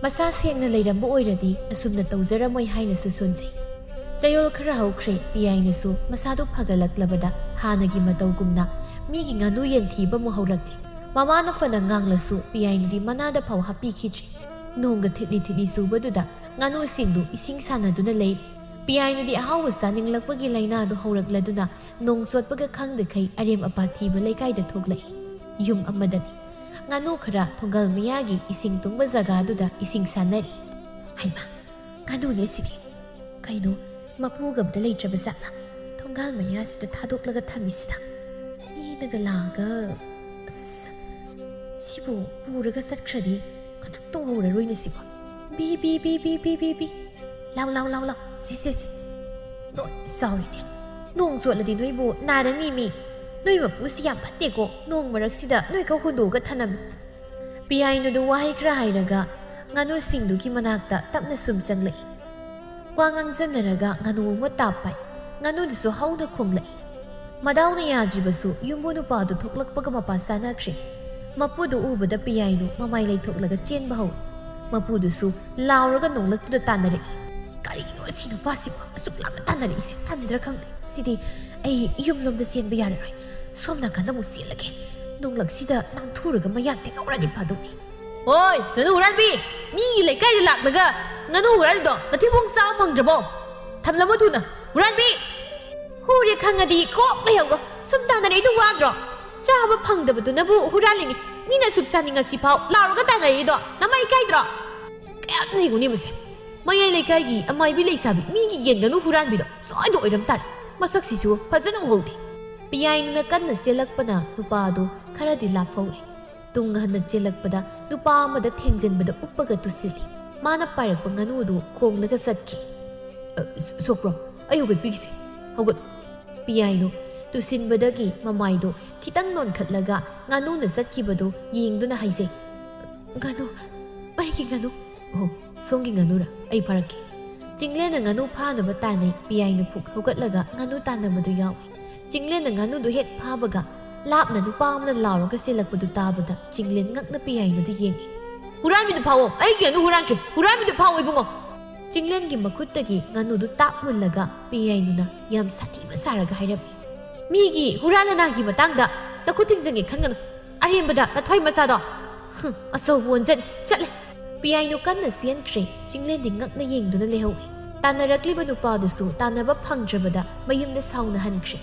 ꯃꯁꯥ ꯁꯦꯡꯅ ꯂꯩꯔꯝꯕ ꯑꯣꯏꯔꯗꯤ ꯑꯁꯨꯝꯅ ꯇꯧꯖꯔꯝꯃꯣꯏ ꯍꯥꯏꯅꯁꯨ ꯁꯣꯟꯖꯩ꯫ ꯆꯌꯣꯜ ꯈꯔ ꯍꯧꯈ꯭ꯔꯦ, ꯄꯤꯌꯥꯏꯅꯨꯁꯨ ꯃꯁꯥꯗꯨ ꯐꯒꯠꯂꯛꯂꯕꯗ ꯍꯥꯟꯅꯒꯤ ꯃꯇꯧꯒꯨꯝꯅ ꯃꯤꯒꯤ ꯉꯥꯅꯨ ꯌꯦꯟ ꯊꯤꯕ ꯑꯃꯨꯛ ꯍꯧꯔꯛꯂꯦ꯫ ꯃꯃꯥꯅ ꯐꯅ ꯉꯥꯡꯂꯁꯨ ꯄꯤꯌꯥꯏꯅꯨꯗꯤ ꯃꯅꯥꯗ ꯐꯥꯎ ꯍꯥꯞꯄꯤꯈꯤꯗ꯭ꯔꯦ꯫ ꯅꯣꯡꯒ ꯊꯤꯠꯂꯤ ꯊꯤꯠꯂꯤ ꯆꯨꯕꯗꯨꯗ ꯉꯥꯅꯨꯁꯤꯡꯗꯨ ꯏꯁꯤꯡ ꯁꯥꯟꯅꯗꯨꯅ ꯂꯩꯔꯤ꯫ ꯄꯤꯌꯥꯏꯅꯨꯗꯤ ꯑꯍꯥꯎꯕ ꯆꯥꯅꯤꯡꯂꯛꯄꯒꯤ ꯂꯥꯏꯅꯥꯗꯨ ꯍꯧꯔꯛꯂꯗꯨꯅ ꯅꯣꯡ ꯆꯣꯠꯄꯒ ꯈꯪꯗꯈꯩ ꯑꯔꯦꯝ ꯑꯄꯥ ꯊꯤꯕ ꯂꯩꯀꯥꯏꯗ ꯊꯣꯛꯂꯛꯏ꯫ ꯌꯨꯝ ꯑꯃꯗꯅꯤ꯫ ꯉꯥꯅꯨ ꯈꯔ ꯊꯣꯡꯒꯜ ꯃꯌꯥꯒꯤ ꯏꯁꯤꯡ ꯇꯨꯡꯕ ꯖꯒꯥꯗꯨꯗ ꯏꯁꯤꯡ ꯁꯥꯟꯅꯔꯤ꯫ ꯍꯩꯃꯥ, ꯉꯥꯅꯨꯅꯦ ꯁꯤꯗꯤ꯫ ꯀꯩꯅꯣ, ꯃꯄꯨꯒ ꯑꯝꯇ ꯂꯩꯇ꯭ꯔꯕ ꯖꯥꯠꯂꯥ? ꯊꯣꯡꯒꯥꯜ ꯃꯌꯥꯁꯤꯗ ꯊꯥꯗꯣꯛꯂꯒ ꯊꯝꯃꯤꯁꯤꯅ? ꯃꯤꯅꯒ ꯂꯥꯛꯑꯒ, ꯑꯁ, ꯁꯤꯕꯨ ꯄꯨꯔꯒ ꯆꯠꯈ꯭ꯔꯗꯤ ꯀꯅꯥꯝꯇ ꯎꯍꯧꯔꯔꯣꯏꯅꯦ ꯁꯤꯕꯣ꯫ B, B, B. ꯂꯥꯎ, ꯂꯥꯎ, ꯂꯥꯎ, ꯂꯥꯎ꯫ ꯁꯤ, ꯁꯤ, ꯁꯤ꯫ ꯂꯣꯏ ꯆꯥꯎꯔꯤꯅꯦ꯫ ꯅꯣꯡ ꯆꯣꯠꯂꯗꯤ ꯅꯣꯏꯕꯨ ꯅꯥꯔꯅꯤ ꯃꯤ꯫ ꯅꯣꯏ ꯃꯄꯨꯁꯤ ꯌꯥꯝ ꯐꯠꯇꯦꯀꯣ꯫ ꯅꯣꯡ ꯃꯔꯛꯁꯤꯗ ꯅꯣꯏ ꯈꯛ ꯍꯨꯟꯗꯣꯛꯑꯒ ꯊꯅꯝꯃꯤ꯫ ꯄꯤꯌꯥꯏꯅꯨꯗꯨ ꯋꯥꯍꯩ ꯈꯔ ꯍꯥꯏꯔꯒ ꯉꯥꯅꯨꯁꯤꯡꯗꯨꯒꯤ ꯃꯅꯥꯛꯇ ꯇꯞꯅ ꯁꯨꯝ ꯆꯪꯂꯛꯏ꯫ ꯋꯥ ꯉꯥꯡꯖꯟꯅꯔꯒ ꯉꯥꯅꯨ ꯑꯃ ꯇꯥꯞꯄꯥꯏ꯫ ꯉꯥꯅꯨꯗꯨꯁꯨ ꯍꯧꯅ ꯈꯣꯡꯂꯛꯏ꯫ ꯃꯗꯥꯎꯅ ꯌꯥꯗ꯭ꯔꯤꯕꯁꯨ ꯌꯨꯝꯕꯨ ꯅꯨꯄꯥꯗꯨ ꯊꯣꯛꯂꯛꯄꯒ ꯃꯄꯥ ꯆꯥꯅꯈ꯭ꯔꯦ꯫ ꯃꯄꯨꯗꯨ ꯎꯕꯗ ꯄꯤꯌꯥꯏꯅꯨ ꯃꯃꯥꯏ ꯂꯩꯊꯣꯛꯂꯒ ꯆꯦꯟꯕ ꯍꯧꯏ꯫ ꯃꯄꯨꯗꯨꯁꯨ ꯂꯥꯎꯔꯒ ꯅꯣꯡꯂꯛꯇꯨꯗ ꯇꯥꯟꯅꯔꯛꯏ꯫ "ꯀꯔꯤꯅꯣ ꯁꯤ ꯅꯨꯄꯥꯁꯤꯕꯨ ꯑꯁꯨꯛ ꯂꯥꯞꯅ ꯇꯥꯟꯅꯔꯛꯏꯁꯦ? ꯇꯟꯗ꯭ꯔꯥ ꯈꯪꯗꯦ꯫ ꯁꯤꯗꯤ ꯑꯩ ꯌꯨꯝꯂꯣꯝꯗ ꯆꯦꯟꯕ ꯌꯥꯔꯔꯣꯏ꯫ ꯁꯣꯝ ꯅꯥꯀꯟꯗ ꯑꯃꯨꯛ ꯆꯦꯜꯂꯒꯦ꯫ ꯅꯣꯡꯂꯛꯁꯤꯗ ꯅꯥꯟꯊꯨꯔꯒ ꯃꯌꯥ ꯇꯦꯛꯍꯧꯔꯗꯤ ꯐꯗꯧꯅꯤ꯫" "ꯑꯣꯏ, ꯉꯥꯅꯨ ꯍꯨꯔꯥꯟꯕꯤ! ꯃꯤꯒꯤ ꯂꯩꯀꯥꯏꯗ ꯂꯥꯛꯂꯒ ꯉꯥꯅꯨ ꯍꯨꯔꯥꯜꯂꯤꯗꯣ ꯅꯊꯤꯕꯣꯡ ꯆꯥꯕ ꯐꯪꯗ꯭ꯔꯕꯣ? ꯊꯝꯂꯝꯃꯨ ꯊꯨꯅ, ꯍꯨꯔꯥꯟꯕꯤ!" "ꯍꯨꯔꯦ ꯈꯪꯉꯗꯤ ꯀꯣꯛ ꯂꯩꯍꯧꯔꯣ꯫ ꯁꯨꯝ ꯇꯥꯟꯅꯔꯛꯏꯗꯣ ꯋꯥꯗ꯭ꯔꯣ? ꯆꯥꯕ ꯐꯪꯗꯕꯗꯨꯅꯕꯨ ꯍꯨꯔꯥꯜꯂꯤꯅꯤ꯫ ꯃꯤꯅ ꯁꯨꯞ ꯆꯥꯅꯤꯡꯉꯁꯤ ꯐꯥꯎ ꯂꯥꯎꯔꯒ ꯇꯥꯟꯅꯔꯛꯏꯗꯣ ꯅꯃꯥꯏ ꯏꯀꯥꯏꯗ꯭ꯔꯣ?" "ꯀꯌꯥꯝ ꯂꯩꯒꯨꯅꯤ ꯃꯁꯦ? ꯃꯌꯥꯏ ꯂꯩꯀꯥꯏꯒꯤ ꯑꯃꯥꯏꯕꯤ ꯂꯩꯁꯥꯕꯤ ꯃꯤꯒꯤ ꯌꯦꯟ ꯉꯥꯅꯨ ꯍꯨꯔꯥꯟꯕꯤꯗꯣ ꯁꯣꯏꯗ ꯑꯣꯏꯔꯝ ꯇꯥꯔꯦ꯫ ꯃꯁꯛꯁꯤꯁꯨ ꯐꯖꯅ ꯎꯍꯧꯗꯦ꯫" ꯄꯤꯌꯥꯏꯅꯨꯅ ꯀꯟꯅ ꯆꯦꯜꯂꯛꯄꯅ ꯅꯨꯄꯥ ꯑꯗꯨ ꯈꯔꯗꯤ ꯂꯥꯞꯍꯧꯔꯦ꯫ ꯇꯨꯡ ꯍꯟꯅ ꯆꯦꯜꯂꯛꯄꯗ ꯅꯨꯄꯥ ꯑꯃꯗ ꯊꯦꯡꯖꯤꯟꯕꯗ ꯎꯞꯄꯒ ꯇꯨꯁꯤꯜꯂꯤ꯫ ꯃꯥꯅ ꯄꯥꯏꯔꯛꯄ ꯉꯥꯅꯨ ꯑꯗꯨ ꯈꯣꯡꯂꯒ ꯆꯠꯈꯤ꯫ "ꯑ, ꯁ-, ꯁꯣꯛꯄ꯭ꯔꯣ? ꯑꯩ ꯍꯧꯒꯠꯄꯤꯒꯦꯁꯦ꯫ ꯍꯧꯒꯠ-" ꯄꯤꯌꯥꯏꯅꯨ ꯇꯨꯁꯤꯟꯕꯗꯒꯤ ꯃꯃꯥꯏꯗꯨ ꯈꯤꯇꯪ ꯅꯣꯟꯈꯠꯂꯒ ꯉꯥꯅꯨꯅ ꯆꯠꯈꯤꯕꯗꯨ ꯌꯦꯡꯗꯨꯅ ꯍꯥꯏꯖꯩ, "ꯉꯥꯅꯨ, ꯑꯩꯒꯤ ꯉꯥꯅꯨ!" "ꯑꯣ, ꯁꯣꯝꯒꯤ ꯉꯥꯅꯨꯔꯥ? ꯑꯩ ꯐꯥꯔꯛꯀꯦ꯫" ꯆꯤꯡꯂꯦꯟꯅ ꯉꯥꯅꯨ ꯐꯥꯅꯕ ꯇꯥꯟꯅꯩ꯫ ꯄꯤꯌꯥꯏꯅꯨ ꯐꯨꯛ ꯍꯧꯒꯠꯂꯒ ꯉꯥꯅꯨ ꯇꯥꯟꯅꯕꯗꯨ ꯌꯥꯎꯏ꯫ ꯆꯤꯡꯂꯦꯟꯅ ꯉꯥꯅꯨꯗꯨ ꯍꯦꯛ ꯐꯥꯕꯒ ꯂꯥꯞꯅ ꯅꯨꯄꯥ ꯑꯃꯅ ꯂꯥꯎꯔꯒ ꯆꯦꯜꯂꯛꯄꯗꯨ ꯇꯥꯕꯗ ꯆꯤꯡꯂꯦꯟ ꯉꯛꯅ ꯄꯤꯌꯥꯏꯅꯨꯗ ꯌꯦꯡꯏ꯫ "ꯍꯨꯔꯥꯟꯕꯤꯗꯨ ꯐꯥꯎꯑꯣ! ꯑꯩꯒꯤ ꯉꯥꯅꯨ ꯍꯨꯔꯥꯟꯈ꯭ꯔꯦ! ꯍꯨꯔꯥꯟꯕꯤꯗꯨ ꯐꯥꯎꯑꯣ ꯏꯕꯨꯡꯉꯣ!" ꯆꯤꯡꯂꯦꯟꯒꯤ ꯃꯈꯨꯠꯇꯒꯤ ꯉꯥꯅꯨꯗꯨ ꯇꯥꯛ ꯃꯨꯜꯂꯒ ꯄꯤꯌꯥꯏꯅꯨꯅ ꯌꯥꯝ ꯁꯥꯊꯤꯕ ꯁꯥꯔꯒ ꯍꯥꯏꯔꯝꯃꯤ, "ꯃꯤꯒꯤ ꯍꯨꯔꯥꯟ ꯂꯅꯥꯒꯤ ꯃꯇꯥꯡꯗ ꯅꯈꯨꯠ ꯊꯤꯡꯖꯤꯟꯒꯦ ꯈꯟꯒꯅꯨ꯫ ꯑꯔꯦꯝꯕꯗ ꯅꯊꯣꯏ ꯃꯆꯥꯗꯣ꯫ ꯍꯨꯝ, ꯑꯆꯧꯕ ꯑꯣꯟꯖꯟ꯫ ꯆꯠꯂꯦ!" ꯄꯤꯌꯥꯏꯅꯨ ꯀꯟꯅ ꯆꯦꯟꯈ꯭ꯔꯦ꯫ ꯆꯤꯡꯂꯦꯟꯗꯤ ꯉꯛꯅ ꯌꯦꯡꯗꯨꯅ ꯂꯩꯍꯧꯏ꯫ ꯇꯥꯟꯅꯔꯛꯂꯤꯕ ꯅꯨꯄꯥꯗꯨꯁꯨ ꯇꯥꯟꯅꯕ ꯐꯪꯗ꯭ꯔꯕꯗ ꯃꯌꯨꯝꯗ ꯁꯥꯎꯅ ꯍꯟꯈ꯭ꯔꯦ꯫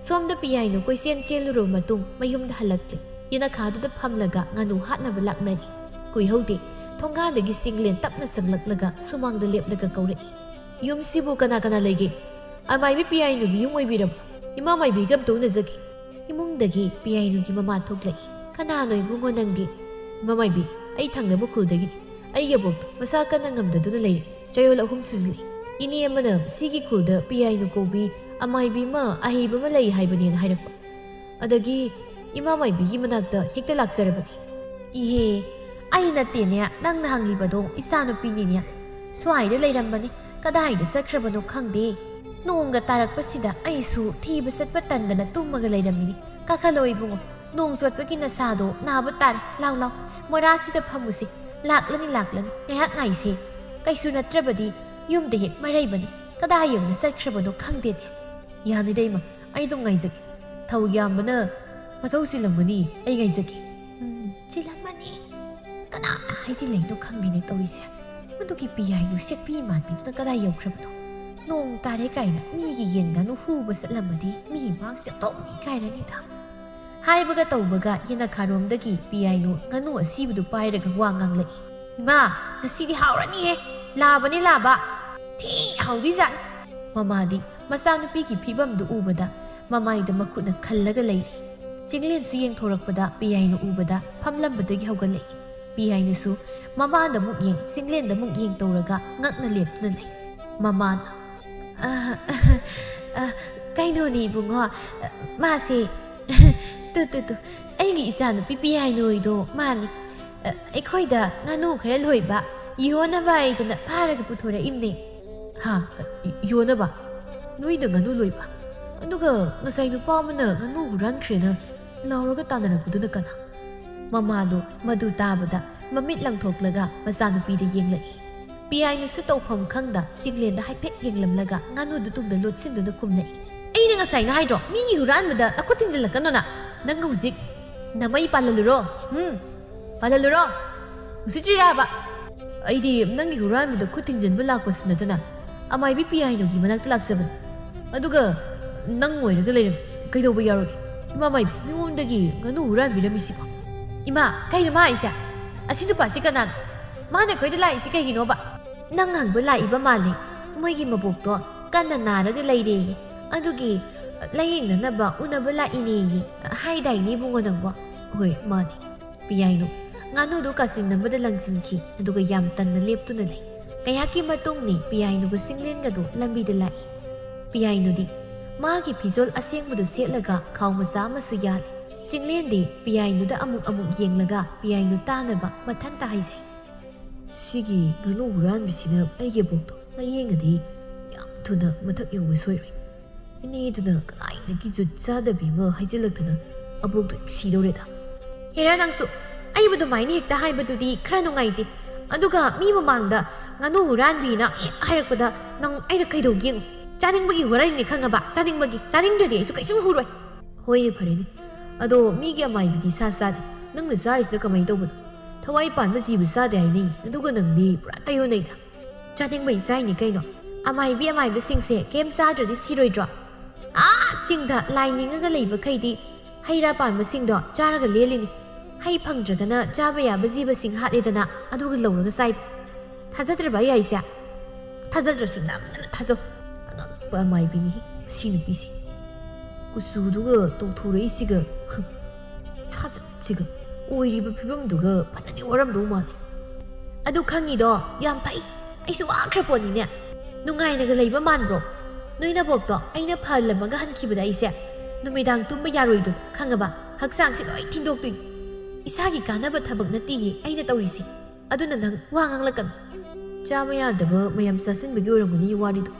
ꯁꯣꯝꯗ ꯄꯤꯌꯥꯏꯅꯨ ꯀꯣꯏꯆꯦꯟ ꯆꯦꯜꯂꯨꯔꯕ ꯃꯇꯨꯡ ꯃꯌꯨꯝꯗ ꯍꯜꯂꯛꯂꯦ꯫ ꯌꯦꯅꯈꯥꯗꯨꯗ ꯐꯝꯂꯒ ꯉꯥꯅꯨ ꯍꯥꯠꯅꯕ ꯂꯥꯛꯅꯔꯤ꯫ ꯀꯨꯏꯍꯧꯗꯦ, ꯊꯣꯡꯒꯥꯟꯗꯒꯤ ꯆꯤꯡꯂꯦꯟ ꯇꯞꯅ ꯆꯪꯂꯛꯂꯒ ꯁꯨꯃꯥꯡꯗ ꯂꯦꯞꯂꯒ ꯀꯧꯔꯛꯏ, "ꯌꯨꯝꯁꯤꯕꯨ ꯀꯅꯥ ꯀꯅꯥ ꯂꯩꯒꯦ? ꯑꯃꯥꯏꯕꯤ ꯄꯤꯌꯥꯏꯅꯨꯒꯤ ꯌꯨꯝ ꯑꯣꯏꯕꯤꯔꯕꯣ? ꯏꯃꯥ ꯃꯥꯏꯕꯤꯒ ꯑꯝꯇ ꯎꯅꯖꯒꯦ꯫" ꯏꯃꯨꯡꯗꯒꯤ ꯄꯤꯌꯥꯏꯅꯨꯒꯤ ꯃꯃꯥ ꯊꯣꯛꯂꯛꯏ꯫ "ꯀꯅꯥꯅꯣ ꯏꯕꯨꯡꯉꯣ ꯅꯪꯗꯤ?" "ꯏꯃꯥ ꯃꯥꯏꯕꯤ, ꯑꯩ ꯊꯪꯅꯕ ꯈꯨꯜꯗꯒꯤꯅꯤ꯫ ꯑꯩꯒꯤ ꯑꯕꯣꯛꯇꯣ ꯃꯁꯥ ꯀꯟꯅ ꯉꯝꯗꯗꯨꯅ ꯂꯩꯔꯦ꯫ ꯆꯌꯣꯜ ꯑꯍꯨꯝ ꯁꯨꯖꯤꯜꯂꯛꯏ꯫ ꯏꯅꯦ ꯑꯃꯅ ꯁꯤꯒꯤ ꯈꯨꯜꯗ ꯄꯤꯌꯥꯏꯅꯨ ꯀꯧꯕꯤ ꯑꯃꯥꯏꯕꯤ ꯑꯃ ꯑꯍꯩꯕ ꯑꯃ ꯂꯩ ꯍꯥꯏꯕꯅꯦꯅ ꯍꯥꯏꯔꯛꯄ꯫ ꯑꯗꯒꯤ ꯏꯃꯥ ꯃꯥꯏꯕꯤꯒꯤ ꯃꯅꯥꯛꯇ ꯍꯦꯛꯇ ꯂꯥꯛꯆꯔꯕꯅꯤ꯫" "ꯏꯍꯦ, ꯑꯩ ꯅꯠꯇꯦꯅꯦ ꯅꯪꯅ ꯍꯪꯂꯤꯕꯗꯣ, ꯏꯆꯥꯅꯨꯄꯤꯅꯤꯅꯦ꯫ ꯁ꯭ꯋꯥꯏꯗ ꯂꯩꯔꯝꯕꯅꯤ, ꯀꯗꯥꯏꯗ ꯆꯠꯈ꯭ꯔꯕꯅꯣ ꯈꯪꯗꯦ꯫ ꯅꯣꯡꯒ ꯇꯥꯔꯛꯄꯁꯤꯗ ꯑꯩꯁꯨ ꯊꯤꯕ ꯆꯠꯄ ꯇꯟꯗꯅ ꯇꯨꯝꯃꯒ ꯂꯩꯔꯝꯃꯤꯅꯤ꯫ ꯀꯥꯈꯠꯂꯣ ꯏꯕꯨꯡꯉꯣ, ꯅꯣꯡ ꯆꯣꯠꯄꯒꯤ ꯅꯁꯥꯗꯣ ꯅꯥꯕ ꯇꯥꯔꯦ꯫ ꯂꯥꯎ ꯂꯥꯎ, ꯃꯣꯔꯥꯁꯤꯗ ꯐꯝꯃꯨꯁꯤ꯫ ꯂꯥꯛꯂꯅꯤ, ꯂꯥꯛꯂꯅꯤ, ꯉꯥꯏꯍꯥꯛ ꯉꯥꯏꯁꯦ꯫ ꯀꯩꯁꯨ ꯅꯠꯇ꯭ꯔꯕꯗꯤ ꯌꯨꯝꯗ ꯍꯦꯛ ꯃꯔꯩꯕꯅꯤ꯫ ꯀꯗꯥꯏ ꯌꯧꯅ ꯆꯠꯈ꯭ꯔꯕꯅꯣ ꯈꯪꯗꯦꯅꯦ꯫" "ꯌꯥꯅꯤꯗ ꯏꯃꯥ, ꯑꯩ ꯑꯗꯨꯝ ꯉꯥꯏꯖꯒꯦ꯫ ꯊꯧ ꯌꯥꯝꯕꯅ ꯃꯊꯧ ꯆꯤꯜꯂꯝꯒꯅꯤ, ꯑꯩ ꯉꯥꯏꯖꯒꯦ꯫" "ꯎꯝ, ꯆꯤꯜꯂꯝꯃꯅꯤ꯫ ꯀꯅꯥꯅ ꯍꯥꯏꯖꯤꯜꯂꯛꯏꯅꯣ ꯈꯪꯗꯦꯅꯦ ꯇꯧꯔꯤꯁꯦ꯫ ꯃꯗꯨꯒꯤ ꯄꯤꯌꯥꯏꯅꯨ ꯁꯦꯛꯄꯤ ꯃꯥꯟꯕꯤꯗꯨꯅ ꯀꯗꯥꯏ ꯌꯧꯈ꯭ꯔꯕꯅꯣ? ꯅꯣꯡ ꯇꯥꯔꯦ ꯀꯥꯏꯅ ꯃꯤꯒꯤ ꯌꯦꯟ ꯉꯥꯅꯨ ꯍꯨꯕ ꯆꯠꯂꯝꯃꯗꯤ ꯃꯤ ꯃꯥꯡ ꯁꯦꯛꯇꯣꯛ ꯏꯀꯥꯏꯔꯅꯤꯗ꯫" ꯍꯥꯏꯕꯒ ꯇꯧꯕꯒ ꯌꯦꯅꯈꯥꯔꯣꯝꯗꯒꯤ ꯄꯤꯌꯥꯏꯅꯨ ꯉꯥꯅꯨ ꯑꯁꯤꯕꯗꯨ ꯄꯥꯏꯔꯒ ꯋꯥ ꯉꯥꯡꯂꯛꯏ꯫ "ꯏꯃꯥ, ꯉꯁꯤꯗꯤ ꯍꯥꯎꯔꯅꯤꯍꯦ! ꯂꯥꯕꯅꯤ ꯂꯥꯕ! ꯊꯤ ꯍꯥꯎꯗꯣꯏꯖꯥꯠꯅꯤ!" ꯃꯃꯥꯗꯤ ꯃꯆꯥꯅꯨꯄꯤꯒꯤ ꯐꯤꯕꯝꯗꯨ ꯎꯕꯗ ꯃꯃꯥꯏꯗ ꯃꯈꯨꯠꯅ ꯈꯜꯂꯒ ꯂꯩꯔꯤ꯫ ꯆꯤꯡꯂꯦꯟꯁꯨ ꯌꯦꯡꯊꯣꯔꯛꯄꯗ ꯄꯤꯌꯥꯏꯅꯨ ꯎꯕꯗ ꯐꯝꯂꯝꯕꯗꯒꯤ ꯍꯧꯒꯠꯂꯛꯏ꯫ ꯄꯤꯌꯥꯏꯅꯨꯁꯨ ꯃꯃꯥꯗ ꯑꯃꯨꯛ ꯌꯦꯡ, ꯆꯤꯡꯂꯦꯟꯗ ꯑꯃꯨꯛ ꯌꯦꯡ ꯇꯧꯔꯒ ꯉꯛꯅ ꯂꯦꯞꯇꯨꯅ ꯂꯩ꯫ ꯃꯃꯥꯅ, "ꯑ, ꯑ, ꯑ, ꯀꯩꯅꯣꯅꯦ ꯏꯕꯨꯡꯉꯣ, ꯃꯥꯁꯦ ꯇꯨ ꯇꯨ ꯇꯨ, ꯑꯩꯒꯤ ꯏꯆꯥꯅꯨꯄꯤ ꯄꯤꯌꯥꯏꯅꯨ ꯍꯣꯏꯗꯣ ꯃꯥꯅꯤ꯫ ꯑꯩꯈꯣꯏꯗ ꯉꯥꯅꯨ ꯈꯔ ꯂꯣꯏꯕ, ꯌꯣꯟꯅꯕ ꯍꯥꯏꯗꯅ ꯐꯥꯔꯒ ꯄꯨꯊꯣꯔꯛꯏꯕꯅꯦ꯫ ꯍꯥ? ꯌꯣꯟꯅꯕ? ꯅꯣꯏꯗ ꯉꯥꯅꯨ ꯂꯣꯏꯕ? ꯑꯗꯨꯒ ꯉꯁꯥꯏ ꯅꯨꯄꯥ ꯑꯃꯅ ꯉꯥꯅꯨ ꯍꯨꯔꯥꯟꯈ꯭ꯔꯦꯅ ꯂꯥꯎꯔꯒ ꯇꯥꯟꯅꯔꯛꯄꯗꯨꯅ ꯀꯅꯥ? ꯃꯃꯥꯗꯣ ꯃꯗꯨ ꯇꯥꯕꯗ ꯃꯃꯤꯠ ꯂꯪꯊꯣꯛꯂꯒ ꯃꯆꯥꯅꯨꯄꯤꯗ ꯌꯦꯡꯂꯛꯏ꯫ ꯄꯤꯌꯥꯏꯅꯨꯁꯨ ꯇꯧꯐꯝ ꯈꯪꯗ ꯆꯤꯡꯂꯦꯟꯗ ꯍꯥꯏꯐꯦꯠ ꯌꯦꯡꯂꯝꯂꯒ ꯉꯥꯅꯨꯗꯨ ꯇꯨꯡꯗ ꯂꯣꯠꯁꯤꯟꯗꯨꯅ ꯈꯨꯝꯂꯛꯏ꯫ "ꯑꯩꯅ ꯉꯁꯥꯏꯅ ꯍꯥꯏꯗ꯭ꯔꯣ, ꯃꯤꯒꯤ ꯍꯨꯔꯥꯟꯕꯗ ꯅꯈꯨꯠ ꯊꯤꯟꯖꯤꯜꯂꯛꯀꯅꯣꯅ? ꯅꯪ ꯍꯧꯖꯤꯛ ꯅꯃꯩ ꯄꯥꯜꯍꯜꯂꯨꯔꯣ? ꯎꯝ, ꯄꯥꯜꯍꯜꯂꯨꯔꯣ? ꯎꯁꯤꯠꯇ꯭ꯔꯤꯔꯕ? ꯑꯩꯗꯤ ꯅꯪꯒꯤ ꯍꯨꯔꯥꯟꯕꯗ ꯈꯨꯠ ꯊꯤꯟꯖꯤꯟꯕ ꯂꯥꯛꯄꯁꯨ ꯅꯠꯇꯅ ꯑꯃꯥꯏꯕꯤ ꯄꯤꯌꯥꯏꯅꯨꯒꯤ ꯃꯅꯥꯛꯇ ꯂꯥꯛꯆꯕꯅꯤ꯫ ꯑꯗꯨꯒ ꯅꯪ ꯑꯣꯏꯔꯒ ꯂꯩꯔꯝꯃꯤ꯫ ꯀꯩꯗꯧꯕ ꯌꯥꯎꯔꯒꯦ? ꯏꯃꯥ ꯃꯥꯏꯕꯤ, ꯃꯤꯉꯣꯟꯗꯒꯤ ꯉꯥꯅꯨ ꯍꯨꯔꯥꯟꯕꯤꯔꯝꯃꯤꯁꯤꯕꯣ?" "ꯏꯃꯥ, ꯀꯩꯅꯣ ꯃꯥ ꯍꯥꯏꯁꯦ? ꯑꯁꯤ ꯅꯨꯄꯥꯁꯤ ꯀꯅꯥꯅꯣ? ꯃꯥꯅ ꯑꯩꯈꯣꯏꯗ ꯂꯥꯛꯏꯁꯤ ꯀꯩꯒꯤꯅꯣꯕ?" "ꯅꯪ ꯍꯪꯕ ꯂꯥꯛꯏꯕ ꯃꯥꯜꯂꯦ꯫ ꯃꯣꯏꯒꯤ ꯃꯕꯣꯛꯇꯣ ꯀꯟꯅ ꯅꯥꯔꯒ ꯂꯩꯔꯦꯌꯦ꯫ ꯑꯗꯨꯒꯤ ꯂꯥꯌꯦꯡꯅꯅꯕ ꯎꯅꯕ ꯂꯥꯛꯏꯅꯦꯌꯦ꯫ ꯍꯥꯏꯗꯥꯏꯅꯦ ꯏꯕꯨꯡꯉꯣ ꯅꯪꯕꯣ?" "ꯍꯣꯏ, ꯃꯥꯅꯦ꯫" ꯄꯤꯌꯥꯏꯅꯨ ꯉꯥꯅꯨꯗꯨ ꯀꯥꯆꯤꯟ ꯑꯃꯗ ꯂꯪꯁꯤꯟꯈꯤ, ꯑꯗꯨꯒ ꯌꯥꯝ ꯇꯟꯅ ꯂꯦꯞꯇꯨꯅ ꯂꯩ꯫ ꯀꯌꯥꯛꯀꯤ ꯃꯇꯨꯡꯅꯤ ꯄꯤꯌꯥꯏꯅꯨꯒ ꯆꯤꯡꯂꯦꯟꯒꯗꯨ ꯂꯝꯕꯤꯗ ꯂꯥꯛꯏ꯫ ꯄꯤꯌꯥꯏꯅꯨꯗꯤ ꯃꯥꯒꯤ ꯐꯤꯖꯣꯜ ꯑꯁꯦꯡꯕꯗꯨ ꯁꯦꯠꯂꯒ ꯈꯥꯎ ꯃꯆꯥ ꯑꯃꯁꯨ ꯌꯥꯜꯂꯤ꯫ ꯆꯤꯡꯂꯦꯟꯗꯤ ꯄꯤꯌꯥꯏꯅꯨꯗ ꯑꯃꯨꯛ ꯑꯃꯨꯛ ꯌꯦꯡꯂꯒ ꯄꯤꯌꯥꯏꯅꯨ ꯇꯥꯅꯕ ꯃꯊꯟꯇ ꯍꯥꯏꯖꯩ꯫ "ꯁꯤꯒꯤ ꯉꯥꯅꯨ ꯍꯨꯔꯥꯟꯕꯤꯁꯤꯅ ꯑꯩꯒꯤ ꯑꯕꯣꯛꯇꯣ ꯂꯥꯌꯦꯡꯉꯗꯤ ꯌꯥꯝ ꯊꯨꯅ ꯃꯊꯛ ꯌꯧꯕ ꯁꯣꯏꯔꯣꯏ꯫ ꯏꯅꯦꯗꯨꯅ ꯀꯗꯥꯏꯗꯒꯤ ꯖꯨꯠ ꯆꯥꯗꯕꯤ ꯑꯃ ꯍꯥꯏꯖꯤꯜꯂꯛꯇꯅ ꯑꯕꯣꯛꯇꯣ ꯍꯦꯛ ꯁꯤꯗꯧꯔꯦꯗ꯫" "ꯍꯦꯔꯥ ꯅꯪꯁꯨ, ꯑꯩꯕꯨ ꯑꯗꯨꯃꯥꯏꯅ ꯍꯦꯛꯇ ꯍꯥꯏꯕꯗꯨꯗꯤ ꯈꯔ ꯅꯨꯡꯉꯥꯏꯇꯦ꯫ ꯑꯗꯨꯒ ꯃꯤ ꯃꯃꯥꯡꯗ ꯉꯥꯅꯨ ꯍꯨꯔꯥꯟꯕꯤꯅ ꯍꯦꯛ ꯍꯥꯏꯔꯛꯄꯗ ꯅꯪ ꯑꯩꯅ ꯀꯩꯗꯧꯒꯦ ꯌꯦꯡꯉꯨ꯫ ꯆꯥꯅꯤꯡꯕꯒꯤ ꯍꯨꯔꯥꯜꯂꯤꯅꯦ ꯈꯪꯉꯕ? ꯆꯥꯅꯤꯡꯕꯒꯤ꯫ ꯆꯥꯅꯤꯡꯗ꯭ꯔꯗꯤ ꯑꯩꯁꯨ ꯀꯩꯁꯨꯝ ꯍꯨꯔꯣꯏ꯫" "ꯍꯣꯏꯅꯦ, ꯐꯔꯦꯅꯦ꯫ ꯑꯗꯣ ꯃꯤꯒꯤ ꯑꯃꯥꯏꯕꯤꯗꯤ ꯁꯥ ꯆꯥꯗꯦ꯫ ꯅꯪꯅ ꯆꯥꯔꯤꯁꯤꯅ ꯀꯃꯥꯏꯅ ꯇꯧꯕꯅꯣ? ꯊꯋꯥꯏ ꯄꯥꯟꯕ ꯖꯤꯕ ꯆꯥꯗꯦ ꯍꯥꯏꯅꯩ꯫ ꯑꯗꯨꯒ ꯅꯪꯗꯤ ꯄꯨꯔꯥ ꯇꯥꯏꯌꯣꯟꯅꯩꯗ꯫" "ꯆꯥꯅꯤꯡꯕꯩ ꯆꯥꯏꯅꯤ ꯀꯩꯅꯣ꯫ ꯑꯃꯥꯏꯕꯤ ꯑꯃꯥꯏꯕꯁꯤꯡꯁꯦ ꯀꯩꯝ ꯆꯥꯗ꯭ꯔꯗꯤ ꯁꯤꯔꯣꯏꯗ꯭ꯔꯣ? ꯑꯥ ꯆꯤꯡꯗ ꯂꯥꯏ ꯅꯤꯡꯉꯒ ꯂꯩꯕꯈꯩꯗꯤ ꯍꯩ ꯔꯥ ꯄꯥꯟꯕꯁꯤꯡꯗꯣ ꯆꯥꯔꯒ ꯂꯦꯜꯂꯤꯅꯤ꯫ ꯍꯩ ꯐꯪꯗ꯭ꯔꯒꯅ ꯆꯥꯕ ꯌꯥꯕ ꯖꯤꯕꯁꯤꯡ ꯍꯥꯠꯂꯦꯗꯅ, ꯑꯗꯨꯒ ꯂꯧꯔꯒ ꯆꯥꯏꯕ꯫ ꯊꯥꯖꯗ꯭ꯔꯕ ꯑꯩ ꯍꯥꯏꯁꯦ? ꯊꯥꯖꯗ꯭ꯔꯁꯨ ꯅꯝꯗꯅ ꯊꯥꯖꯧ꯫ ꯑꯉꯛꯄ ꯑꯃꯥꯏꯕꯤꯅꯤ ꯁꯤ ꯅꯨꯄꯤꯁꯦ꯫ ꯀꯨꯆꯨꯗꯨꯒ ꯇꯧꯊꯣꯔꯛꯏꯁꯤꯒ, ꯁꯥꯖꯠꯁꯤꯒ, ꯑꯣꯏꯔꯤꯕ ꯐꯤꯕꯝꯗꯨꯒ ꯐꯅꯗꯤ ꯋꯥꯔꯝꯗꯧ ꯃꯥꯜꯂꯦ꯫" "ꯑꯗꯨ ꯈꯪꯉꯤꯗꯣ ꯌꯥꯝ ꯐꯩ꯫ ꯑꯩꯁꯨ ꯋꯥꯈ꯭ꯔ ꯄꯣꯠꯅꯤꯅꯦ꯫ ꯅꯨꯡꯉꯥꯏꯅꯒ ꯂꯩꯕ ꯃꯥꯟꯕ꯭ꯔꯣ? ꯅꯣꯏ ꯅꯕꯣꯛꯇꯣ ꯑꯩꯅ ꯐꯍꯜꯂꯝꯃꯒ ꯍꯟꯈꯤꯕꯗ ꯑꯩꯁꯦ ꯅꯨꯃꯤꯗꯥꯡ ꯇꯨꯝꯕ ꯌꯥꯔꯣꯏꯗꯣꯏꯅꯤ, ꯈꯪꯉꯕ? ꯍꯛꯆꯥꯡꯁꯦ ꯂꯣꯏ ꯊꯤꯟꯗꯣꯛꯇꯣꯏꯅꯤ꯫ ꯏꯁꯥꯒꯤ ꯀꯥꯟꯅꯕ ꯊꯕꯛ ꯅꯠꯇꯦꯌꯦ ꯑꯩꯅ ꯇꯧꯔꯤꯁꯦ꯫ ꯑꯗꯨꯅ ꯅꯪ ꯋꯥ ꯉꯥꯡꯂꯛꯀꯅꯨ꯫ ꯆꯥꯕ ꯌꯥꯗꯕ ꯃꯌꯥꯝ ꯆꯥꯁꯤꯟꯕꯒꯤ ꯑꯣꯏꯔꯝꯒꯅꯤ ꯋꯥꯔꯤꯗꯣ꯫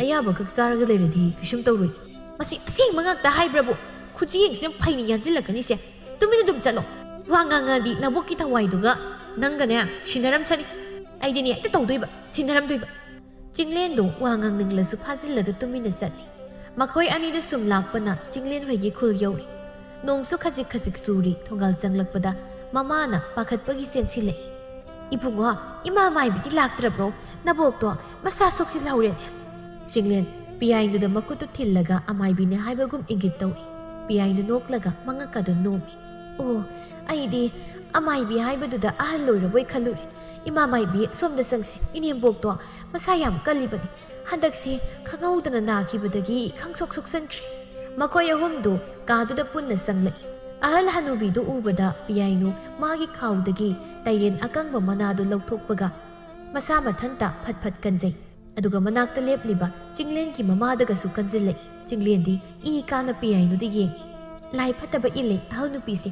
ꯑꯌꯥꯕ ꯈꯛ ꯆꯥꯔꯒ ꯂꯩꯔꯗꯤ ꯀꯩꯁꯨꯝ ꯇꯧꯔꯣꯏ꯫ ꯃꯁꯤ ꯑꯁꯦꯡꯕ ꯉꯥꯛꯇ ꯍꯥꯏꯕ꯭ꯔꯕꯨ? ꯈꯨꯖꯤꯡꯁꯤꯅ ꯐꯩꯅ ꯌꯥꯟꯁꯤꯜꯂꯛꯀꯅꯤꯁꯦ꯫ ꯇꯨꯃꯤꯟꯅ ꯑꯗꯨꯝ ꯆꯠꯂꯣ꯫ ꯋꯥ ꯉꯥꯡꯉꯗꯤ ꯅꯕꯣꯛꯀꯤ ꯊꯋꯥꯏꯗꯨꯒ ꯅꯪꯒꯅꯦ ꯁꯤꯟꯅꯔꯝꯁꯅꯤ꯫ ꯑꯩꯗꯤꯅꯦ ꯍꯦꯛꯇ ꯇꯧꯗꯣꯏꯕ, ꯁꯤꯟꯅꯔꯝꯗꯣꯏꯕ꯫ ꯆꯤꯡꯂꯦꯟꯗꯨ ꯋꯥ ꯉꯥꯡꯅꯤꯡꯂꯁꯨ ꯐꯥꯖꯤꯜꯂꯒ ꯇꯨꯃꯤꯟꯅ ꯆꯠꯂꯤ꯫ ꯃꯈꯣꯏ ꯑꯅꯤꯗ ꯁꯨꯝ ꯂꯥꯛꯄꯅ ꯆꯤꯡꯂꯦꯟ ꯍꯣꯏꯒꯤ ꯈꯨꯜ ꯌꯧꯔꯦ꯫ ꯅꯣꯡꯁꯨ ꯈꯖꯤꯛ ꯈꯖꯤꯛ ꯆꯨꯔꯤ꯫ ꯊꯣꯡꯒꯥꯜ ꯆꯪꯂꯛꯄꯗ ꯃꯃꯥꯅ ꯄꯥꯈꯠꯄꯒꯤ ꯆꯦꯟꯁꯤꯜꯂꯛꯏ꯫ "ꯏꯕꯨꯡꯉꯣ, ꯏꯃꯥ ꯃꯥꯏꯕꯤꯗꯤ ꯂꯥꯛꯇ꯭ꯔꯕ꯭ꯔꯣ? ꯅꯕꯣꯛꯇꯣ ꯃꯁꯥ ꯁꯣꯛꯆꯤꯜꯍꯧꯔꯦꯅꯦ꯫" ꯆꯤꯡꯂꯦꯟ ꯄꯤꯌꯥꯏꯅꯨꯗ ꯃꯈꯨꯠꯇꯨ ꯊꯤꯜꯂꯒ ꯑꯃꯥꯏꯕꯤꯅꯦ ꯍꯥꯏꯕꯒꯨꯝ ꯏꯪꯒꯤꯠ ꯇꯧꯏ꯫ ꯄꯤꯌꯥꯏꯅꯨ ꯅꯣꯛꯂꯒ ꯃꯉꯛꯀꯗꯨ ꯅꯣꯝꯃꯤ꯫ "ꯑꯣ, ꯑꯩꯗꯤ ꯑꯃꯥꯏꯕꯤ ꯍꯥꯏꯕꯗꯨꯗ ꯑꯍꯜ ꯑꯣꯏꯔꯕꯣꯏ ꯈꯜꯂꯨꯔꯦ꯫ ꯏꯃꯥ ꯃꯥꯏꯕꯤ, ꯁꯣꯝꯗ ꯆꯪꯁꯤ꯫ ꯏꯅꯦꯝꯕꯣꯛꯇꯣ ꯃꯁꯥ ꯌꯥꯝ ꯀꯜꯂꯤꯕꯅꯤ꯫ ꯍꯟꯗꯛꯁꯤ ꯈꯪꯍꯧꯗꯅ ꯅꯥꯈꯤꯕꯗꯒꯤ ꯈꯪꯁꯣꯛ ꯁꯣꯛꯆꯟꯈ꯭ꯔꯦ꯫" ꯃꯈꯣꯏ ꯑꯍꯨꯝꯗꯨ ꯀꯥꯗꯨꯗ ꯄꯨꯟꯅ ꯆꯪꯂꯛꯏ꯫ ꯑꯍꯜ ꯍꯅꯨꯕꯤꯗꯨ ꯎꯕꯗ ꯄꯤꯌꯥꯏꯅꯨ ꯃꯥꯒꯤ ꯈꯥꯎꯗꯒꯤ ꯇꯩꯔꯦꯟ ꯑꯀꯪꯕ ꯃꯅꯥꯗꯨ ꯂꯧꯊꯣꯛꯄꯒ ꯃꯁꯥ ꯃꯊꯟꯇ ꯐꯠ ꯐꯠ ꯀꯟꯖꯩ꯫ ꯑꯗꯨꯒ ꯃꯅꯥꯛꯇ ꯂꯦꯞꯂꯤꯕ ꯆꯤꯡꯂꯦꯟꯒꯤ ꯃꯃꯥꯗꯒꯁꯨ ꯀꯟꯖꯤꯜꯂꯛꯏ꯫ ꯆꯤꯡꯂꯦꯟꯗꯤ ꯏ ꯀꯥꯅ ꯄꯤꯌꯥꯏꯅꯨꯗ ꯌꯦꯡꯏ꯫ "ꯂꯥꯏ ꯐꯠꯇꯕ ꯏꯜꯂꯦ ꯑꯍꯜ ꯅꯨꯄꯤꯁꯦ꯫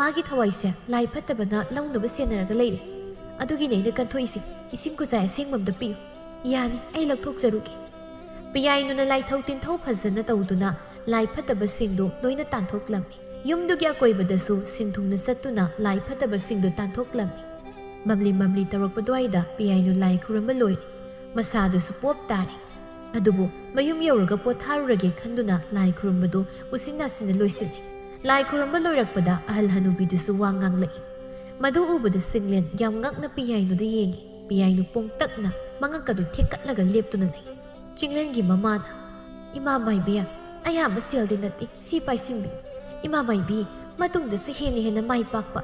ꯃꯥꯒꯤ ꯊꯋꯥꯏꯁꯦ ꯂꯥꯏ ꯐꯠꯇꯕꯅ ꯂꯧꯅꯕ ꯁꯦꯟꯅꯔꯒ ꯂꯩꯔꯦ꯫ ꯑꯗꯨꯒꯤꯅꯦ ꯑꯩꯅ ꯀꯟꯊꯣꯛꯏꯁꯦ꯫ ꯏꯁꯤꯡ ꯈꯨꯖꯥꯏ ꯑꯁꯦꯡꯕ ꯑꯝꯇ ꯄꯤꯌꯨ꯫" "ꯌꯥꯅꯤ, ꯑꯩ ꯂꯧꯊꯣꯛꯆꯔꯨꯒꯦ꯫" ꯄꯤꯌꯥꯏꯅꯨꯅ ꯂꯥꯏꯊꯧ ꯇꯤꯟꯊꯧ ꯐꯖꯅ ꯇꯧꯗꯨꯅ ꯂꯥꯏ ꯐꯠꯇꯕꯁꯤꯡꯗꯨ ꯂꯣꯏꯅ ꯇꯥꯟꯊꯣꯛꯂꯝꯃꯤ꯫ ꯌꯨꯝꯗꯨꯒꯤ ꯑꯀꯣꯏꯕꯗꯁꯨ ꯁꯤꯟ ꯊꯨꯡꯅ ꯆꯠꯇꯨꯅ ꯂꯥꯏ ꯐꯠꯇꯕꯁꯤꯡꯗꯨ ꯇꯥꯟꯊꯣꯛꯂꯝꯃꯤ꯫ ꯃꯝꯂꯤ ꯃꯝꯂꯤ ꯇꯧꯔꯛꯄ ꯑꯗꯨꯋꯥꯏꯗ ꯄꯤꯌꯥꯏꯅꯨ ꯂꯥꯏ ꯈꯨꯔꯨꯝꯕ ꯂꯣꯏꯔꯦ꯫ ꯃꯁꯥꯗꯨꯁꯨ ꯄꯣꯞ ꯇꯥꯔꯦ꯫ ꯑꯗꯨꯕꯨ ꯃꯌꯨꯝ ꯌꯧꯔꯒ ꯄꯣꯊꯥꯔꯨꯔꯒꯦ ꯈꯟꯗꯨꯅ ꯂꯥꯏ ꯈꯨꯔꯨꯝꯕꯗꯨ ꯎꯆꯤꯟ ꯅꯥꯆꯤꯟꯅ ꯂꯣꯏꯁꯤꯜꯂꯤ꯫ ꯂꯥꯏ ꯈꯨꯔꯨꯝꯕ ꯂꯣꯏꯔꯛꯄꯗ ꯑꯍꯜ ꯍꯅꯨꯕꯤꯗꯨꯁꯨ ꯋꯥ ꯉꯥꯡꯂꯛꯏ꯫ ꯃꯗꯨ ꯎꯕꯗ ꯆꯤꯡꯂꯦꯟ ꯌꯥꯝ ꯉꯛꯅ ꯄꯤꯌꯥꯏꯅꯨꯗ ꯌꯦꯡꯉꯤ꯫ ꯄꯤꯌꯥꯏꯅꯨ ꯄꯣꯡꯇꯛꯅ ꯃꯉꯛꯀꯗꯨ ꯊꯦꯛꯀꯠꯂꯒ ꯂꯦꯞꯇꯨꯅ ꯂꯩ꯫ ꯆꯤꯡꯂꯦꯟꯒꯤ ꯃꯃꯥꯅ, "ꯏꯃꯥ ꯃꯥꯏꯕꯤ, ꯑꯌꯥꯝꯕ ꯁꯦꯜꯗꯤ ꯅꯠꯇꯦ, ꯁꯤ ꯄꯥꯏꯁꯤꯟꯕꯤꯌꯨ꯫ ꯏꯃꯥ ꯃꯥꯏꯕꯤ, ꯃꯇꯨꯡꯗꯁꯨ ꯍꯦꯟꯅ ꯍꯦꯟꯅ ꯃꯥꯏ ꯄꯥꯛꯄ,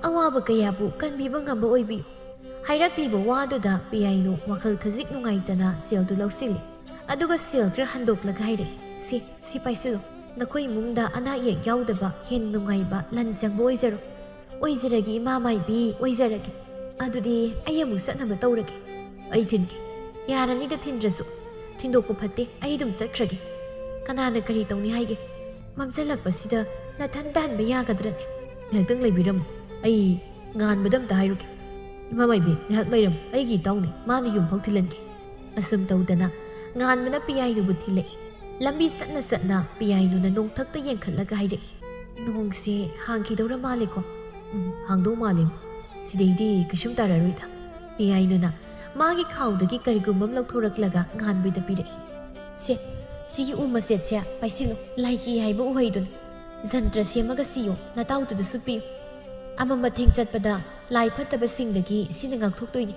ꯑꯋꯥꯕ ꯀꯌꯥꯕꯨ ꯀꯟꯕꯤꯕ ꯉꯝꯕ ꯑꯣꯏꯕꯤꯌꯨ꯫" ꯍꯥꯏꯔꯛꯂꯤꯕ ꯋꯥꯗꯨꯗ ꯄꯤꯌꯥꯏꯅꯨ ꯋꯥꯈꯜ ꯈꯖꯤꯛ ꯅꯨꯡꯉꯥꯏꯇꯅ ꯁꯦꯜꯗꯨ ꯂꯧꯁꯤꯜꯂꯤ꯫ ꯑꯗꯨꯒ ꯁꯦꯜ ꯈꯔ ꯍꯟꯗꯣꯛꯂꯒ ꯍꯥꯏꯔꯛꯏ, "ꯁꯤ, ꯁꯤ ꯄꯥꯏꯁꯤꯜꯂꯨ꯫ ꯅꯈꯣꯏ ꯏꯃꯨꯡꯗ ꯑꯅꯥ ꯑꯌꯦꯛ ꯌꯥꯎꯗꯕ ꯍꯦꯟꯅ ꯅꯨꯡꯉꯥꯏꯕ ꯂꯟ ꯆꯪꯕ ꯑꯣꯏꯖꯔꯣ꯫" "ꯑꯣꯏꯖꯔꯒꯦ, ꯏꯃꯥ ꯃꯥꯏꯕꯤ, ꯑꯣꯏꯖꯔꯒꯦ꯫ ꯑꯗꯨꯗꯤ ꯑꯩ ꯑꯃꯨꯛ ꯆꯠꯅꯕ ꯇꯧꯔꯒꯦ꯫" "ꯑꯩ ꯊꯤꯟꯒꯦ꯫" "ꯌꯥꯔꯅꯤꯗ ꯊꯤꯟꯗ꯭ꯔꯁꯨ꯫ ꯊꯤꯟꯗꯣꯛꯄ ꯐꯠꯇꯦ, ꯑꯩ ꯑꯗꯨꯝ ꯆꯠꯈ꯭ꯔꯒꯦ꯫ ꯀꯅꯥꯅ ꯀꯔꯤ ꯇꯧꯅꯤ ꯍꯥꯏꯒꯦ? ꯃꯝꯁꯤꯜꯂꯛꯄꯁꯤꯗ ꯅꯊꯟ ꯇꯍꯟꯕ ꯌꯥꯒꯗ꯭ꯔꯅꯦ? ꯉꯥꯏꯍꯥꯛꯇꯪ ꯂꯩꯕꯤꯔꯝꯃꯨ, ꯑꯩ ꯉꯥꯟꯕꯗ ꯑꯝꯇ ꯍꯥꯏꯔꯨꯒꯦ꯫ ꯏꯃꯥ ꯃꯥꯏꯕꯤ, ꯉꯥꯏꯍꯥꯛ ꯂꯩꯔꯝꯃꯨ, ꯑꯩꯒꯤ ꯏꯇꯥꯎꯅꯤ, ꯃꯥꯅ ꯌꯨꯝ ꯐꯥꯎ ꯊꯤꯜꯍꯟꯒꯦ꯫ ꯑꯁꯨꯝ ꯇꯧꯗꯅ ꯉꯥꯟꯕꯅ ꯄꯤꯌꯥꯏꯅꯨꯕꯨ ꯊꯤꯜꯂꯛꯏ꯫ ꯂꯝꯕꯤ ꯆꯠꯅ ꯆꯠꯅ ꯄꯤꯌꯥꯏꯅꯨꯅ ꯅꯣꯡꯊꯛꯇ ꯌꯦꯡꯈꯠꯂꯒ ꯍꯥꯏꯔꯛꯏ, "ꯅꯣꯡꯁꯦ ꯍꯥꯡꯈꯤꯗꯧꯔ ꯃꯥꯜꯂꯦꯀꯣ?" "ꯎꯝ, ꯍꯥꯡꯗꯧ ꯃꯥꯜꯂꯦ꯫ ꯁꯤꯗꯩꯗꯤ ꯀꯩꯁꯨꯝ ꯇꯥꯔꯔꯣꯏꯗ꯫" ꯄꯤꯌꯥꯏꯅꯨꯅ ꯃꯥꯒꯤ ꯈꯥꯎꯗꯒꯤ ꯀꯔꯤꯒꯨꯝꯕ ꯑꯃ ꯂꯧꯊꯣꯔꯛꯂꯒ ꯉꯥꯟꯕꯤꯗ ꯄꯤꯔꯛꯏ꯫ "ꯁꯦ, ꯁꯤꯒꯤ ꯎ ꯃꯆꯦꯠꯁꯦ ꯄꯥꯏꯁꯤꯜꯂꯨ, ꯂꯥꯏꯀꯤ ꯍꯥꯏꯕ ꯎꯍꯩꯗꯨꯅꯤ꯫ ꯖꯟꯇ꯭ꯔ ꯁꯦꯝꯃꯒ ꯁꯤꯌꯨ, ꯅꯇꯥꯎꯗꯨꯗꯁꯨ ꯄꯤꯌꯨ꯫ ꯑꯃꯝ ꯑꯊꯦꯡ ꯆꯠꯄꯗ ꯂꯥꯏ ꯐꯠꯇꯕꯁꯤꯡꯗꯒꯤ ꯁꯤꯅ ꯉꯥꯛꯊꯣꯛꯇꯣꯏꯅꯤ꯫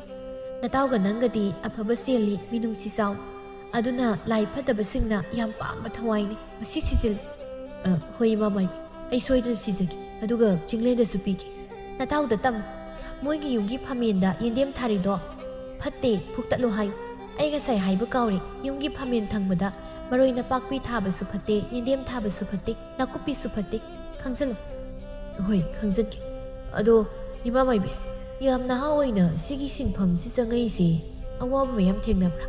ꯅꯇꯥꯎꯒ ꯅꯪꯒꯗꯤ ꯑꯐꯕ ꯁꯦꯜꯂꯤ, ꯃꯤꯅꯨꯡꯁꯤ ꯆꯥꯎ꯫ ꯑꯗꯨꯅ ꯂꯥꯏ ꯐꯠꯇꯕꯁꯤꯡꯅ ꯌꯥꯝ ꯄꯥꯝꯕ ꯊꯋꯥꯏꯅꯤ, ꯃꯁꯤ ꯁꯤꯖꯤꯜꯂꯨ꯫" "ꯑ, ꯍꯣꯏ, ꯏꯃꯥ ꯃꯥꯏꯕꯤ, ꯑꯩ ꯁꯣꯏꯗꯅ ꯁꯤꯖꯒꯦ꯫ ꯑꯗꯨꯒ ꯆꯤꯡꯂꯦꯟꯗꯁꯨ ꯄꯤꯒꯦ꯫ ꯅꯇꯥꯎꯗ ꯇꯝꯃꯨ꯫ ꯃꯣꯏꯒꯤ ꯌꯨꯝꯒꯤ ꯐꯝꯃꯦꯟꯗ ꯌꯦꯟꯗꯦꯝ ꯊꯥꯔꯤꯗꯣ ꯐꯠꯇꯦ, ꯐꯨꯛꯇꯠꯂꯨ ꯍꯥꯏꯌꯨ꯫ ꯑꯩ ꯉꯁꯥꯏ ꯍꯥꯏꯕ ꯀꯥꯎꯔꯦ, ꯌꯨꯝꯒꯤ ꯐꯝꯃꯦꯟ ꯊꯪꯕꯗ ꯃꯔꯣꯏ ꯅꯄꯥꯛꯄꯤ ꯊꯥꯕꯁꯨ ꯐꯠꯇꯦ, ꯌꯦꯟꯗꯦꯝ ꯊꯥꯕꯁꯨ ꯐꯠꯇꯦ, ꯅꯥꯀꯨꯞꯄꯤꯁꯨ ꯐꯠꯇꯦ꯫ ꯈꯪꯖꯜꯂꯨ꯫" "ꯍꯣꯏ, ꯈꯪꯖꯟꯒꯦ꯫ ꯑꯗꯣ ꯏꯃꯥ ꯃꯥꯏꯕꯤ, ꯌꯥꯝ ꯅꯍꯥ ꯑꯣꯏꯅ ꯁꯤꯒꯤ ꯁꯤꯟꯐꯝꯁꯤ ꯆꯪꯉꯛꯏꯁꯦ ꯑꯋꯥꯕ ꯃꯌꯥꯝ ꯊꯦꯡꯅꯕ꯭ꯔꯥ?"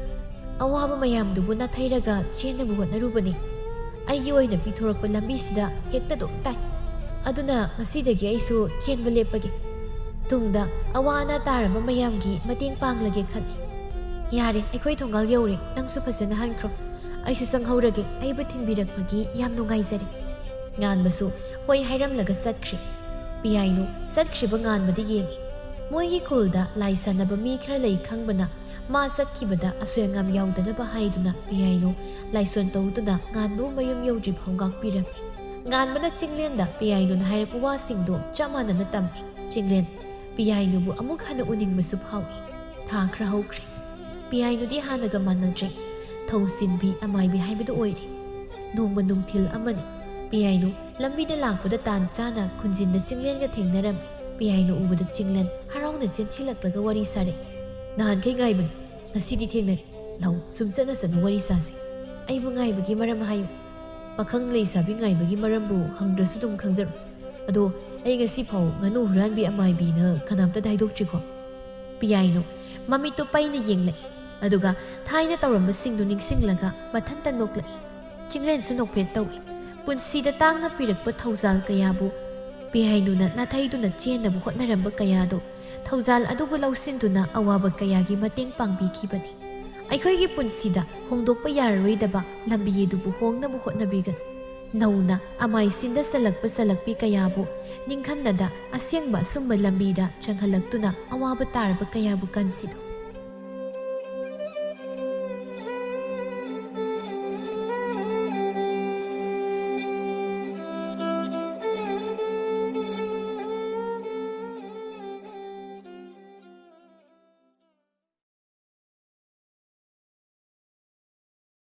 "ꯑꯋꯥꯕ ꯃꯌꯥꯝꯗꯨꯕꯨ ꯅꯥꯊꯩꯔꯒ ꯆꯦꯟꯅꯕ ꯍꯣꯠꯅꯔꯨꯕꯅꯤ꯫ ꯑꯩꯒꯤ ꯑꯣꯏꯅ ꯄꯤꯊꯣꯔꯛꯄ ꯂꯝꯕꯤꯁꯤꯗ ꯍꯦꯛꯇ ꯑꯗꯨꯝ ꯇꯥꯏ꯫ ꯑꯗꯨꯅ ꯉꯁꯤꯗꯒꯤ ꯑꯩꯁꯨ ꯆꯦꯟꯕ ꯂꯦꯞꯄꯒꯦ꯫ ꯇꯨꯡꯗ ꯑꯋꯥ ꯑꯅꯥ ꯇꯥꯔꯕ ꯃꯌꯥꯝꯒꯤ ꯃꯇꯦꯡ ꯄꯥꯡꯂꯒꯦ ꯈꯜꯂꯤ꯫" "ꯌꯥꯔꯦ, ꯑꯩꯈꯣꯏ ꯊꯣꯡꯒꯥꯜ ꯌꯧꯔꯦ, ꯅꯪꯁꯨ ꯐꯖꯅ ꯍꯟꯈ꯭ꯔꯣ꯫ ꯑꯩꯁꯨ ꯆꯪꯍꯧꯔꯒꯦ, ꯑꯩꯕꯨ ꯊꯤꯟꯕꯤꯔꯛꯄꯒꯤ ꯌꯥꯝ ꯅꯨꯡꯉꯥꯏꯖꯔꯦ꯫" ꯉꯥꯟꯕꯁꯨ ꯍꯣꯏ ꯍꯥꯏꯔꯝꯂꯒ ꯆꯠꯈ꯭ꯔꯦ꯫ ꯄꯤꯌꯥꯏꯅꯨ ꯆꯠꯈ꯭ꯔꯤꯕ ꯉꯥꯟꯕꯗ ꯌꯦꯡꯉꯤ꯫ ꯃꯣꯏꯒꯤ ꯈꯨꯜꯗ ꯂꯥꯏ ꯁꯥꯟꯅꯕ ꯃꯤ ꯈꯔ ꯂꯩ ꯈꯪꯕꯅ ꯃꯥ ꯆꯠꯈꯤꯕꯗ ꯑꯁꯣꯏ ꯑꯉꯥꯝ ꯌꯥꯎꯗꯅꯕ ꯍꯥꯏꯗꯨꯅ ꯄꯤꯌꯥꯏꯅꯨ ꯂꯥꯏꯁꯣꯟ ꯇꯧꯗꯨꯅ ꯉꯥꯟꯕꯕꯨ ꯃꯌꯨꯝ ꯌꯧꯗ꯭ꯔꯤ ꯐꯥꯎ ꯉꯥꯛꯄꯤꯔꯝꯃꯤ꯫ ꯉꯥꯟꯕꯅ ꯆꯤꯡꯂꯦꯟꯗ ꯄꯤꯌꯥꯏꯅꯨꯅ ꯍꯥꯏꯔꯛꯄ ꯋꯥꯁꯤꯡꯗꯣ ꯆꯞ ꯃꯥꯟꯅꯅ ꯇꯝꯃꯤ꯫ ꯆꯤꯡꯂꯦꯟ ꯄꯤꯌꯥꯏꯅꯨꯕꯨ ꯑꯃꯨꯛ ꯍꯟꯅ ꯎꯅꯤꯡꯕꯁꯨ ꯐꯥꯎꯏ꯫ ꯊꯥ ꯈꯔ ꯍꯧꯈ꯭ꯔꯦ꯫ ꯄꯤꯌꯥꯏꯅꯨꯗꯤ ꯍꯥꯟꯅꯒ ꯃꯥꯟꯅꯗ꯭ꯔꯦ꯫ ꯊꯧꯁꯤꯟꯕꯤ ꯑꯃꯥꯏꯕꯤ ꯍꯥꯏꯕꯗꯨ ꯑꯣꯏꯔꯦ꯫ ꯅꯣꯡꯃ ꯅꯨꯡꯊꯤꯜ ꯑꯃꯅꯤ꯫ ꯄꯤꯌꯥꯏꯅꯨ ꯂꯝꯕꯤꯗ ꯂꯥꯛꯄꯗ ꯇꯥꯟ ꯆꯥꯅ ꯈꯨꯟꯖꯤꯟꯗ ꯆꯤꯡꯂꯦꯟꯒ ꯊꯦꯡꯅꯔꯝꯃꯤ꯫ ꯄꯤꯌꯥꯏꯅꯨ ꯎꯕꯗ ꯆꯤꯡꯂꯦꯟ ꯍꯔꯥꯎꯅ ꯆꯦꯟꯁꯤꯜꯂꯛꯂꯒ ꯋꯥꯔꯤ ꯁꯥꯔꯛꯏ꯫ "ꯅꯍꯥꯟꯈꯩ ꯉꯥꯏꯕꯅꯤ, ꯉꯁꯤꯗꯤ ꯊꯦꯡꯅꯔꯦ꯫ ꯂꯥꯛꯎ, ꯁꯨꯝ ꯆꯠꯅ ꯆꯠꯅ ꯋꯥꯔꯤ ꯁꯥꯁꯤ꯫ ꯑꯩꯕꯨ ꯉꯥꯏꯕꯒꯤ ꯃꯔꯝ ꯍꯥꯏꯌꯨ꯫" "ꯄꯥꯈꯪ ꯂꯩꯁꯥꯕꯤ ꯉꯥꯏꯕꯒꯤ ꯃꯔꯝꯕꯨ ꯍꯪꯗ꯭ꯔꯁꯨ ꯑꯗꯨꯝ ꯈꯪꯖꯔꯣ꯫ ꯑꯗꯣ ꯑꯩ ꯉꯁꯤ ꯐꯥꯎ ꯉꯥꯅꯨ ꯍꯨꯔꯥꯟꯕꯤ ꯑꯃꯥꯏꯕꯤꯅ ꯀꯅꯥꯝꯇꯗ ꯍꯥꯏꯗꯣꯛꯇ꯭ꯔꯤꯀꯣ꯫" ꯄꯤꯌꯥꯏꯅꯨ ꯃꯃꯤꯠꯇꯨ ꯄꯩꯅ ꯌꯦꯡꯂꯛꯏ꯫ ꯑꯗꯨꯒ ꯊꯥꯏꯅ ꯇꯧꯔꯝꯕꯁꯤꯡꯗꯨ ꯅꯤꯡꯁꯤꯡꯂꯒ ꯃꯊꯟꯇ ꯅꯣꯛꯂꯛꯏ꯫ ꯆꯤꯡꯂꯦꯟꯁꯨ ꯅꯣꯛꯐꯦꯠ ꯇꯧꯏ꯫ ꯄꯨꯟꯁꯤꯗ ꯇꯥꯡꯅ ꯄꯤꯔꯛꯄ ꯊꯧꯖꯥꯜ ꯀꯌꯥꯕꯨ ꯄꯤꯍꯥꯏꯅꯨꯅ ꯅꯥꯊꯩꯗꯨꯅ ꯆꯦꯟꯅꯕ ꯍꯣꯠꯅꯔꯝꯕ ꯀꯌꯥꯗꯣ ꯊꯧꯖꯥꯜ ꯑꯗꯨꯕꯨ ꯂꯧꯁꯤꯟꯗꯨꯅ ꯑꯋꯥꯕ ꯀꯌꯥꯒꯤ ꯃꯇꯦꯡ ꯄꯥꯡꯕꯤꯈꯤꯕꯅꯤ꯫ ꯑꯩꯈꯣꯏꯒꯤ ꯄꯨꯟꯁꯤꯗ ꯍꯣꯡꯗꯣꯛꯄ ꯌꯥꯔꯔꯣꯏꯗꯕ ꯂꯝꯕꯤ ꯑꯗꯨꯕꯨ ꯍꯣꯡꯅꯕ ꯍꯣꯠꯅꯕꯤꯒꯅꯨ꯫ ꯅꯧꯅ ꯑꯃꯥꯏꯁꯤꯟꯗ ꯆꯜꯂꯛꯄ ꯆꯜꯂꯛꯄꯤ ꯀꯌꯥꯕꯨ ꯅꯤꯡꯍꯟꯅꯗ ꯑꯁꯦꯡꯕ ꯑꯆꯨꯝꯕ ꯂꯝꯕꯤꯗ ꯆꯪꯍꯜꯂꯛꯇꯨꯅ ꯑꯋꯥꯕ ꯇꯥꯔꯕ ꯀꯌꯥꯕꯨ ꯀꯟꯁꯤꯗꯨ꯫